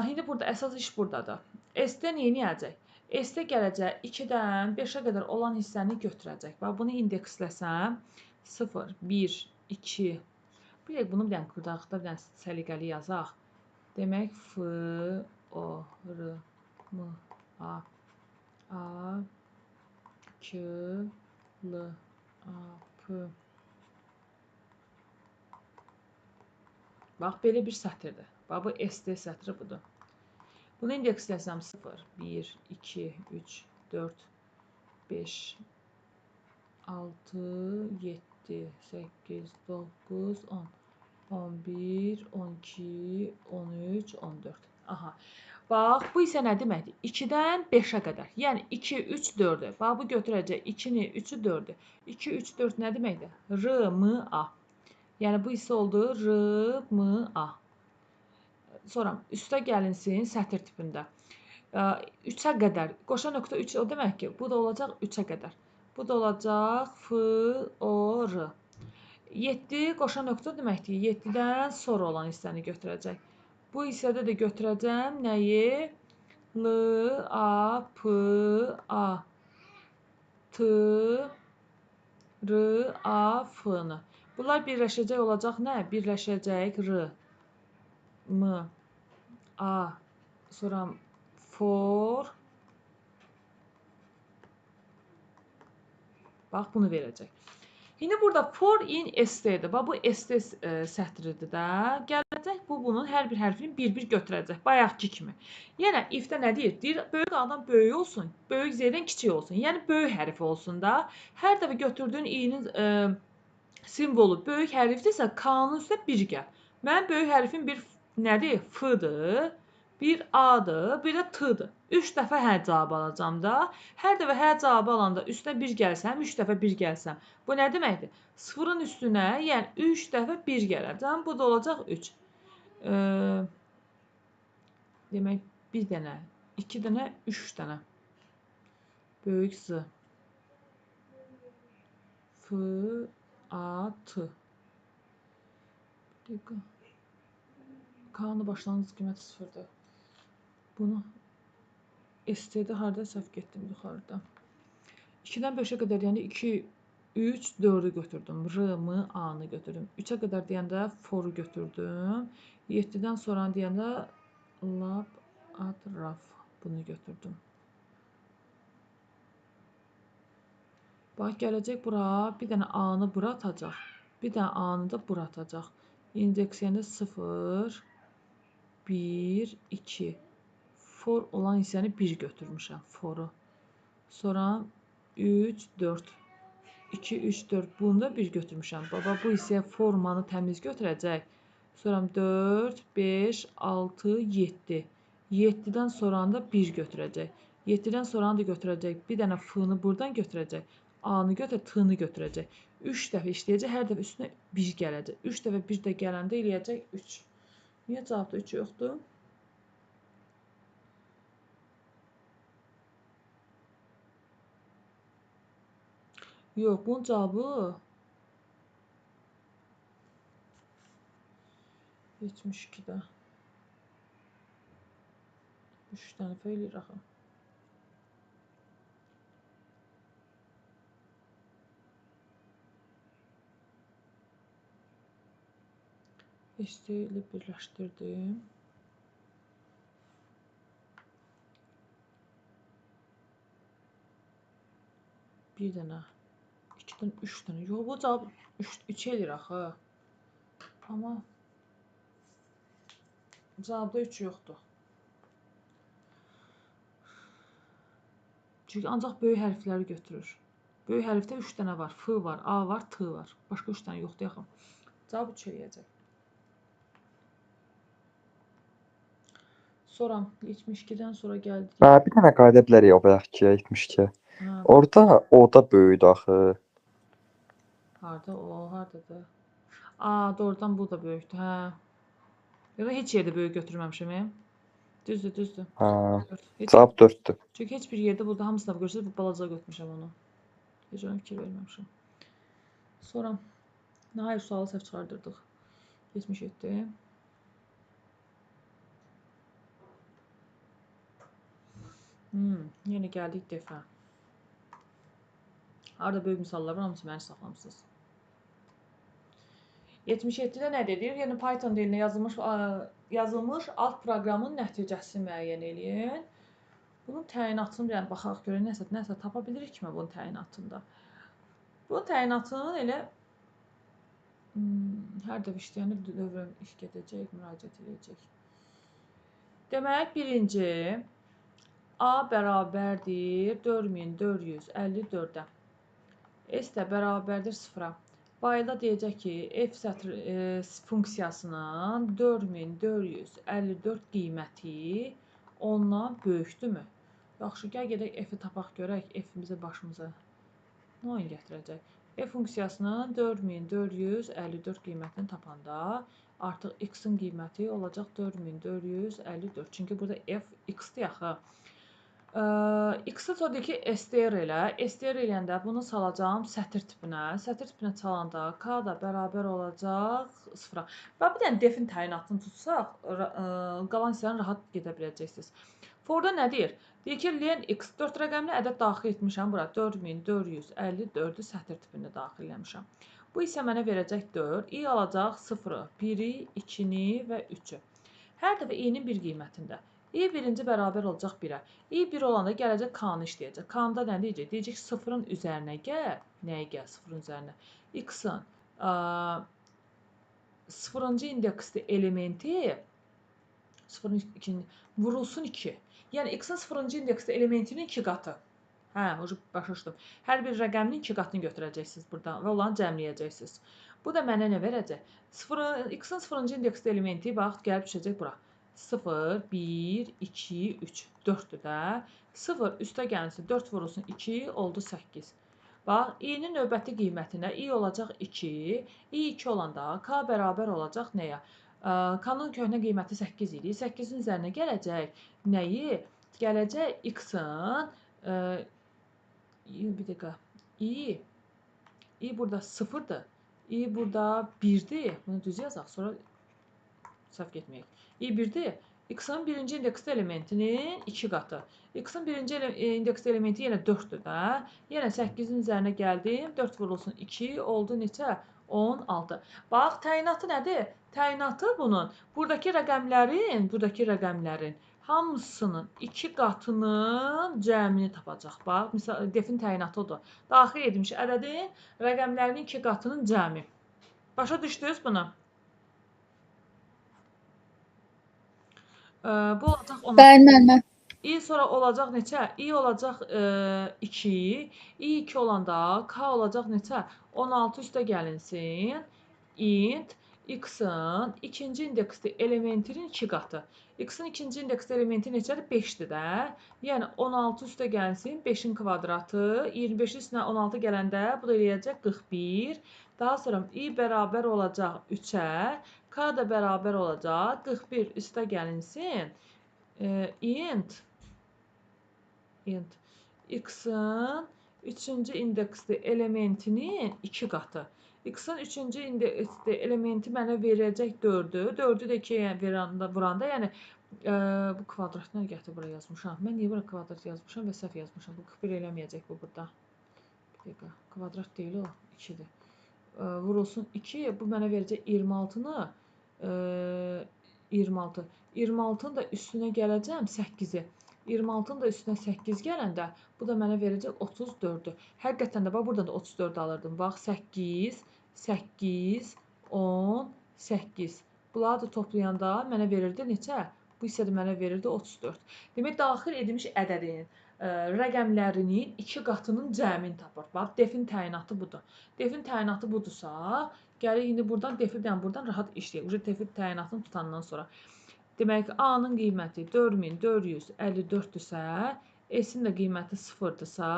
İndi burada əsas iş buradadır. S-də nə eləyəcək? S-də gələcək 2-dən 5-ə qədər olan hissəni götürəcək. Bax, bunu indeksləsəm 0, 1, 2. Bir dəqiq, bunu bir dənə qırdaqda bir dənə səliqəli yazaq. Demək, F, O, R, M, A, A, K, L, A, P. Bax, belə bir sətirdir. Bax, bu ST sətri budur. Bunu indeksləsəm 0, 1, 2, 3, 4, 5, 6, 7, 8, 9, 10, 11, 12, 13, 14. Aha. Bax, bu isə nə deməkdir? 2-dən 5-ə qədər. Yəni 2, 3, 4-ü. Bax, bu götürəcək 2-ni, 3-ü, 4-ü. 2, 3, 4 nə deməkdir? R, M, A. Yəni, bu isə oldu R, M, A. Sonra üstə gəlinsin sətir tipində. 3-ə qədər. Qoşa nöqtə 3 o demək ki, bu da olacaq 3-ə qədər. Bu da olacaq F, O, R. 7 qoşa nöqtə deməkdir ki, 7-dən sonra olan hissəni götürəcək. Bu hissədə də götürəcəm nəyi? L, A, P, A, T, R, A, F-nı. Bunlar birləşəcək olacaq nə? Birləşəcək R, M, A, sonra for. Bax, bunu verəcək. İndi burada for in ST-dir. Bax, bu ST sətridir də. Gələcək, bu bunun hər bir hərfini bir-bir götürəcək. Bayaqki kimi. Yəni, if-də nə deyir? Deyir, böyük A-dan böyük olsun, böyük Z-dən kiçik olsun. Yəni, böyük hərfi olsun da. Hər dəfə götürdüyün i-nin simvolu böyük hərfdirsə, K-nın üstə bir gəl. Mənim böyük hərfim bir nədir? F-dır, bir A-dır, bir də T-dır. 3 dəfə hə cavabı alacağam da. Hər dəfə hə cavabı alanda üstünə 1 gəlsəm, 3 dəfə 1 gəlsəm. Bu nə deməkdir? 0-ın üstünə, yəni 3 dəfə 1 gələcəm. Bu da olacaq 3. Demək, 1 dənə, 2 dənə, 3 dənə. Böyük Z. F, A, T. Bir dəqiqə. K-nın başlanğıc qiyməti 0-dır. Bunu ST-də harada səhv getdim yuxarıda. 2-dən 5-ə qədər deyəndə 2, 3, 4-ü götürdüm. R, M, A-nı götürdüm. 3-ə qədər deyəndə for-u götürdüm. 7-dən sonra deyəndə lab, at, raf bunu götürdüm. Bax, gələcək bura, bir dənə A-nı bura atacaq. Bir dənə A-nı da bura atacaq. İndeks deyəndə 0, 1, 2. For olan hissəni 1 götürmüşəm, foru. Sonra 3, 4. 2, 3, 4. Bunu da 1 götürmüşəm. Baba, bu hissəyə formanı təmiz götürəcək. Sonra 4, 5, 6, 7. 7-dən sonra da 1 götürəcək. 7-dən sonra da götürəcək. Bir dənə F-nı buradan götürəcək. A-nı götür, T-nı götürəcək. 3 dəfə işləyəcək. Hər dəfə üstünə 1 gələcək. 3 dəfə 1 də gələndə eləyəcək 3. Niyə cavabda 3 yoxdur? Yox, bunun cavabı 72-də. 3 dənə f eləyir axı. ST ilə birləşdirdim. Bir dənə, 2 dənə, 3 dənə. Yox, bu cavab 3 eləyir axı. Amma cavabda 3 yoxdur. Çünki ancaq böyük hərfləri götürür. Böyük hərfdə 3 dənə var. F var, A var, T var. Başqa 3 dənə yoxdur yaxın. Cavab 3 eləyəcək. Sonra 72-dən sonra gəldik. Hə, bir dənə qayıda bilərik o bayaq ki, 72. Hə, Orada o da böyüdü axı. Harda o, hardadır? Aa, doğrudan bu da böyükdür, hə. Ya da heç yerdə böyük götürməmişəm. Düzdür, düzdür. Hə, Heç, cavab 4-dür. çünki heç bir yerdə burada hamısına görürsünüz, bu balaca götürmüşəm onu. Heç ona fikir verməmişəm. Sonra nəhayət sualı səhv çıxardırdıq. 77. Yenə gəldik defə. Harada böyük misallar var, hamısı məni saxlamısınız. 77-də nə dedik? Yəni Python dilinə yazılmış alt proqramın nəticəsini müəyyən eləyin. Bunun təyinatını bir dənə baxaq görək nəsə tapa bilirik mi bunun təyinatında. Bunun təyinatını elə hər dəfə işləyəndə dövrəm iş gedəcək, müraciət edəcək. Demək, birinci A bərabərdir 4454-ə. S də bərabərdir 0-a. Bayılda deyəcək ki, f sətr funksiyasının 4454 qiyməti ondan böyükdürmü? Yaxşı, gəl gedək f-i tapaq görək, f-imizi başımıza nə oyun gətirəcək? F funksiyasının 4454 qiymətini tapanda artıq x-in qiyməti olacaq 4454. Çünki burada f x-dir axı. X-i sonra deyir ki, STR elə. STR eləyəndə bunu salacağam sətir tipinə. Sətir tipinə çalanda K da bərabər olacaq 0-a. Və bir dənə defin təyinatını tutsaq, qalan hissəni rahat gedə biləcəksiniz. Forda nə deyir? Deyir ki, len x 4 rəqəmli ədəd daxil etmişəm bura. 4454-ü sətir tipində daxil eləmişəm. Bu isə mənə verəcək 4. I alacaq 0-ı, 1-i, 2-ni və 3-ü. Hər dəfə i-nin bir qiymətində. I birinci bərabər olacaq 1-ə. I 1 olanda gələcək K-nı işləyəcək. K-nda nə deyəcək? Deyəcək 0-ın üzərinə gəl. Nəyə gəl 0-ın üzərinə? X-in 0-cı indeksli elementi 0-ın ikinci vurulsun 2. Yəni x-in 0-cı indeksli elementinin 2 qatı. Hə, başa düşdüm. Hər bir rəqəminin 2 qatını götürəcəksiniz buradan və onları cəmləyəcəksiniz. Bu da mənə nə verəcək? X-in 0-cı indeksli elementi bax gəlib düşəcək bura. 0, 1, 2, 3, 4-dür də. 0 üstə gəlsin, 4 vurulsun 2, oldu 8. Bax, i-nin növbəti qiymətinə i olacaq 2, i 2 olanda k bərabər olacaq nəyə? K-nın köhnə qiyməti 8 idi. 8-in üzərinə gələcək nəyi? Gələcək x-in, bir dəqiqə, i burada 0-dır, i burada 1-dir. Bunu düz yazaq, sonra səhv getməyək. I 1-dir. X-in birinci indeksli elementinin 2 qatı. X-in birinci indeksli elementi yenə 4-dür də. Yenə 8-in üzərinə gəldim. 4 vurulsun 2 oldu neçə? 16. Bax, təyinatı nədir? Təyinatı bunun. Buradakı rəqəmlərin hamısının 2 qatının cəmini tapacaq. Bax, misal, defin təyinatı odur. Daxil edilmiş ədədin rəqəmlərinin 2 qatının cəmi. Başa düşdünüz bunu? Bu olacaq 16. Bəli, müəllimə. I sonra olacaq neçə? I olacaq 2. I 2 olanda K olacaq neçə? 16 üstə gəlinsin. Int x-in ikinci indeksli elementinin 2 qatı. X-in ikinci indeksli elementi neçədir? 5-dir də. Yəni 16 üstə gəlinsin 5-in kvadratı. 25-in üstünə 16 gələndə bu da eləyəcək 41. Daha sonra i bərabər olacaq 3-ə. K da bərabər olacaq 41 üstə gəlinsin. Int x-in 3-cü indeksli elementinin 2 qatı. X-in 3-cü indeksli elementi mənə verəcək 4-ü. 4-ü də 2-yə vuranda, yəni bu kvadrat nə gətirib bura yazmışam? Mən niyə bura kvadrat yazmışam və səhv yazmışam? Bu 41 eləməyəcək bu burada. Bir dəqiqə, kvadrat deyil o, 2-dir. Vurulsun 2, bu mənə verəcək 26-nı, 26. 26-nın da üstünə gələcəm 8-i. 26-nın da üstünə 8 gələndə bu da mənə verəcək 34-ü. Həqiqətən də bax buradan da 34 alırdım. Bax 8, 8, 10, 8. Bunları da toplayanda mənə verirdi neçə? Bu hissə də mənə verirdi 34. Demək, daxil edilmiş ədədinin rəqəmlərinin 2 qatının cəmini tapır. Bax, defin təyinatı budur. Defin təyinatı budursa, gəlir indi buradan defi, yəni buradan rahat işləyək. Uca defin təyinatını tutandan sonra. Demək ki, A-nın qiyməti 4454-dürsə, S-in də qiyməti 0-dırsa,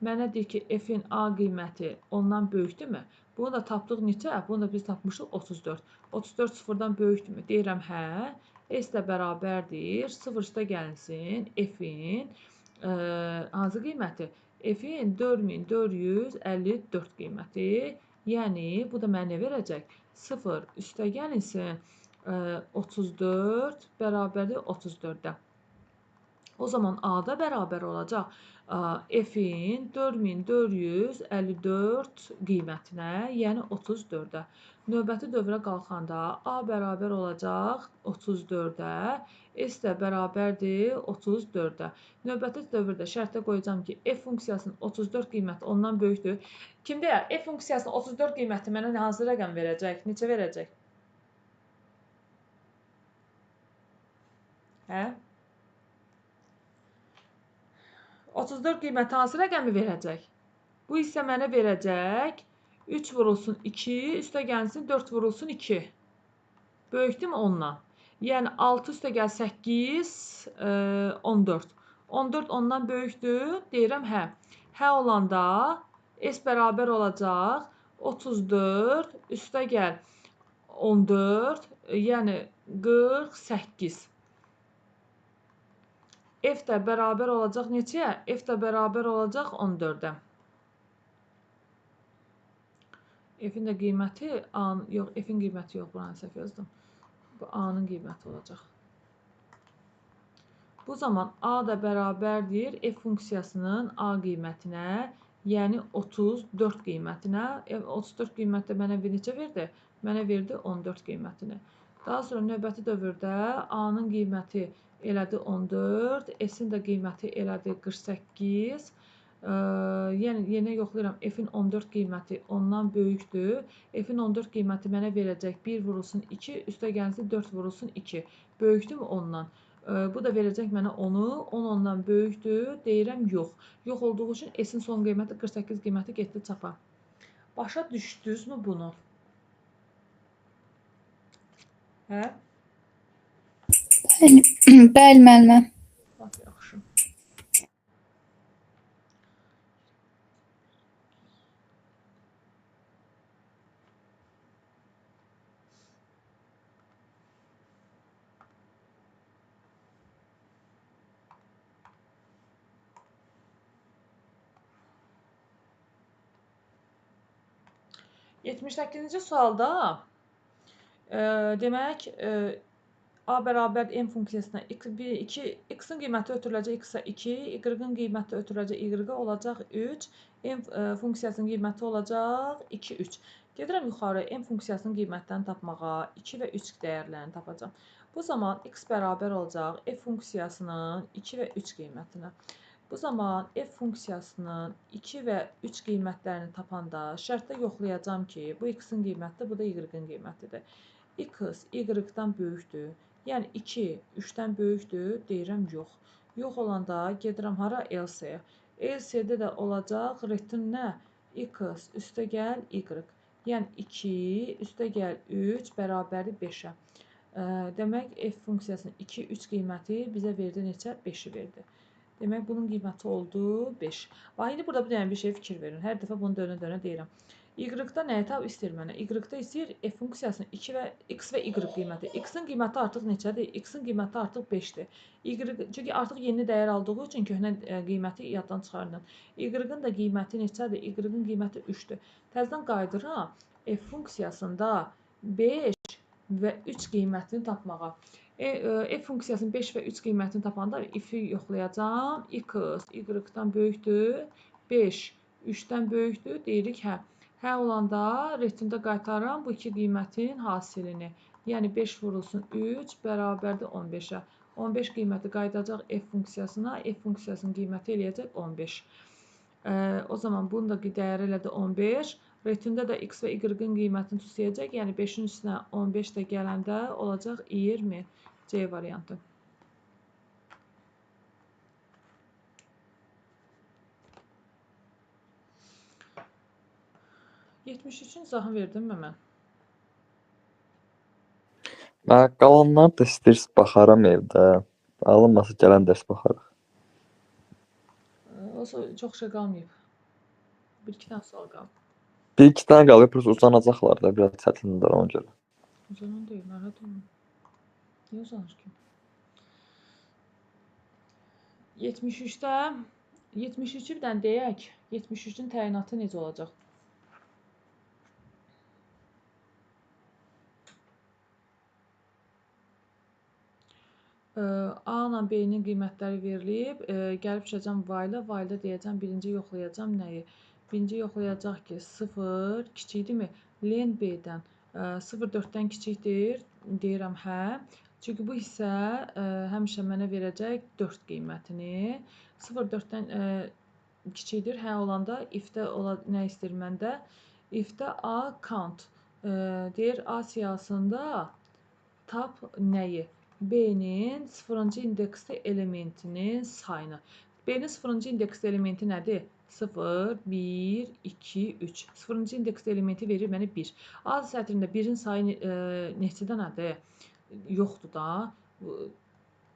mənə deyir ki, F-in A qiyməti ondan böyükdürmü? Bunu da tapdıq neçə? Bunu da biz tapmışıq 34. 34 sıfırdan böyükdürmü? Deyirəm, hə. S də bərabərdir. 0 üstə gəlinsin F-in hansı qiyməti? F-in 4454 qiyməti. Yəni, bu da mənə nə verəcək? 0 üstə gəlinsin 34 bərabərdir 34-də. O zaman A-da bərabər olacaq F-in 4454 qiymətinə, yəni 34-ə. Növbəti dövrə qalxanda A bərabər olacaq 34-ə, S də bərabərdir 34-ə. Növbəti dövrdə şərtə qoyacağam ki, F funksiyasının 34 qiyməti ondan böyükdür. Kim deyər? F funksiyasının 34 qiyməti mənə hansı rəqəm verəcək? Neçə verəcək? Hə? 34 qiyməti hansı rəqəmi verəcək? Bu hissə mənə verəcək 3 vurulsun 2, üstə gəlsin 4 vurulsun 2. Böyükdürmü ondan? Yəni 6 üstə gəl 8, 14. 14 ondan böyükdür, deyirəm hə. Hə olanda S bərabər olacaq 34, üstə gəl 14, yəni 48. F də bərabər olacaq neçəyə? F də bərabər olacaq 14-ə. F-in də qiyməti, yox, F-in qiyməti yox, buranı səhv yazdım. Bu A-nın qiyməti olacaq. Bu zaman A da bərabərdir F funksiyasının A qiymətinə, yəni 34 qiymətinə. 34 qiyməti mənə neçə verdi? Mənə verdi 14 qiymətini. Daha sonra növbəti dövrdə A-nın qiyməti elədi 14, S-in də qiyməti elədi 48. Yəni, yenə yoxlayıram, F-in 14 qiyməti ondan böyükdür. F-in 14 qiyməti mənə verəcək 1 vurulsun 2, üstə gəlsin 4 vurulsun 2. Böyükdürmü ondan? Bu da verəcək mənə 10-u, 10 ondan böyükdür, deyirəm yox. Yox olduğu üçün S-in son qiyməti 48 qiyməti getdi çapa. Başa düşdünüzmü bunu? Hə? Bəli, bəli müəllimə. Bax, yaxşı. Yetmiş səkkizinci sualda demək, A bərabər M funksiyasına x-in qiyməti ötürüləcək x-a 2, y-in qiyməti ötürüləcək y-a olacaq 3, M funksiyasının qiyməti olacaq 2, 3. Gedirəm yuxarı M funksiyasının qiymətlərini tapmağa, 2 və 3 dəyərlərini tapacağam. Bu zaman x bərabər olacaq F funksiyasının 2 və 3 qiymətinə. Bu zaman F funksiyasının 2 və 3 qiymətlərini tapanda şərtdə yoxlayacağam ki, bu x-in qiymətidir, bu da y-in qiymətidir. X y-dan böyükdür. Yəni 2 3-dən böyükdür, deyirəm yox. Yox olanda gedirəm hara? Else-yə. Else-də də olacaq return nə? X üstə gəl y. Yəni 2 üstə gəl 3 bərabərdir 5-ə. Demək F funksiyasının 2, 3 qiyməti bizə verdi neçə? 5-i verdi. Demək bunun qiyməti oldu 5. Bax, indi burada bir dənə bir şey fikir verin. Hər dəfə bunu dönə-dönə deyirəm. Y-da nəyi tap istəyir mənə? Y-da istəyir f funksiyasının 2 və x və y qiyməti. X-in qiyməti artıq neçədir? X-in qiyməti artıq 5-dir. Y, çünki artıq yeni dəyər aldığı üçün köhnə qiyməti yaddan çıxardın. Y-ın da qiyməti neçədir? Y-ın qiyməti 3-dür. Təzədən qayıdıram f funksiyasında 5 və 3 qiymətini tapmağa. F funksiyasının 5 və 3 qiymətini tapanda if-i yoxlayacağam. X y-dan böyükdür. 5 3-dən böyükdür. Deyirik hə. Hə olanda return-da qaytarıram bu iki qiymətin hasilini. Yəni 5 vurulsun 3 bərabərdir 15-ə. 15 qiyməti qayıdacaq f funksiyasına. F funksiyasının qiyməti eləyəcək 15. O zaman bunun da dəyəri elə də 15. Return-da da x və y-ın qiymətini tüsləyəcək. Yəni 5-in üstünə 15 də gələndə olacaq 20. C variantı. ...73-ün izahını verdim mi mən? Mən qalanları da istəyirsiz baxaram evdə. Alınmasa gələn dərs baxarıq. Olsa çox şey qalmayıb. Bir-iki dənə sual qalıb. Bir-iki dənə qalıb, prosta uzanacaqlar da, biraz çətindir ona görə. Uzanan deyil, narahat olma. Niyə uzanır ki? 73-də 73-ü bir dənə deyək. 73-ün təyinatı necə olacaq? A ilə B-nin qiymətləri verilib. Gəlib düşəcəm while-a. While-da deyəcəm, birinci yoxlayacağam nəyi? Birinci yoxlayacaq ki, 0 kiçikdirmi? Len B-dən 0,4-dən kiçikdir. Deyirəm, hə. Çünki bu hissə həmişə mənə verəcək 4 qiymətini. 0,4-dən kiçikdir. Hə olanda if-də nə istəyir məndə? If-də A count. Deyir, A siyahısında tap nəyi? B-nin 0-cı indeksli elementinin sayını. B-nin 0-cı indeksli elementi nədir? 0, 1, 2, 3. 0-cı indeksli elementi verir mənə 1. A sətrində 1-in sayı neçə dənədir? Yoxdur da.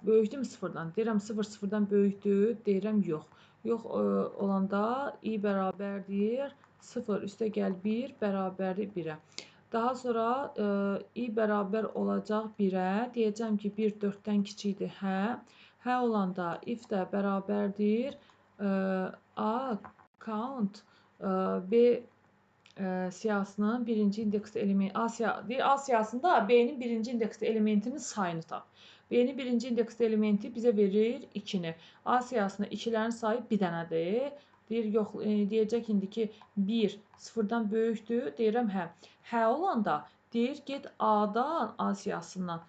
Böyükdürmü 0-dan? Deyirəm 0 0-dan böyükdür. Deyirəm yox. Yox olanda i bərabərdir 0 üstə gəl 1 bərabərdir 1-ə. Daha sonra i bərabər olacaq 1-ə. Deyəcəm ki, 1 4-dən kiçikdir. Hə. Hə olanda if də bərabərdir A count B siyahısının birinci indeksli elementi A siyahısında B-nin birinci indeksli elementinin sayını tap. B-nin birinci indeksli elementi bizə verir 2-ni. A siyahısında 2-lərin sayı bir dənədir. Deyir, yox, deyəcək indi ki, 1 sıfırdan böyükdür. Deyirəm, hə. Hə olanda deyir, get A-dan, A siyahısından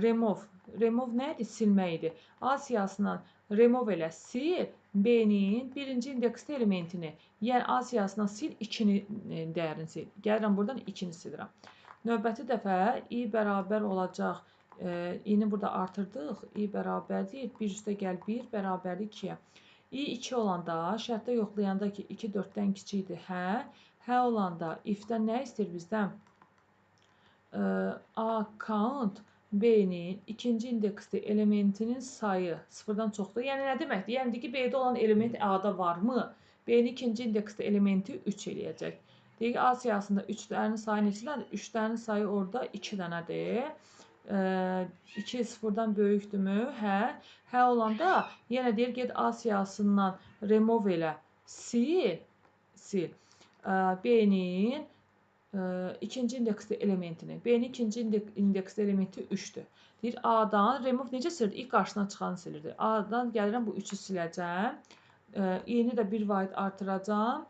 remove. Remove nə idi? Silmək idi. A siyahısından remove elə sil B-nin birinci indeksli elementini. Yəni A siyahısından sil 2-ni dəyərini sil. Gəlirəm buradan 2-ni silirəm. Növbəti dəfə i bərabər olacaq. İ-ni burada artırdıq. İ bərabərdir. 1 üstə gəl 1 bərabərdir 2-yə. İ 2 olanda, şərtdə yoxlayanda ki, 2 4-dən kiçikdir, hə. Hə olanda if-dən nə istəyir bizdən? A count B-nin ikinci indeksli elementinin sayı sıfırdan çoxdur. Yəni nə deməkdir? Yəni ki, B-də olan element A-da varmı? B-nin ikinci indeksli elementi 3 eləyəcək. Deyək ki, A siyahısında 3-lərin sayı neçə dənədir? 3-lərin sayı orada 2 dənədir. 2 sıfırdan böyükdürmü? Hə. Hə olanda yenə deyir, get A siyahısından remove elə. Sil. Sil. B-nin ikinci indeksli elementini. B-nin ikinci indeksli elementi 3-dür. Deyir, A-dan remove necə silirdi? İlk qarşısına çıxanı silirdi. A-dan gəlirəm, bu 3-ü siləcəm. İ-ni də bir vahid artıracam.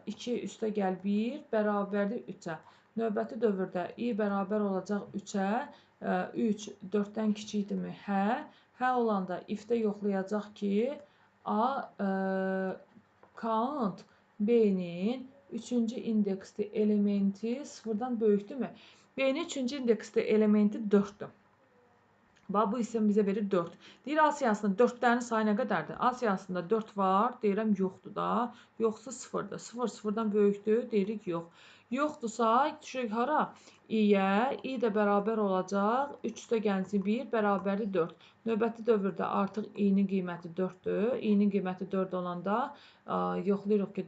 2 üstə gəl 1 bərabərdir 3-ə. Növbəti dövrdə i bərabər olacaq 3-ə. 3 4-dən kiçikdirmi? Hə. Hə olanda if-də yoxlayacaq ki, A count B-nin 3-cü indeksli elementi sıfırdan böyükdürmü? B-nin 3-cü indeksli elementi 4-dür. Bax, bu hissə bizə verir 4. Deyir, A siyahısında 4-lərin sayı nə qədərdir? A siyahısında 4 var, deyirəm, yoxdur da. Yoxsa 0-dır. 0 sıfırdan böyükdür, deyirik, yox. Yoxdursa, düşürük hara? İ-yə. İ də bərabər olacaq. 3 üstə gəlsin 1, bərabərdir 4. Növbəti dövrdə artıq İ-nin qiyməti 4-dür. İ-nin qiyməti 4 olanda yoxlayırıq ki,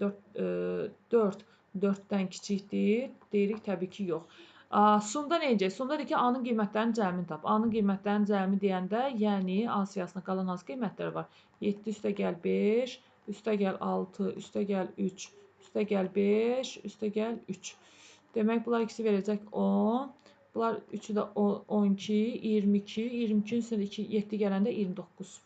4 4-dən kiçikdir. Deyirik təbii ki, yox. Sumda nə edəcək? Sumda deyir ki, A-nın qiymətlərinin cəmini tap. A-nın qiymətlərinin cəmi deyəndə, yəni A siyahısında qalan hansı qiymətlər var? 7 üstə gəl 5, üstə gəl 6, üstə gəl 3, üstə gəl 5, üstə gəl 3. Demək, bunlar ikisi verəcək 10. Bunlar üçü də 12, 22, 22-nin üstünə 2, 7 gələndə 29.